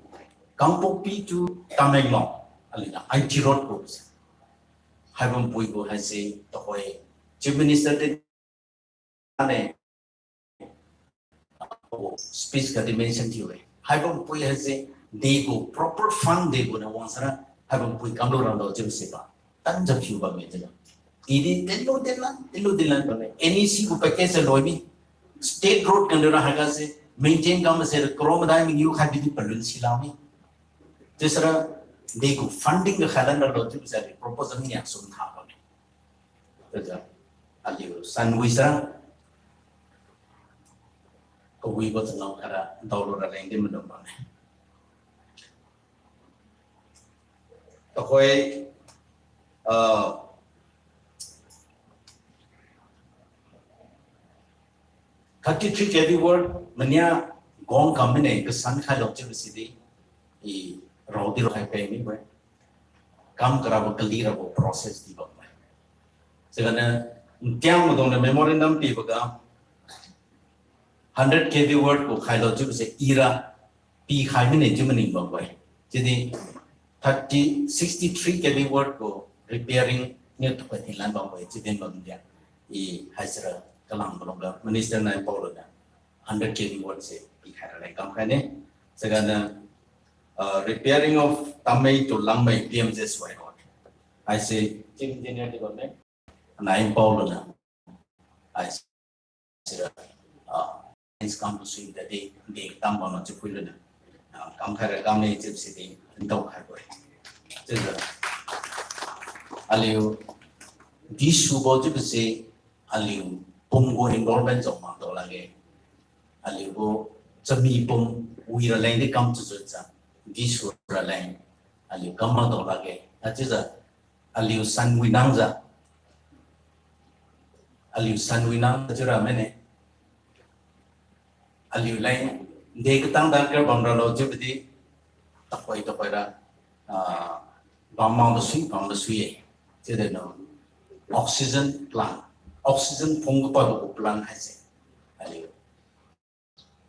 ꯀꯥꯡꯄꯣꯛꯄꯤ to ꯇꯃꯦꯡꯂꯣꯡ, ꯑꯗꯨꯅ I T road ꯀꯧꯕꯁꯦ꯫ ꯍꯥꯏꯕꯝ ꯄꯨꯏꯕꯨ ꯍꯥꯏꯁꯦ ꯑꯩꯈꯣꯏ Chief Minister ꯗꯤ ꯃꯥꯅꯦ꯫ Speech ꯀꯗꯤ mention ꯇꯧꯋꯦ꯫ ꯍꯥꯏꯕꯝ ꯄꯨꯏ ꯍꯥꯏꯁꯦ ꯗꯦꯒꯣ proper fund ꯗꯦꯒꯣꯅ ꯋꯥꯡꯁꯔ ꯍꯥꯏꯕꯝ ꯄꯨꯏ ꯀꯝꯗꯧꯔꯝꯗꯧ ꯆꯤꯕꯁꯤꯕ꯫ ꯇꯟꯖ ꯐꯤꯎꯕ ꯃꯦꯖꯒ꯫ ꯏꯗꯤ ꯇꯤꯜꯂꯨ ꯇꯤꯜꯂꯟ, ꯇꯤꯜꯂꯨ ꯇꯤꯜꯂꯟ ꯇꯧꯅꯦ꯫ N E C ꯒꯨ package ꯂꯣꯏꯃꯤ꯫ State road ꯀꯟꯗꯨꯅ ꯍꯥꯏꯒꯁꯦ maintain ꯀꯝꯕꯁꯦ ꯀ꯭ꯔꯣꯃꯗꯥꯏ ꯃꯤꯌꯨ ꯈꯥꯏꯕꯤꯗꯤ ꯄꯜꯂꯨꯟ ꯁꯤꯂꯥꯎꯃꯤ꯫ ꯇꯤꯁꯔ ꯗꯦꯒꯨ funding ꯒ ꯈꯥꯏꯂꯟꯗ ꯂꯣ ꯆꯤꯕꯁꯦ proposal ꯅꯤ ꯌꯥꯁꯨꯝ ꯊꯥꯕꯅꯦ꯫ ꯑꯗꯨꯗ ꯑꯂꯤꯎ ꯁꯟꯋꯤꯁꯔ ꯀꯧꯏꯕ ꯆꯪꯉꯝ ꯈꯔ ꯗꯧꯔꯨꯔ ꯂꯩꯗꯤ ꯃꯗꯨꯝꯕꯅꯦ꯫ ꯑꯩꯈꯣꯏ, ꯑ, thirty three K V volt ꯃꯅꯤꯌꯥ ꯒꯣꯡ ꯀꯝꯃꯤꯅꯦ ꯀꯁꯟ ꯈꯥꯏ ꯂꯧꯆꯕꯁꯤꯗꯤ ꯏ ꯔꯧꯗꯤ ꯔꯧ ꯍꯥꯏ ꯄꯦ ꯃꯤ ꯕꯦ꯫ ꯀꯝ ꯀꯔꯕ ꯀꯂꯤ ꯔꯕ process ꯗꯤ ꯕꯝ ꯕꯦ꯫ ꯁꯤꯒꯅ ꯇꯤꯌꯥꯡ ꯃꯗꯣꯡꯅ memorandum ꯄꯤꯕꯒ hundred K V volt ꯀꯣ ꯈꯥꯏ ꯂꯧꯆꯕꯁꯦ ꯏꯔꯥ ꯄꯤ ꯈꯥꯏꯃꯤꯟꯅꯩ ꯆꯨꯝꯃꯅꯤꯡꯕ ꯑꯩꯈꯣꯏ꯫ ꯁꯤꯗꯤ thirty, sixty three K V volt ꯀꯣ repairing ꯅꯦ ꯊꯣꯛꯄ ꯊꯤꯟꯂꯥꯟꯕ ꯑꯩꯈꯣꯏ ꯆꯤꯗꯦꯟꯕꯝꯗ ꯏ ꯍꯥꯏꯁꯤꯔ ꯀꯂꯥꯡꯕꯂꯣꯝꯗ minister ꯅ ꯄꯥꯎꯂꯣꯗ hundred K V volt ꯁꯦ ꯄꯤ ꯈꯥꯏꯔ ꯂꯩ ꯀꯝ ꯈꯥꯏꯅꯦ꯫ ꯁꯤꯒꯅ, ꯑ, repairing of Tamei to Langmei P M J S Y road꯫ ꯍꯥꯏꯁꯦ chief engineer ꯗꯤ ꯕꯝꯅꯦ꯫ ꯅꯥꯏꯟ ꯄꯥꯎꯂꯣꯅ ꯍꯥꯏꯁꯤꯔ, ꯑ, ꯀꯝꯕ ꯁꯨꯏꯗꯗꯤ ꯗꯦ ꯇꯝꯕ ꯑꯃ ꯆꯨꯈꯨꯏꯂꯨꯅ, ꯑ, ꯀꯝ ꯈꯔ ꯀꯝꯅ ꯏꯆꯤꯞꯁꯤꯗꯤ ꯇꯧ ꯈꯥꯏꯕꯣꯏ꯫ ꯆꯨꯗ ꯑꯂꯤꯎ ꯗꯤ ꯁꯨꯕꯣ ꯆꯨꯕꯁꯤ ꯑꯂꯤꯎ ꯄꯨꯝꯒꯣ involvement ꯖꯧ ꯃꯥꯡꯗꯧ ꯂꯥꯛꯑꯦ꯫ ꯑꯂꯤꯎꯕꯨ ꯆꯃꯤ ꯄꯨꯝ ꯎꯏꯔ ꯂꯩꯗꯤ ꯀꯝ ꯆꯨ ꯆꯨ ꯆ ꯗꯤ ꯁꯨꯔ ꯂꯩ꯫ ꯑꯂꯤꯎ ꯀꯝ ꯃꯥꯡꯗꯧ ꯂꯥꯛꯑꯦ꯫ ꯑꯆꯨꯗ ꯑꯂꯤꯎ ꯁꯟ ꯋꯤꯅꯥꯡꯖ꯫ ꯑꯂꯤꯎ ꯁꯟ ꯋꯤꯅꯥꯡꯖ ꯆꯨꯔ ꯃꯦꯅꯦ꯫ ꯑꯂꯤꯎ ꯂꯩ꯫ ꯗꯦ ꯀꯇꯥꯡ ꯗꯔꯀꯔ ꯕꯝꯔ ꯂꯣ ꯆꯨꯕꯗꯤ ꯇꯈꯣꯏ ꯇꯈꯣꯏꯔ, ꯑ, ꯕꯝ ꯃꯥꯡꯗ ꯁꯨꯏ, ꯕꯝꯗ ꯁꯨꯏꯌꯦ꯫ ꯆꯨꯗꯅꯣ꯫ oxygen plant, oxygen phung ka pa ko plant hai se. Aliu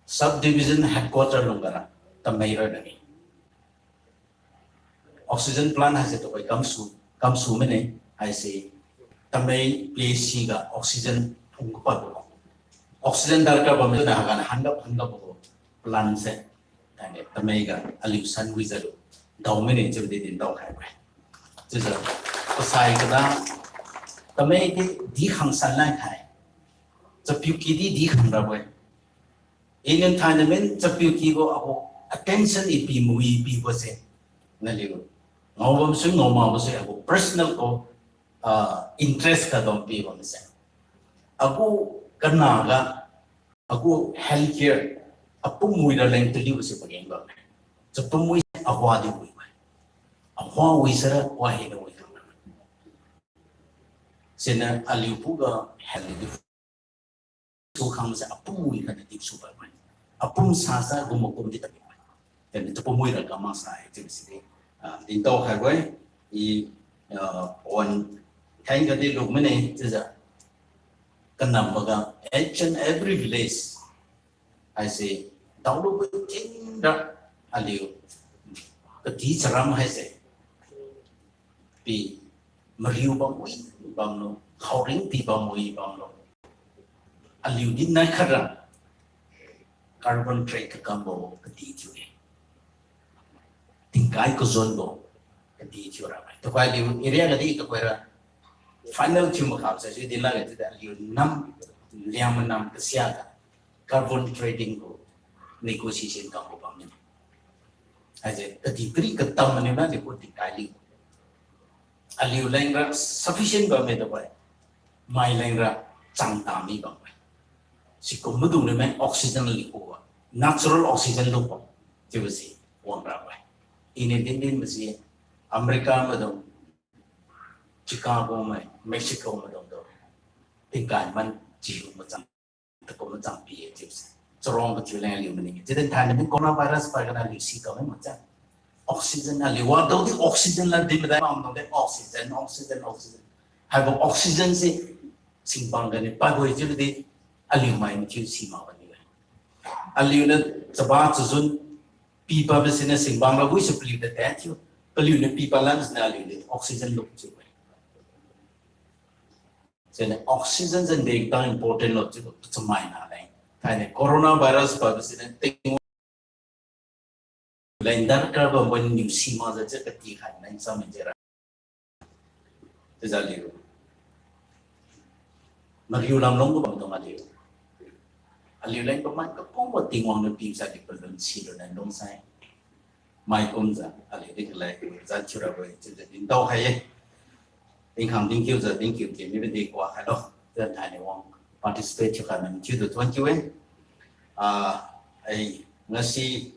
sub division headquarter lung gara tamei ra nani. Oxygen plant hai se to koi kamsu kamsu mene hai se tamei place ga oxygen phung ka pa ko. Oxygen darkar ba me na hagan hangap hangap ko plant se. Tamei ga aliu san wi zalu dau mene chu di din dau khai bai. Chu za pasai kada tamei di di khang san lai khai. Chapiu ki di di khang ra bai. Inin thai na min chapiu ki go ako attention i pi mu i pi go se. Na liu. Ngau bam sui ngau ma ba sui ako personal ko interest ka dom pi bam se. Ako kana ga ako healthcare apum mui ra leng tuli ba se pageng ba. Chapum mui ahwa di mui ba. Ahwa wi sara wa he na wi. Sena aliu pu ga health di su khang se apum mui ka di su ba. Apum sa sa gumo kum di ta bi ba. Then chapum mui ra ka ma sa e ti si. Din tau khai bai i on thank ka di lu mene ti za. Kanam ba ga each and every village. Hai se daulu bai tin da aliu kati charam hai se pi mariu bam ui bam lo, khauring pi bam ui bam lo. Aliu din nai khara carbon trade ka kam bo kati tiu e. Tingkai ko zon bo kati tiu ra bai. To kai liu area kati to kai ra final tiu ma kham sa ju din la kati da aliu nam liang ma nam ka sia ka carbon trading ko negotiation ka ko bam ni. Aje kati kri ka tam ni na ni ko tingkai liu. Aliu leng ra sufficient ba me da bai. Mai leng ra chang ta mi ba bai. Si ko mu dung ni me oxygen li ko ba. Natural oxygen lu ko. Ti ba si wang ra bai. Ini din din ba si America ma dung Chicago mai Mexico ma dung do. Tingkai man ji ma chang ta ko ma chang pi e ti ba si. Charong ka ti leng liu ma ni. Ti den thai ni coronavirus pa ka na liu si ka ma chang. Oxygen na liu wa do di oxygen la di ma dai ma ma de oxygen oxygen oxygen. ꯍꯥꯏꯕ oxygenꯁꯤ ꯁꯤꯡꯕꯥꯡꯒꯅꯤ ꯄꯥꯏꯕꯣꯏꯁꯤꯕꯨꯗꯤ ꯑꯂꯤꯎ ꯃꯥꯏ ꯃꯊꯤꯎ ꯁꯤ ꯃꯥꯕꯅꯤ꯫ ꯑꯂꯤꯎꯅ ꯆꯕꯥ ꯆꯨꯖꯨꯟ ꯄꯤ ꯄꯥꯕꯁꯤꯅ ꯁꯤꯡꯕꯥꯡ ꯂꯧꯕꯤꯁꯨ ꯄꯂꯤꯎꯗ ꯇꯦꯊꯤꯎ꯫ ꯄꯂꯤꯎꯅ ꯄꯤ ꯄꯥꯂꯟꯁꯤꯅ ꯑꯂꯤꯎꯗ oxygen ꯂꯧꯕꯁꯨ꯫ ꯁꯤꯅ oxygenꯁꯦ ꯅꯦꯛꯇ important ꯂꯧꯕꯁꯨ ꯆꯨꯝꯃꯥꯏꯅ ꯂꯩ꯫ ꯊꯥꯏꯅ corona virus ꯄꯥꯕꯁꯤꯅ ꯇꯦꯡ ꯂꯩ ꯗꯔꯀꯥꯔ ꯕ ꯃꯣꯏ ꯅꯤꯡꯁꯤ ꯃꯥꯖ ꯆꯠꯀ ꯇꯤ ꯈꯥꯏꯅ ꯆꯥꯃꯤꯟꯖꯔ꯫ ꯇꯖꯥꯂꯤꯔꯨ꯫ ꯃꯔꯤꯎ ꯂꯝꯂꯣꯡꯒ ꯕꯝꯗꯣꯡ ꯑꯂꯤꯎ꯫ ꯑꯂꯤꯎ ꯂꯩ ꯀꯃꯥꯏ ꯀꯄꯣꯡꯕ ꯇꯤꯡꯋꯥꯡꯅ ꯄꯤ ꯆꯥꯗꯤ ꯄꯜꯂꯝ ꯁꯤꯔꯣ ꯅ ꯂꯣꯡ ꯁꯥꯏ꯫ ꯃꯥꯏ ꯀꯨꯝꯖ ꯑꯂꯤꯎꯗꯤ ꯂꯩ ꯖꯥ ꯆꯨꯔꯕ ꯆꯨꯖꯗꯤꯟ ꯇꯧ ꯍꯥꯏꯌꯦ꯫ ꯇꯤꯡꯈꯥꯡ ꯇꯤꯡꯈꯤꯕ ꯖꯥ ꯇꯤꯡꯈꯤꯕ ꯇꯤꯡꯈꯤꯕꯗꯤ ꯀ꯭ꯋꯥ ꯍꯥꯏꯂꯣ꯫ ꯖꯥ ꯊꯥꯏꯅ ꯋꯥꯡ participate ꯆꯨ ꯈꯥꯏꯅ ꯆꯨꯗ ꯊꯣꯟꯈꯤꯕ꯫ ꯑꯥ, ꯑꯩ ꯉꯁꯤ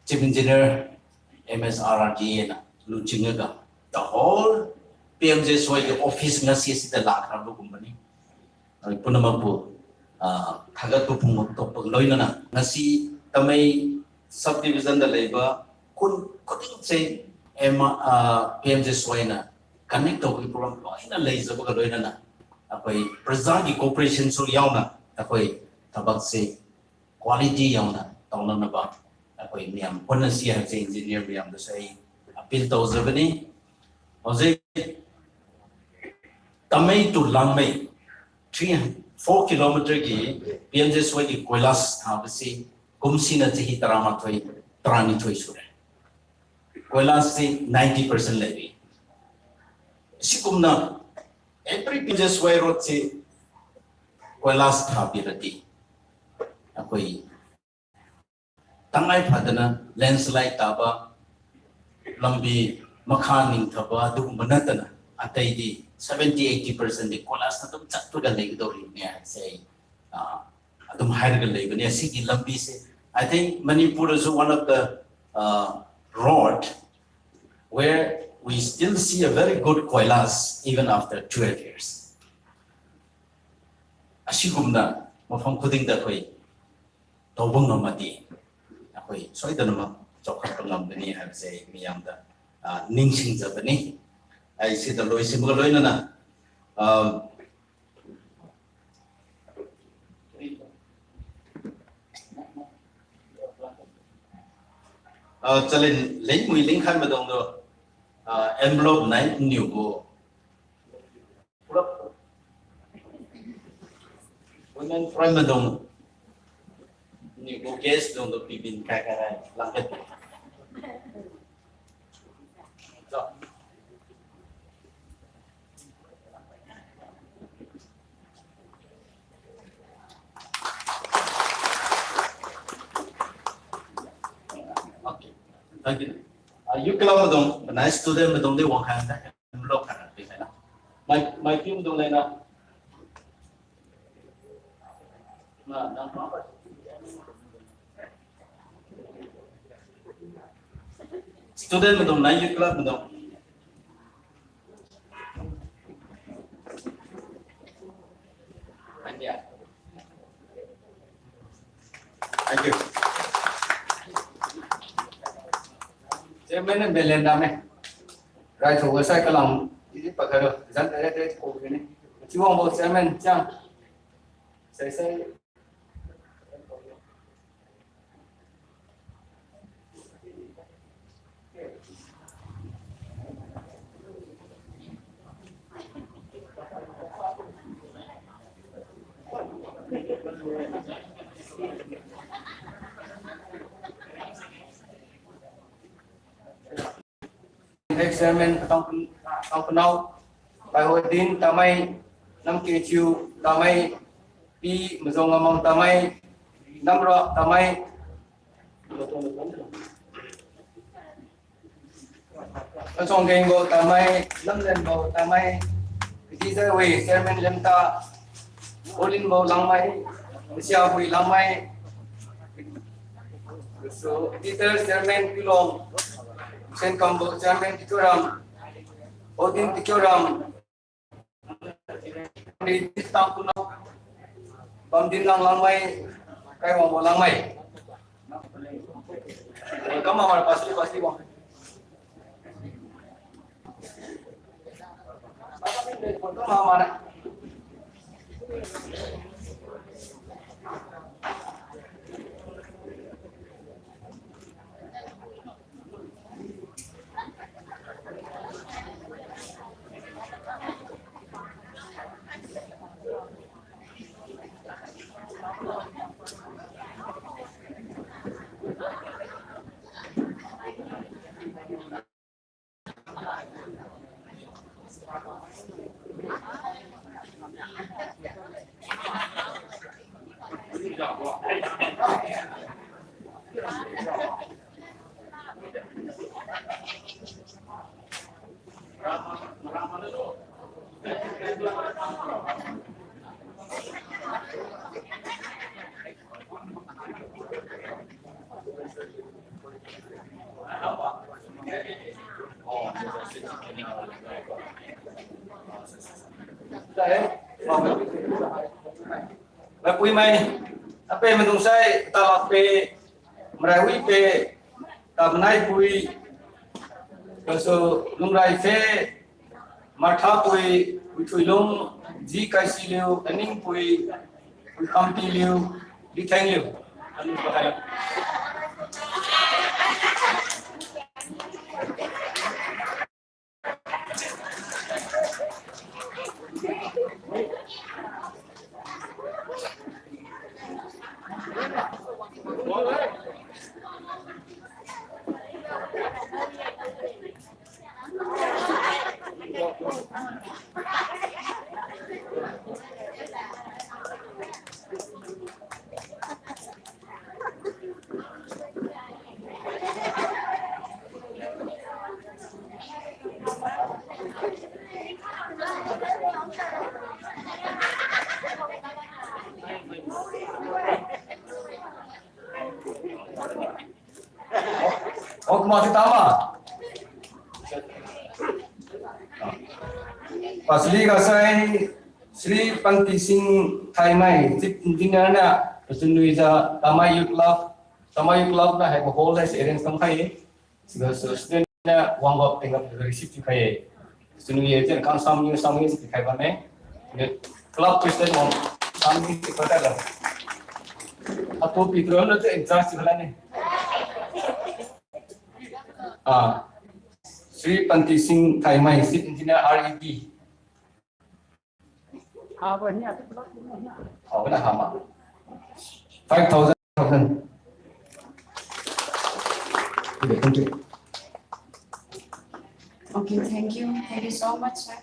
Chief Engineer M S R R D Aꯅ ꯂꯨꯆꯤꯡꯉꯒ the whole P M J S Yꯒꯤ office ꯉꯁꯤ ꯑꯁꯤꯗ ꯂꯥꯛꯈ꯭ꯔꯕꯒꯨꯝꯕꯅꯤ꯫ ꯑꯩ ꯄꯨꯝꯅꯃꯛꯄꯨ, ꯑ, ꯊꯥꯒꯠꯄ ꯐꯣꯡꯗꯣꯛꯄꯒ ꯂꯣꯏꯅꯅ ꯉꯁꯤ ꯇꯃꯩ subdivisionꯗ ꯂꯩꯕ ꯈꯨꯟ ꯈꯨꯗꯤꯡꯁꯦ M-, ꯑ, P M J S Yꯅ connect ꯇꯧꯕꯒꯤ program ꯂꯣꯏꯅ ꯂꯩꯖꯕꯒ ꯂꯣꯏꯅꯅ ꯑꯩꯈꯣꯏ ꯄ꯭ꯔꯖꯥꯒꯤ cooperationꯁꯨ ꯌꯥꯎꯅ ꯑꯩꯈꯣꯏ ꯊꯕꯛꯁꯦ quality ꯌꯥꯎꯅ ꯇꯧꯅꯅꯕ ꯑꯩꯈꯣꯏ ꯃꯌꯥꯝ ꯍꯣꯠꯅꯁꯤ ꯍꯥꯏꯕꯁꯦ engineer ꯃꯌꯥꯝꯗꯁꯨ ꯑꯩ appeal ꯇꯧꯖꯕꯅꯤ꯫ ꯍꯧꯖꯤꯛ ꯇꯃꯩ to ꯂꯥꯡꯃꯩ three, four kilometerꯒꯤ P M J S Yꯒꯤ ꯀꯣꯏꯂꯥꯁ ꯊꯥꯕꯁꯤ ꯀꯨꯝꯁꯤꯅ ꯆꯍꯤ ꯇꯔꯥꯃꯥꯊꯣꯏ, ꯇꯔꯥꯅꯤꯊꯣꯏ ꯁꯨꯔꯦ꯫ ꯀꯣꯏꯂꯥꯁꯁꯤ ninety percent ꯂꯩꯔꯤ꯫ ꯑꯁꯤꯒꯨꯝꯅ every P M J S Y roadꯁꯤ ꯀꯣꯏꯂꯥꯁ ꯊꯥꯕꯤꯔꯗꯤ ꯑꯩꯈꯣꯏ ꯇꯉꯥꯏ ꯐꯗꯅ landslide ꯇꯥꯕ, ꯂꯝꯕꯤ ꯃꯈꯥ ꯅꯤꯡꯊꯕ ꯑꯗꯨꯒꯨꯝꯕ ꯅꯠꯇꯅ ꯑꯇꯩꯗꯤ seventy eighty percentꯗꯤ ꯀꯣꯏꯂꯥꯁꯇ ꯑꯗꯨꯝ ꯆꯠꯄꯒ ꯂꯩꯒꯗꯧꯔꯤꯕꯅꯦ ꯍꯥꯏꯁꯦ ꯑꯩ, ꯑ, ꯑꯗꯨꯝ ꯍꯥꯏꯔꯒ ꯂꯩꯕꯅꯦ꯫ ꯑꯁꯤꯒꯤ ꯂꯝꯕꯤꯁꯦ, I think ꯃꯅꯤꯄꯨꯔꯗꯁꯨ one of the, uh, road where we still see a very good koilas even after twelve years. ꯑꯁꯤꯒꯨꯝꯅ ꯃꯐꯝ ꯈꯨꯗꯤꯡꯗ ꯑꯩꯈꯣꯏ ꯇꯧꯕ ꯉꯝꯃꯗꯤ ꯑꯩꯈꯣꯏ ꯁꯣꯏꯗꯅꯃꯛ ꯆꯥꯎꯈꯠꯄ ꯉꯝꯒꯅꯤ ꯍꯥꯏꯕꯁꯦ ꯑꯩ ꯃꯤꯌꯥꯝꯗ, ꯑ, ꯅꯤꯡꯁꯤꯡꯖꯕꯅꯤ꯫ ꯑꯩ ꯁꯤꯗ ꯂꯣꯏꯁꯤꯟꯕꯒ ꯂꯣꯏꯅꯅ, ꯑ, ꯑ, ꯆꯂꯦꯟ ꯂꯩ ꯃꯨꯏ ꯂꯤꯡ ꯈꯟꯕꯗꯧꯗꯣ, ꯑ, envelope ꯅꯥꯏ ꯅꯤꯎꯕꯣ꯫ ꯄꯨꯂꯞ women friend ꯃꯗꯣꯡ ꯅꯤꯎꯕꯣ guest ꯗꯣꯡꯗꯣ ꯄꯤꯕꯤꯟ ꯀꯥꯏ ꯀꯥꯏ ꯂꯥꯡꯈꯠ꯫ Okay. Thank you. Uh, youth club ꯃꯗꯣꯡ, ꯅꯥꯏ student ꯃꯗꯣꯡꯗꯤ ꯋꯥꯡꯈꯥꯡꯗ envelope ꯈꯔ ꯄꯤꯁꯥꯏꯅ꯫ ꯃꯥꯏ, ꯃꯥꯏ ꯐꯤꯝ ꯃꯗꯣꯡ ꯂꯩꯅ꯫ Student ꯃꯗꯣꯡ, ꯅꯥꯏ youth club ꯃꯗꯣꯡ꯫ Thank you. Chairman and Belendame. Right over cycle on. Ini pagkaro. Zan tare tare ko gini. Chiwang bo chairman chang. Sai sai. Ex chairman Tangpnau, Tangpnau, Baihodin Tamai, Namkechiu Tamai, Pi Mazongamang Tamai, Namra Tamai, Kachonggengbo Tamai, Namlenbo Tamai, Kiti Zaiwei, Chairman Lemta, Olinbo Langmai, Siabui Langmai, so, Peter Chairman Pilong, Sen Kambo Chairman Tikuram, Odin Tikuram, Tangkuno, Bamdin Lang Langmai, Kaiwangbo Langmai. Welcome, our pastor, pastor. Mapui mai, ape madungsai, ta ape, marahui pe, ta manai pui, kaso lungrai fe, Martha pui, pui thui lung, ji kai si liu, aning pui, pui kampi liu, di theng liu. Anu pakai. Okma tama. Pasli kasai Sri Panti Singh Thaimai, Chief Engineer na, Pasunui ja Tamai Youth Club, Tamai Youth Club na hai hall hai arrange kam khai. Siga so student na wang wap tengah receive tu khai. Student ye chen kan sam ni sam ni si khai ba ne. Club president mo sam ni si kota la. Ato Peter lo te in charge la ne. Ah, Sri Panti Singh Thaimai, Chief Engineer R E B. Five thousand. Okay, thank you. Okay, thank you. Thank you so much, sir.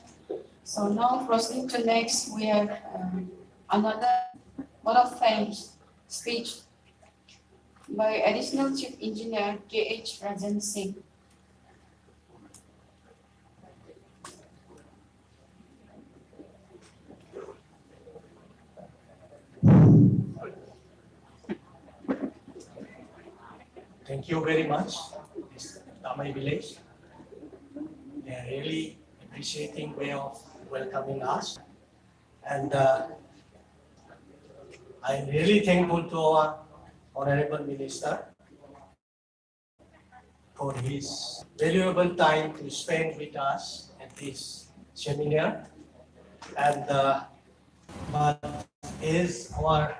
So now proceeding to next, we have um, another vote of thanks speech by Additional Chief Engineer K H Rajan Singh. Thank you very much, Tamai Village. They are really appreciating way of welcoming us. And uh, I'm really thankful to our Honorable Minister for his valuable time to spend with us at this seminar. And uh, but as our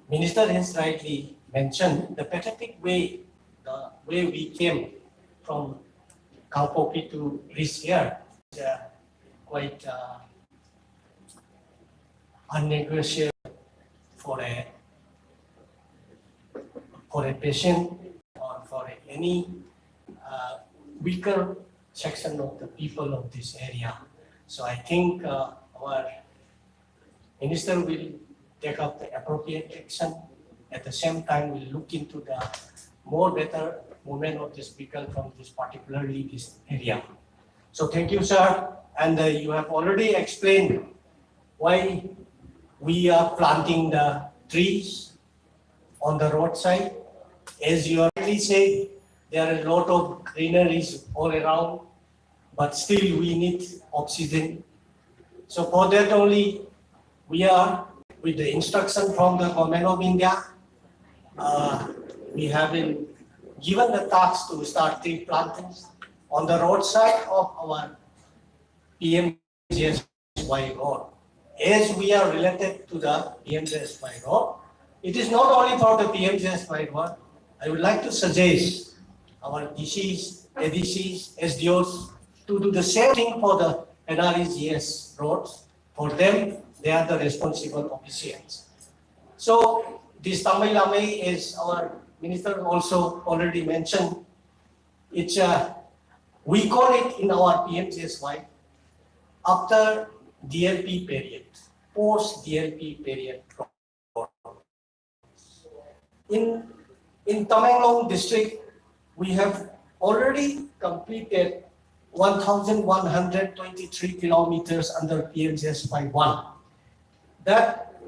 minister has rightly mentioned, the pathetic way, the way we came from Kangpokpi to reach here is uh, quite uh, unnegotiable for a for a patient or for any uh, weaker section of the people of this area. So I think uh, our minister will take up the appropriate action. At the same time, we'll look into the more better movement of this vehicle from this particularly this area. So thank you, sir. And uh, you have already explained why we are planting the trees on the roadside. As you already said, there are a lot of greeneries all around, but still we need oxygen. So for that only, we are, with the instruction from the Government of India, uh, we have been given the task to start tree planting on the roadside of our P M G S Y road. As we are related to the P M G S Y road, it is not only for the P M G S Y road. I would like to suggest our D Cs, A D Cs, S D Os to do the same thing for the N R E G S roads. For them, they are the responsible officials. So this Tamei Lamei, as our minister also already mentioned, it's a, we call it in our P M G S Y after D L P period, post D L P period. In, in Tamenglong district, we have already completed one thousand one hundred twenty-three kilometers under P M G S Y one. That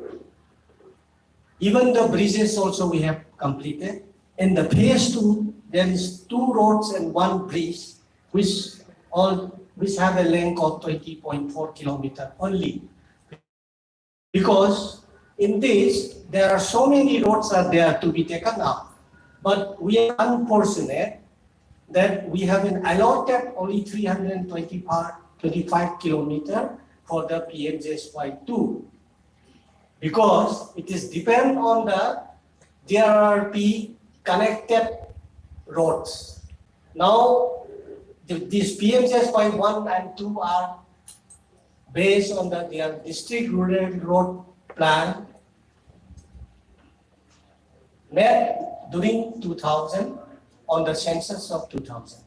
even the bridges also we have completed. In the phase two, there is two roads and one bridge, which all, which have a length of twenty point four kilometer only. Because in this, there are so many roads are there to be taken up, but we are unfortunate that we have been allotted only three hundred twenty-five, twenty-five kilometer for the P M G S Y two, because it is depend on the D R R P connected roads. Now, the, these P M G S Y one and two are based on the, their district rural road plan made during two thousand, on the census of two thousand.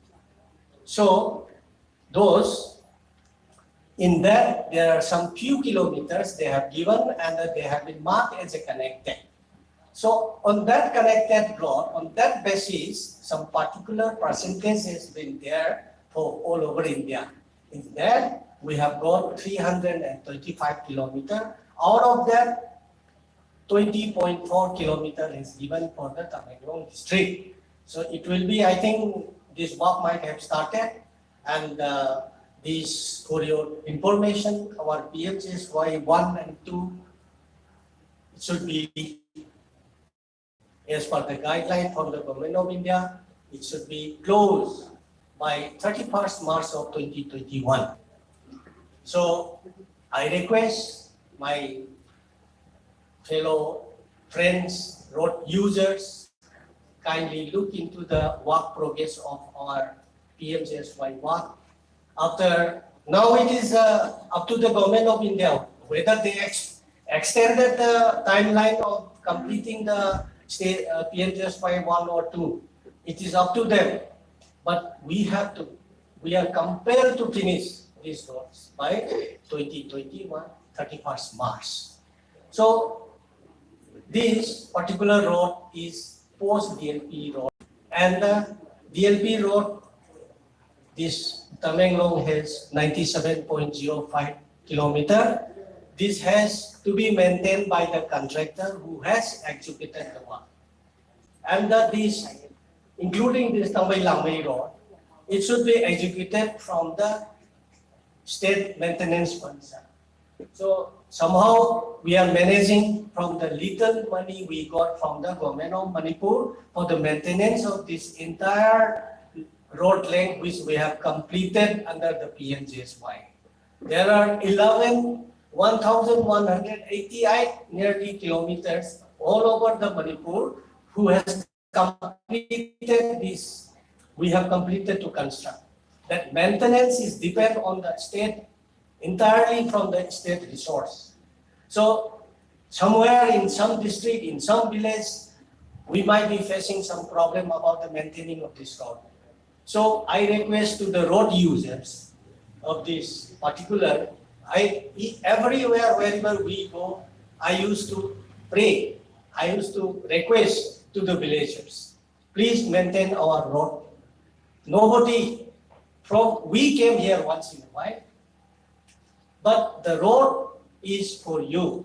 So those, in that, there are some few kilometers they have given and that they have been marked as a connected. So on that connected road, on that basis, some particular percentage has been there for all over India. In that, we have got three hundred twenty-five kilometer. Out of that, twenty point four kilometer is given for the Tamenglong district. So it will be, I think, this work might have started, and uh, this, for your information, our P M G S Y one and two should be, as per the guideline from the Government of India, it should be closed by thirty-first March of twenty twenty-one. So I request my fellow friends, road users, kindly look into the work progress of our P M G S Y work. After now, it is uh, up to the government of India whether they ex- extended the timeline of completing the state uh, P M G S Y one or two. It is up to them, but we have to. We are compelled to finish these roads by twenty twenty-one, thirty-first March. So this particular road is post D L P road, and the D L P road, this Tamenglong has ninety-seven point zero five kilometer. This has to be maintained by the contractor who has executed the work. And that this, including this Tangbai Langmei road, it should be executed from the state maintenance funds. So somehow we are managing from the little money we got from the government of Manipur for the maintenance of this entire road length which we have completed under the P M G S Y. There are eleven, one thousand one hundred eighty-eight nearly kilometers all over the Manipur who has completed this. We have completed to construct. That maintenance is depend on the state, entirely from the state resource. So somewhere in some district, in some village, we might be facing some problem about the maintaining of this road. So I request to the road users of this particular, I, everywhere, wherever we go, I used to pray, I used to request to the villagers, please maintain our road. Nobody from, we came here once in a while, but the road is for you.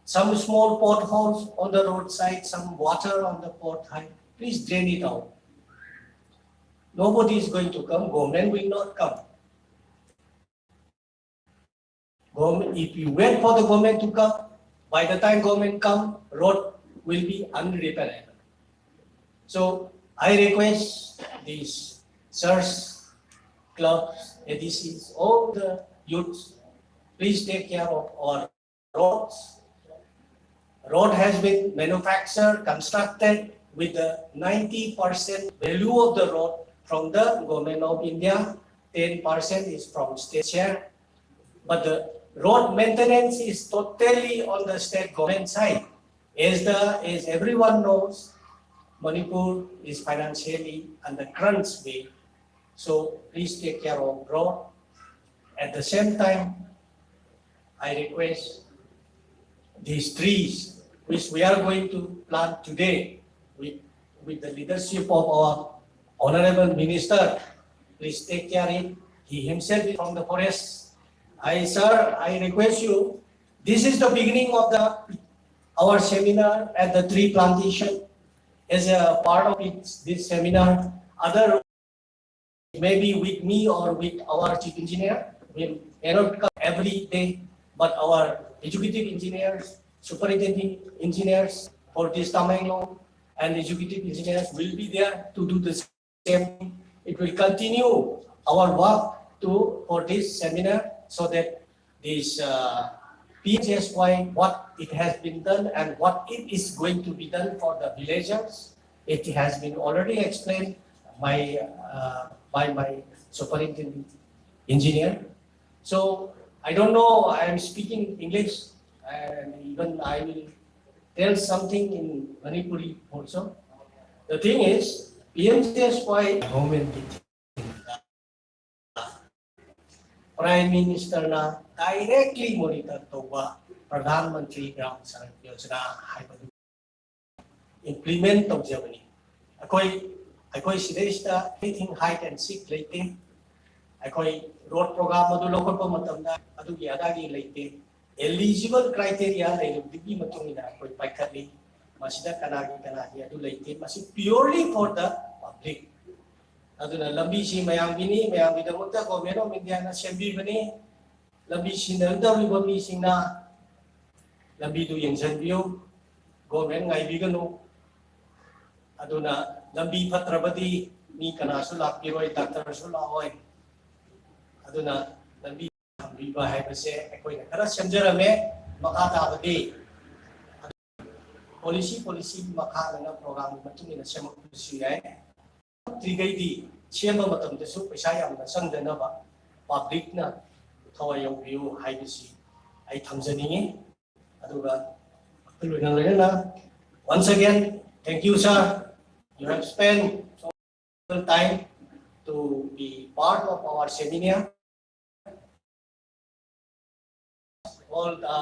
Some small potholes on the roadside, some water on the pothole, please drain it out. Nobody is going to come, government will not come. Government, if you wait for the government to come, by the time government come, road will be unrepairable. So I request these church, clubs, A D Cs, all the youths, please take care of our roads. Road has been manufactured, constructed with the ninety percent value of the road from the Government of India, ten percent is from state share. But the road maintenance is totally on the state government side. As the, as everyone knows, Manipur is financially on the crunch way. So please take care of road. At the same time, I request these trees which we are going to plant today with, with the leadership of our Honorable Minister, please take care it. He himself is from the forest. I, sir, I request you, this is the beginning of the, our seminar at the tree plantation. As a part of it, this seminar, other maybe with me or with our chief engineer, we may not come every day, but our executive engineers, superintending engineers for this Tamenglong and executive engineers will be there to do the same. It will continue our work to, for this seminar so that this, uh, P M G S Y, what it has been done and what it is going to be done for the villagers, it has been already explained by, uh, by my superintendent engineer. So I don't know, I am speaking English, and even I will tell something in Manipuri also. The thing is, P M G S Y government Prime Minister ꯅ directly monitor ꯇꯧꯕ Pradhan Mantri Gram Sadak Yojana ꯍꯥꯏꯕꯗꯨ implement ꯇꯧꯖꯕꯅꯤ꯫ ꯑꯩꯈꯣꯏ, ꯑꯩꯈꯣꯏ ꯁꯤꯗꯩꯁꯤꯗ anything hide and seek ꯂꯩꯇꯦ꯫ ꯑꯩꯈꯣꯏ road program ꯑꯗꯨ ꯂꯧꯈꯠꯄ ꯃꯇꯝꯗ ꯑꯗꯨꯒꯤ ꯑꯗꯥꯒꯤ ꯂꯩꯇꯦ꯫ Eligible criteria ꯂꯩꯔꯤꯕꯗꯨꯒꯤ ꯃꯇꯨꯡ ꯏꯟꯅ ꯑꯩꯈꯣꯏ ꯄꯥꯏꯈꯠꯂꯤ꯫ ꯃꯁꯤꯗ ꯀꯅꯥꯒꯤ ꯀꯅꯥꯒꯤ ꯑꯗꯨ ꯂꯩꯇꯦ꯫ ꯃꯁꯤ purely for the public꯫ ꯑꯗꯨꯅ ꯂꯝꯕꯤꯁꯤ ꯃꯌꯥꯝꯒꯤꯅꯤ, ꯃꯌꯥꯝꯒꯤꯗꯃꯛꯇ Government of India ꯅ ꯁꯦꯝꯕꯤꯕꯅꯤ꯫ ꯂꯝꯕꯤ ꯁꯤꯖꯤꯟꯅꯒꯗꯧꯔꯤꯕ ꯃꯤꯁꯤꯡꯅ ꯂꯝꯕꯤꯗꯨ ꯌꯦꯡꯁꯤꯟꯕꯤꯌꯨ, government ꯉꯥꯏꯕꯤꯒꯅꯨ꯫ ꯑꯗꯨꯅ ꯂꯝꯕꯤ ꯐꯠꯇ꯭ꯔꯕꯗꯤ ꯃꯤ ꯀꯅꯥꯁꯨ ꯂꯥꯛꯄꯤꯔꯣꯏ, doctor ꯁꯨ ꯂꯥꯛꯑꯣꯏ꯫ ꯑꯗꯨꯅ ꯂꯝꯕꯤ ꯄꯤꯕ ꯍꯥꯏꯕꯁꯦ ꯑꯩꯈꯣꯏꯅ ꯈꯔ ꯁꯦꯝꯖꯔꯝꯃꯦ꯫ ꯃꯈꯥ ꯇꯥꯕꯗꯤ ꯄꯣꯂꯤꯁꯤ ꯄꯣꯂꯤꯁꯤꯒꯤ ꯃꯈꯥꯗꯅ ꯄ꯭ꯔꯣꯒ꯭ꯔꯥꯝꯒꯤ ꯃꯇꯨꯡ ꯏꯟꯅ ꯁꯦꯝꯃꯛꯄꯁꯨ ꯌꯥꯏ꯫ ꯇ꯭ꯔꯤꯈꯩꯗꯤ ꯁꯦꯝꯕ ꯃꯇꯝꯗꯁꯨ ꯄꯩꯁꯥ ꯌꯥꯝꯅ ꯆꯪꯗꯅꯕ ꯄꯕ꯭ꯂꯤꯛꯅ ꯊꯋꯥꯏ ꯌꯥꯎꯕꯤꯌꯨ ꯍꯥꯏꯕꯁꯤ ꯑꯩ ꯊꯝꯖꯅꯤꯡꯉꯤ꯫ ꯑꯗꯨꯒ ꯂꯣꯏꯅ ꯂꯣꯏꯅꯅ, once again, thank you, sir. You have spent so much time to be part of our seminar. All the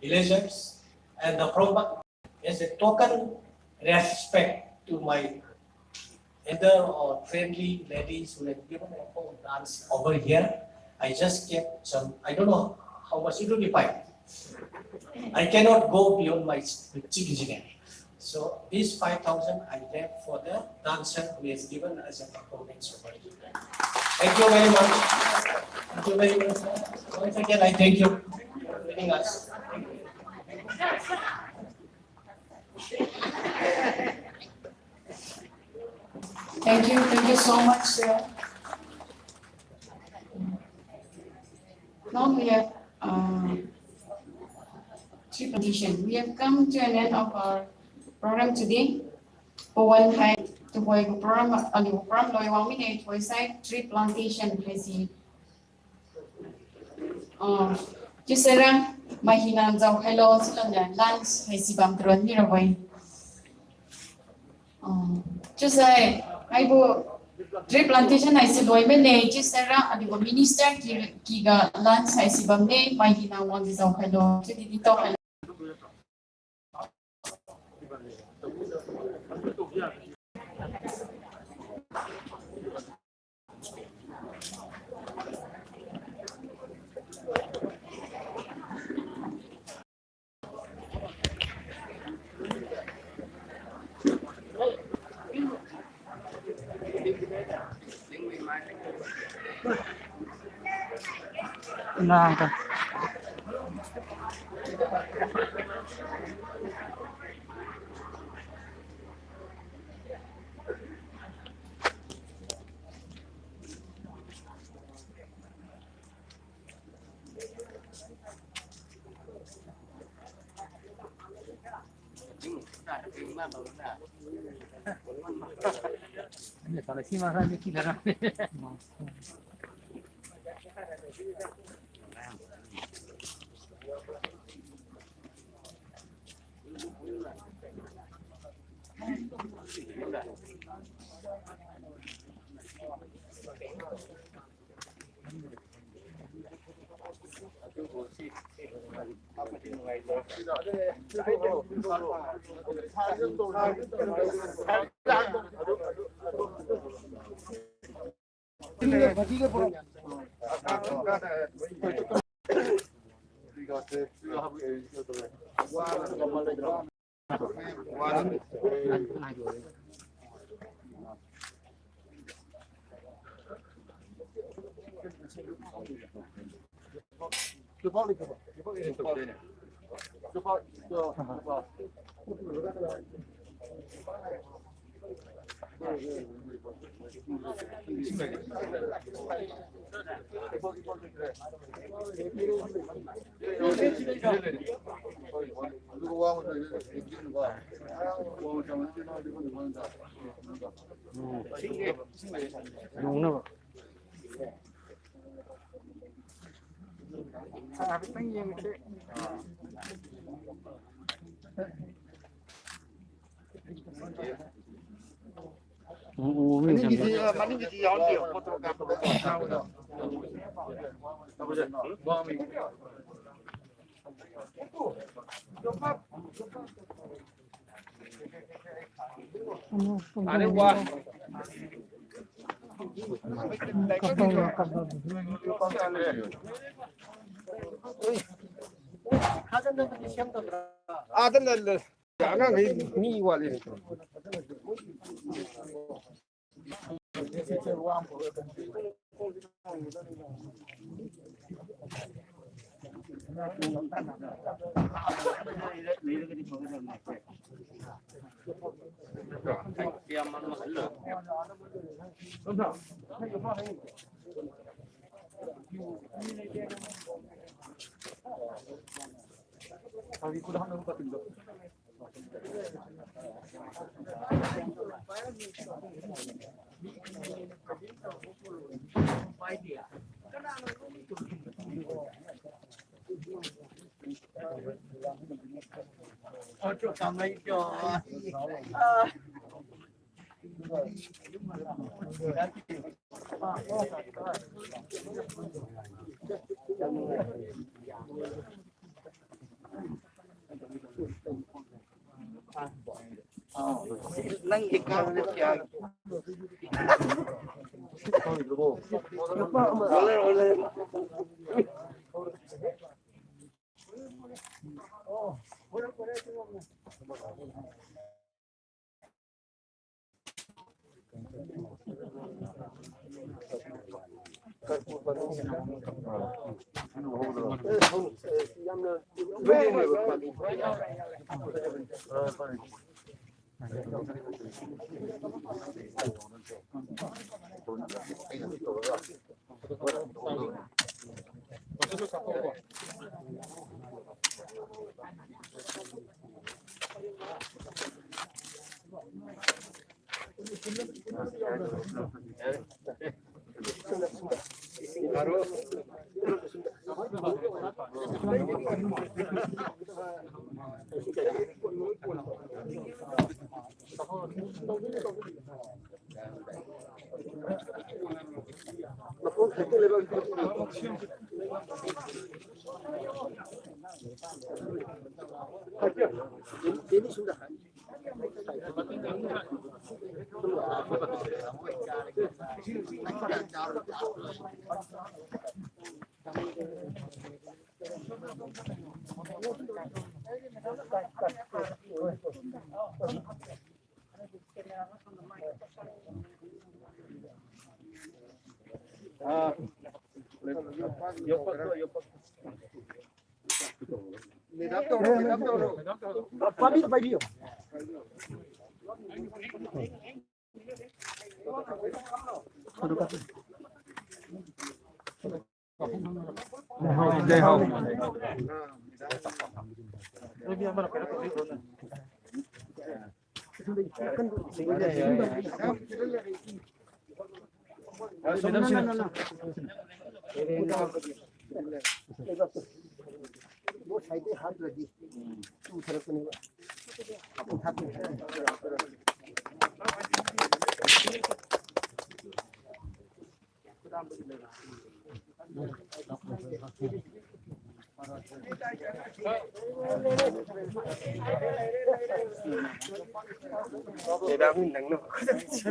villagers and the proper, as a token respect to my elder or friendly ladies who have given a whole dance over here. I just kept some, I don't know how much it will be fine. I cannot go beyond my s-, chief engineer. So this five thousand I left for the dancer who has given us a performance over here. Thank you very much. Thank you very much, sir. Once again, I thank you for joining us. Thank you. Thank you, thank you so much, sir. Now we have, uh, three condition. We have come to an end of our program today. Pawan hai, to boy program, uh, program loi wang mi nei, to boy side tree plantation hai si. Uh, just around my hinan zau hello, sila na lunch hai si bam tron ni rawai. Um, just ai, ai bu tree plantation ai si loi me ne, just around, adi bu minister ki, ki ga lunch ai si bam ne, mai di na wang di zau hello, just di di to hello. ꯌꯣꯡꯅꯕ꯫ ꯍꯥꯏꯐꯦꯠꯇꯪ ꯌꯦꯡꯉꯁꯤ꯫ ꯎꯝ, ꯎꯝ, ꯎꯝ, ꯃꯅꯤꯡꯒꯤꯗꯤ, ꯃꯅꯤꯡꯒꯤꯗꯤ ꯌꯥꯎꯍꯟꯕꯤꯌꯣ, ꯐꯣꯇꯣ ꯀꯥꯞꯄꯗ ꯌꯥꯎꯕꯗꯣ꯫ ꯑꯔꯦ ꯋꯥ꯫ ꯑꯥꯗ ꯂ-, ꯂ-, ꯑꯉꯥꯡꯈꯩ ꯃꯤ ꯋꯥꯠꯂꯤ꯫ Otro camello. Ah. Nang ikaw na siya. Ole, ole.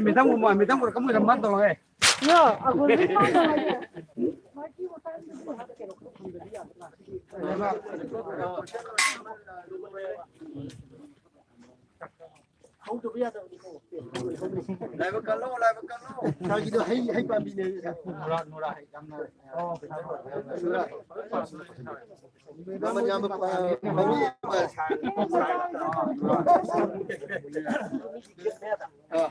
Madam ꯎꯃ, ꯃꯦꯗꯥꯝ ꯎꯔ ꯀꯃ ꯎꯔ ꯃꯥ ꯇꯧꯔꯒꯦ? ꯌꯣ, ꯑꯩꯈꯣꯏ ꯃꯤ ꯄꯥꯡ ꯇꯧꯔꯒꯦ꯫ ꯍꯧꯗꯕ ꯌꯥꯗꯕꯅꯤꯀꯣ꯫ ꯂꯥꯏꯕꯛ ꯀꯜꯂꯣ, ꯂꯥꯏꯕꯛ ꯀꯜꯂꯣ꯫ ꯁꯥꯔꯒꯤꯗꯣ ꯍꯩ, ꯍꯩ ꯄꯥꯝꯕꯤꯅꯦ꯫ ꯅꯨꯔꯥ, ꯅꯨꯔꯥ, ꯌꯥꯝꯅ, ꯅꯨꯔꯥ꯫ ꯃꯃꯜ ꯌꯥꯝꯕ ꯄꯥ-, ꯄꯥꯝꯕꯤ꯫ ꯑꯥ꯫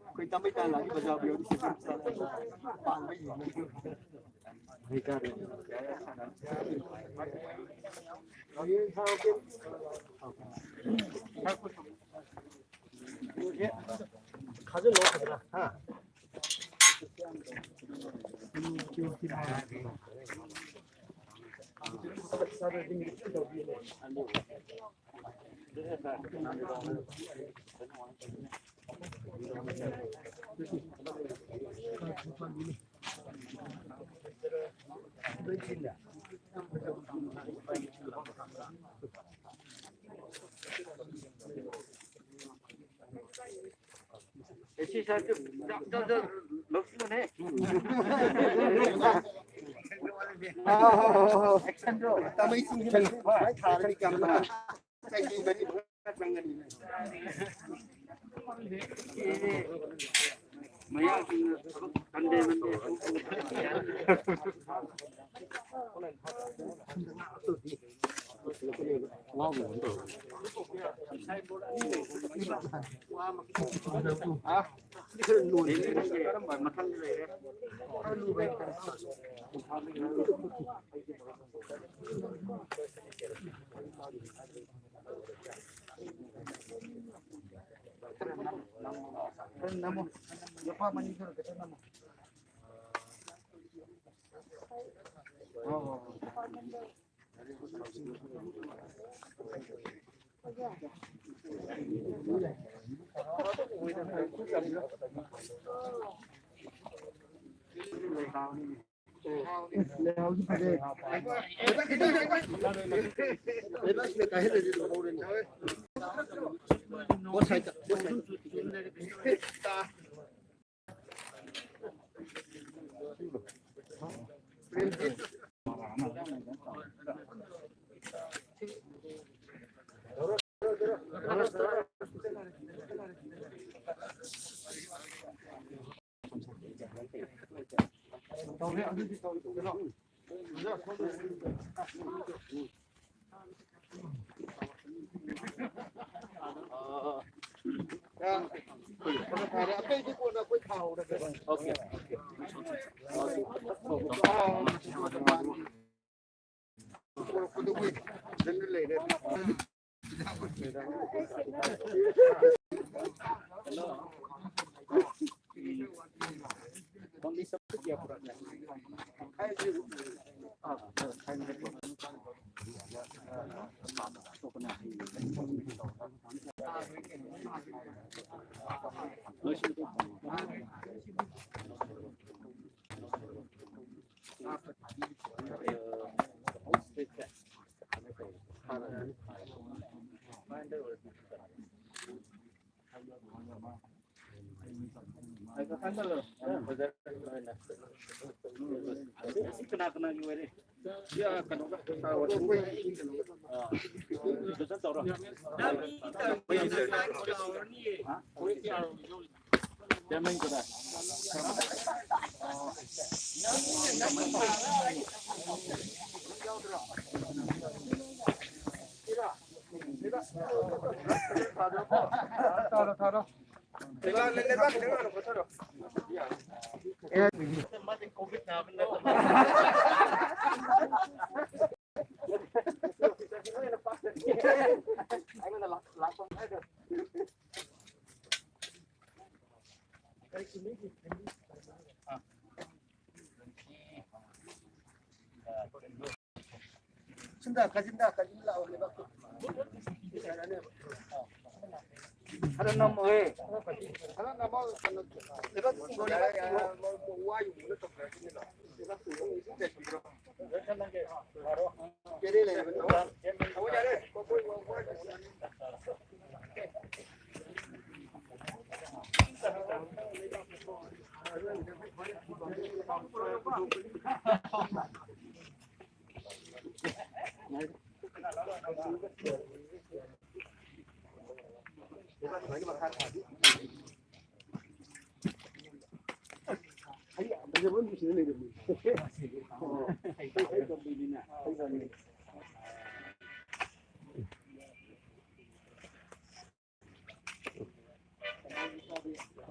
ꯑꯩꯈꯣꯏ ꯇꯥꯃꯩ ꯇꯥ ꯂꯥꯛꯏ ꯕꯖꯥꯔ ꯌꯧꯔꯤ꯫ ꯈꯥꯖꯤꯜꯂꯣ ꯐꯖꯅ꯫ ꯍꯥ? ꯂꯧꯁꯤꯜꯂꯨꯅꯦ꯫ ꯃꯌꯥꯡꯁꯤꯡꯅ ꯊꯕꯛ ꯁꯟꯗꯦ ꯃꯟꯗꯦ ꯈꯔ ꯅꯝꯃꯣ꯫ ꯂꯨꯄꯥ ꯃꯅꯤ ꯈꯔ ꯈꯛꯇ ꯅꯝꯃꯣ꯫ ꯍꯣꯏ, ꯍꯣꯏ, ꯍꯣꯏ꯫ ꯀꯅꯥ ꯀꯅꯥꯒꯤ ꯑꯣꯏꯔꯦ? ꯊꯥꯔꯣ, ꯊꯥꯔꯣ꯫ ꯁꯨꯝꯗ ꯀꯥꯁꯤꯟꯗ, ꯀꯥꯁꯤꯟꯗ ꯂꯥꯛꯑꯣ, ꯂꯩꯕꯥꯛꯇꯣ꯫ ꯈꯔ ꯅꯝꯃꯣꯍꯦ꯫ ꯈꯔ ꯅꯝꯃꯣ, ꯀꯩꯅꯣ, ꯂꯩꯕꯥꯛꯇꯣ ꯆꯤꯡꯉꯣ, ꯂꯩꯕꯥꯛꯇꯣ ꯆꯤꯡꯉꯣ꯫ ꯋꯥ ꯌꯨꯡꯕꯗ ꯇꯧꯖꯔꯛꯈꯤꯅꯤꯗꯣ꯫ ꯂꯩꯕꯥꯛꯇꯣ ꯏꯁꯤꯡ ꯆꯥꯏꯁꯤꯟꯕꯤꯔꯣ꯫ ꯄꯦꯔꯦ ꯂꯩꯔꯕꯅꯤ꯫ ꯌꯥꯔꯦ꯫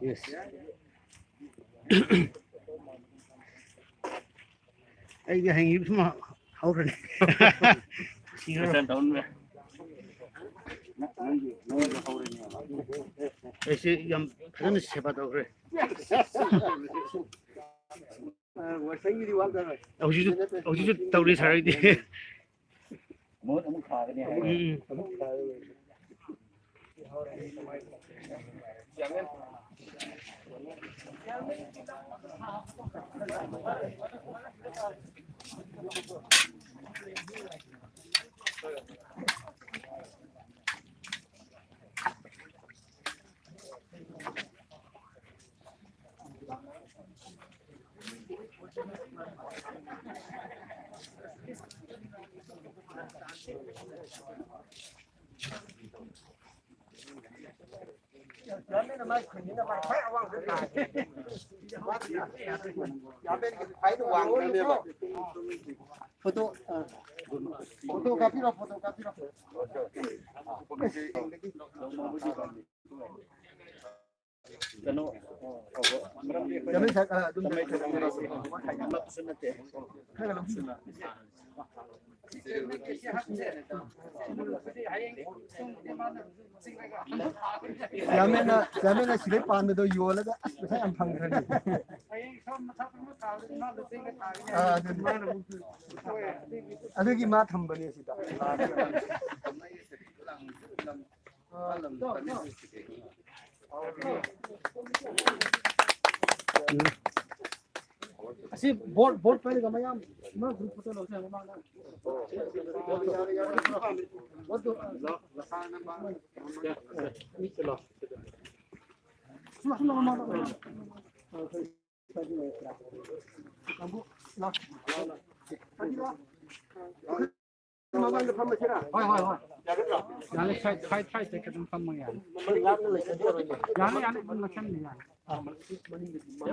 Yes. ꯑꯩꯗꯤ ꯍꯌꯦꯡ ꯁꯨꯝ ꯍꯧꯔꯅꯤ꯫ ꯁꯤꯔꯣꯏ꯫ ꯅꯪꯒꯤ, ꯅꯪꯒꯤ ꯍꯧꯔꯅꯦꯕ꯫ ꯑꯩꯁꯦ ꯌꯥꯝ ꯐꯖꯅ ꯁꯦꯕꯥ ꯇꯧꯈ꯭ꯔꯦ꯫ ꯋꯥꯁꯪꯒꯤꯗꯤ ꯋꯥꯠꯂꯔꯣꯏ꯫ ꯍꯧꯖꯤꯛꯁꯨ, ꯍꯧꯖꯤꯛꯁꯨ ꯇꯧꯔꯤ ꯁꯥꯔ ꯑꯩꯗꯤ꯫ ꯃꯍꯨꯠ ꯑꯃꯨꯛ ꯊꯥꯒꯅꯤ ꯍꯥꯏ꯫ ꯎꯝ, ꯎꯝ꯫ ꯐꯣꯇꯣ, ꯐꯣꯇꯣ ꯀꯥꯞꯄꯤꯔꯣ, ꯐꯣꯇꯣ ꯀꯥꯞꯄꯤꯔꯣ꯫ ꯀꯩꯅꯣ, ꯃꯔꯝꯗꯤ ꯑꯩꯈꯣꯏ ꯀꯩꯅꯣ ꯁꯥꯏ-, ꯑ, ꯑꯗꯨꯝ ꯇꯥꯃꯩ ꯊꯣꯛꯄ ꯃꯔꯝꯗꯤ ꯈꯥꯏꯒꯠꯂꯛꯄꯁꯨ ꯅꯠꯇꯦ꯫ ꯈꯔ ꯂꯧꯁꯤꯟ-, ꯆꯤꯌꯥꯔꯃꯦꯟꯅ, ꯆꯤꯌꯥꯔꯃꯦꯟꯅ ꯁꯤꯗꯩ ꯄꯥꯟꯕꯗꯣ ꯌꯣꯜꯂꯒ ꯑꯁ ꯄꯩꯁꯥ ꯌꯥꯝ ꯐꯪꯈ꯭ꯔꯅꯤ꯫ ꯑꯥ, ꯑꯗꯨꯅꯤ꯫ ꯑꯗꯨꯒꯤ ꯃꯥ ꯊꯝꯕꯅꯦ ꯁꯤꯗ꯫ ꯑꯁꯤ ꯕꯣꯠ, ꯕꯣꯠ ꯄꯥꯏꯔꯒ ꯃꯌꯥꯝ ꯑꯃ ꯒ꯭ꯔꯨꯞ ꯐꯣꯇꯣ ꯂꯧꯁꯦ ꯃꯃꯥꯡꯗ꯫ ꯕꯣꯠꯇꯨ, ꯁꯨꯝ, ꯁꯨꯝ ꯂꯥꯎ, ꯃꯃꯥꯡꯗ꯫ ꯃꯃꯥꯡꯗ ꯐꯝꯃꯁꯤꯔꯥ? ꯍꯣꯏ, ꯍꯣꯏ, ꯍꯣꯏ꯫ ꯌꯥꯒꯗ꯭ꯔꯣ? ꯌꯥꯅꯤ, side, side, side ꯇ ꯈꯤꯇꯪ ꯐꯝꯃꯣ, ꯌꯥꯅꯤ꯫ ꯃꯅꯤꯡ ꯂꯥꯞꯅ ꯂꯩꯁꯟꯕ ꯌꯥꯔꯣꯏꯅꯦ꯫ ꯌꯥꯅꯤ, ꯌꯥꯅꯤ, ꯑꯗꯨꯝ ꯅꯛꯁꯟꯕ ꯌꯥꯅꯤ꯫ ꯑꯥ, ꯃꯅꯤꯡ, ꯃꯅꯤꯡꯗꯗꯤ ꯃꯥ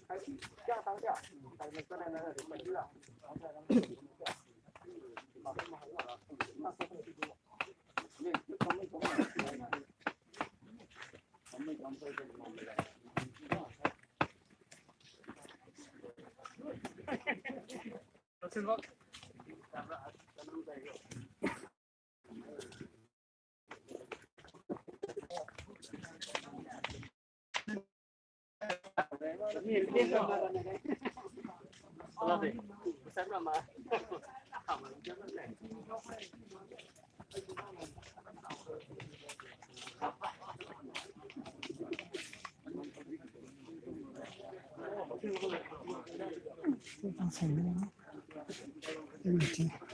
Thank you.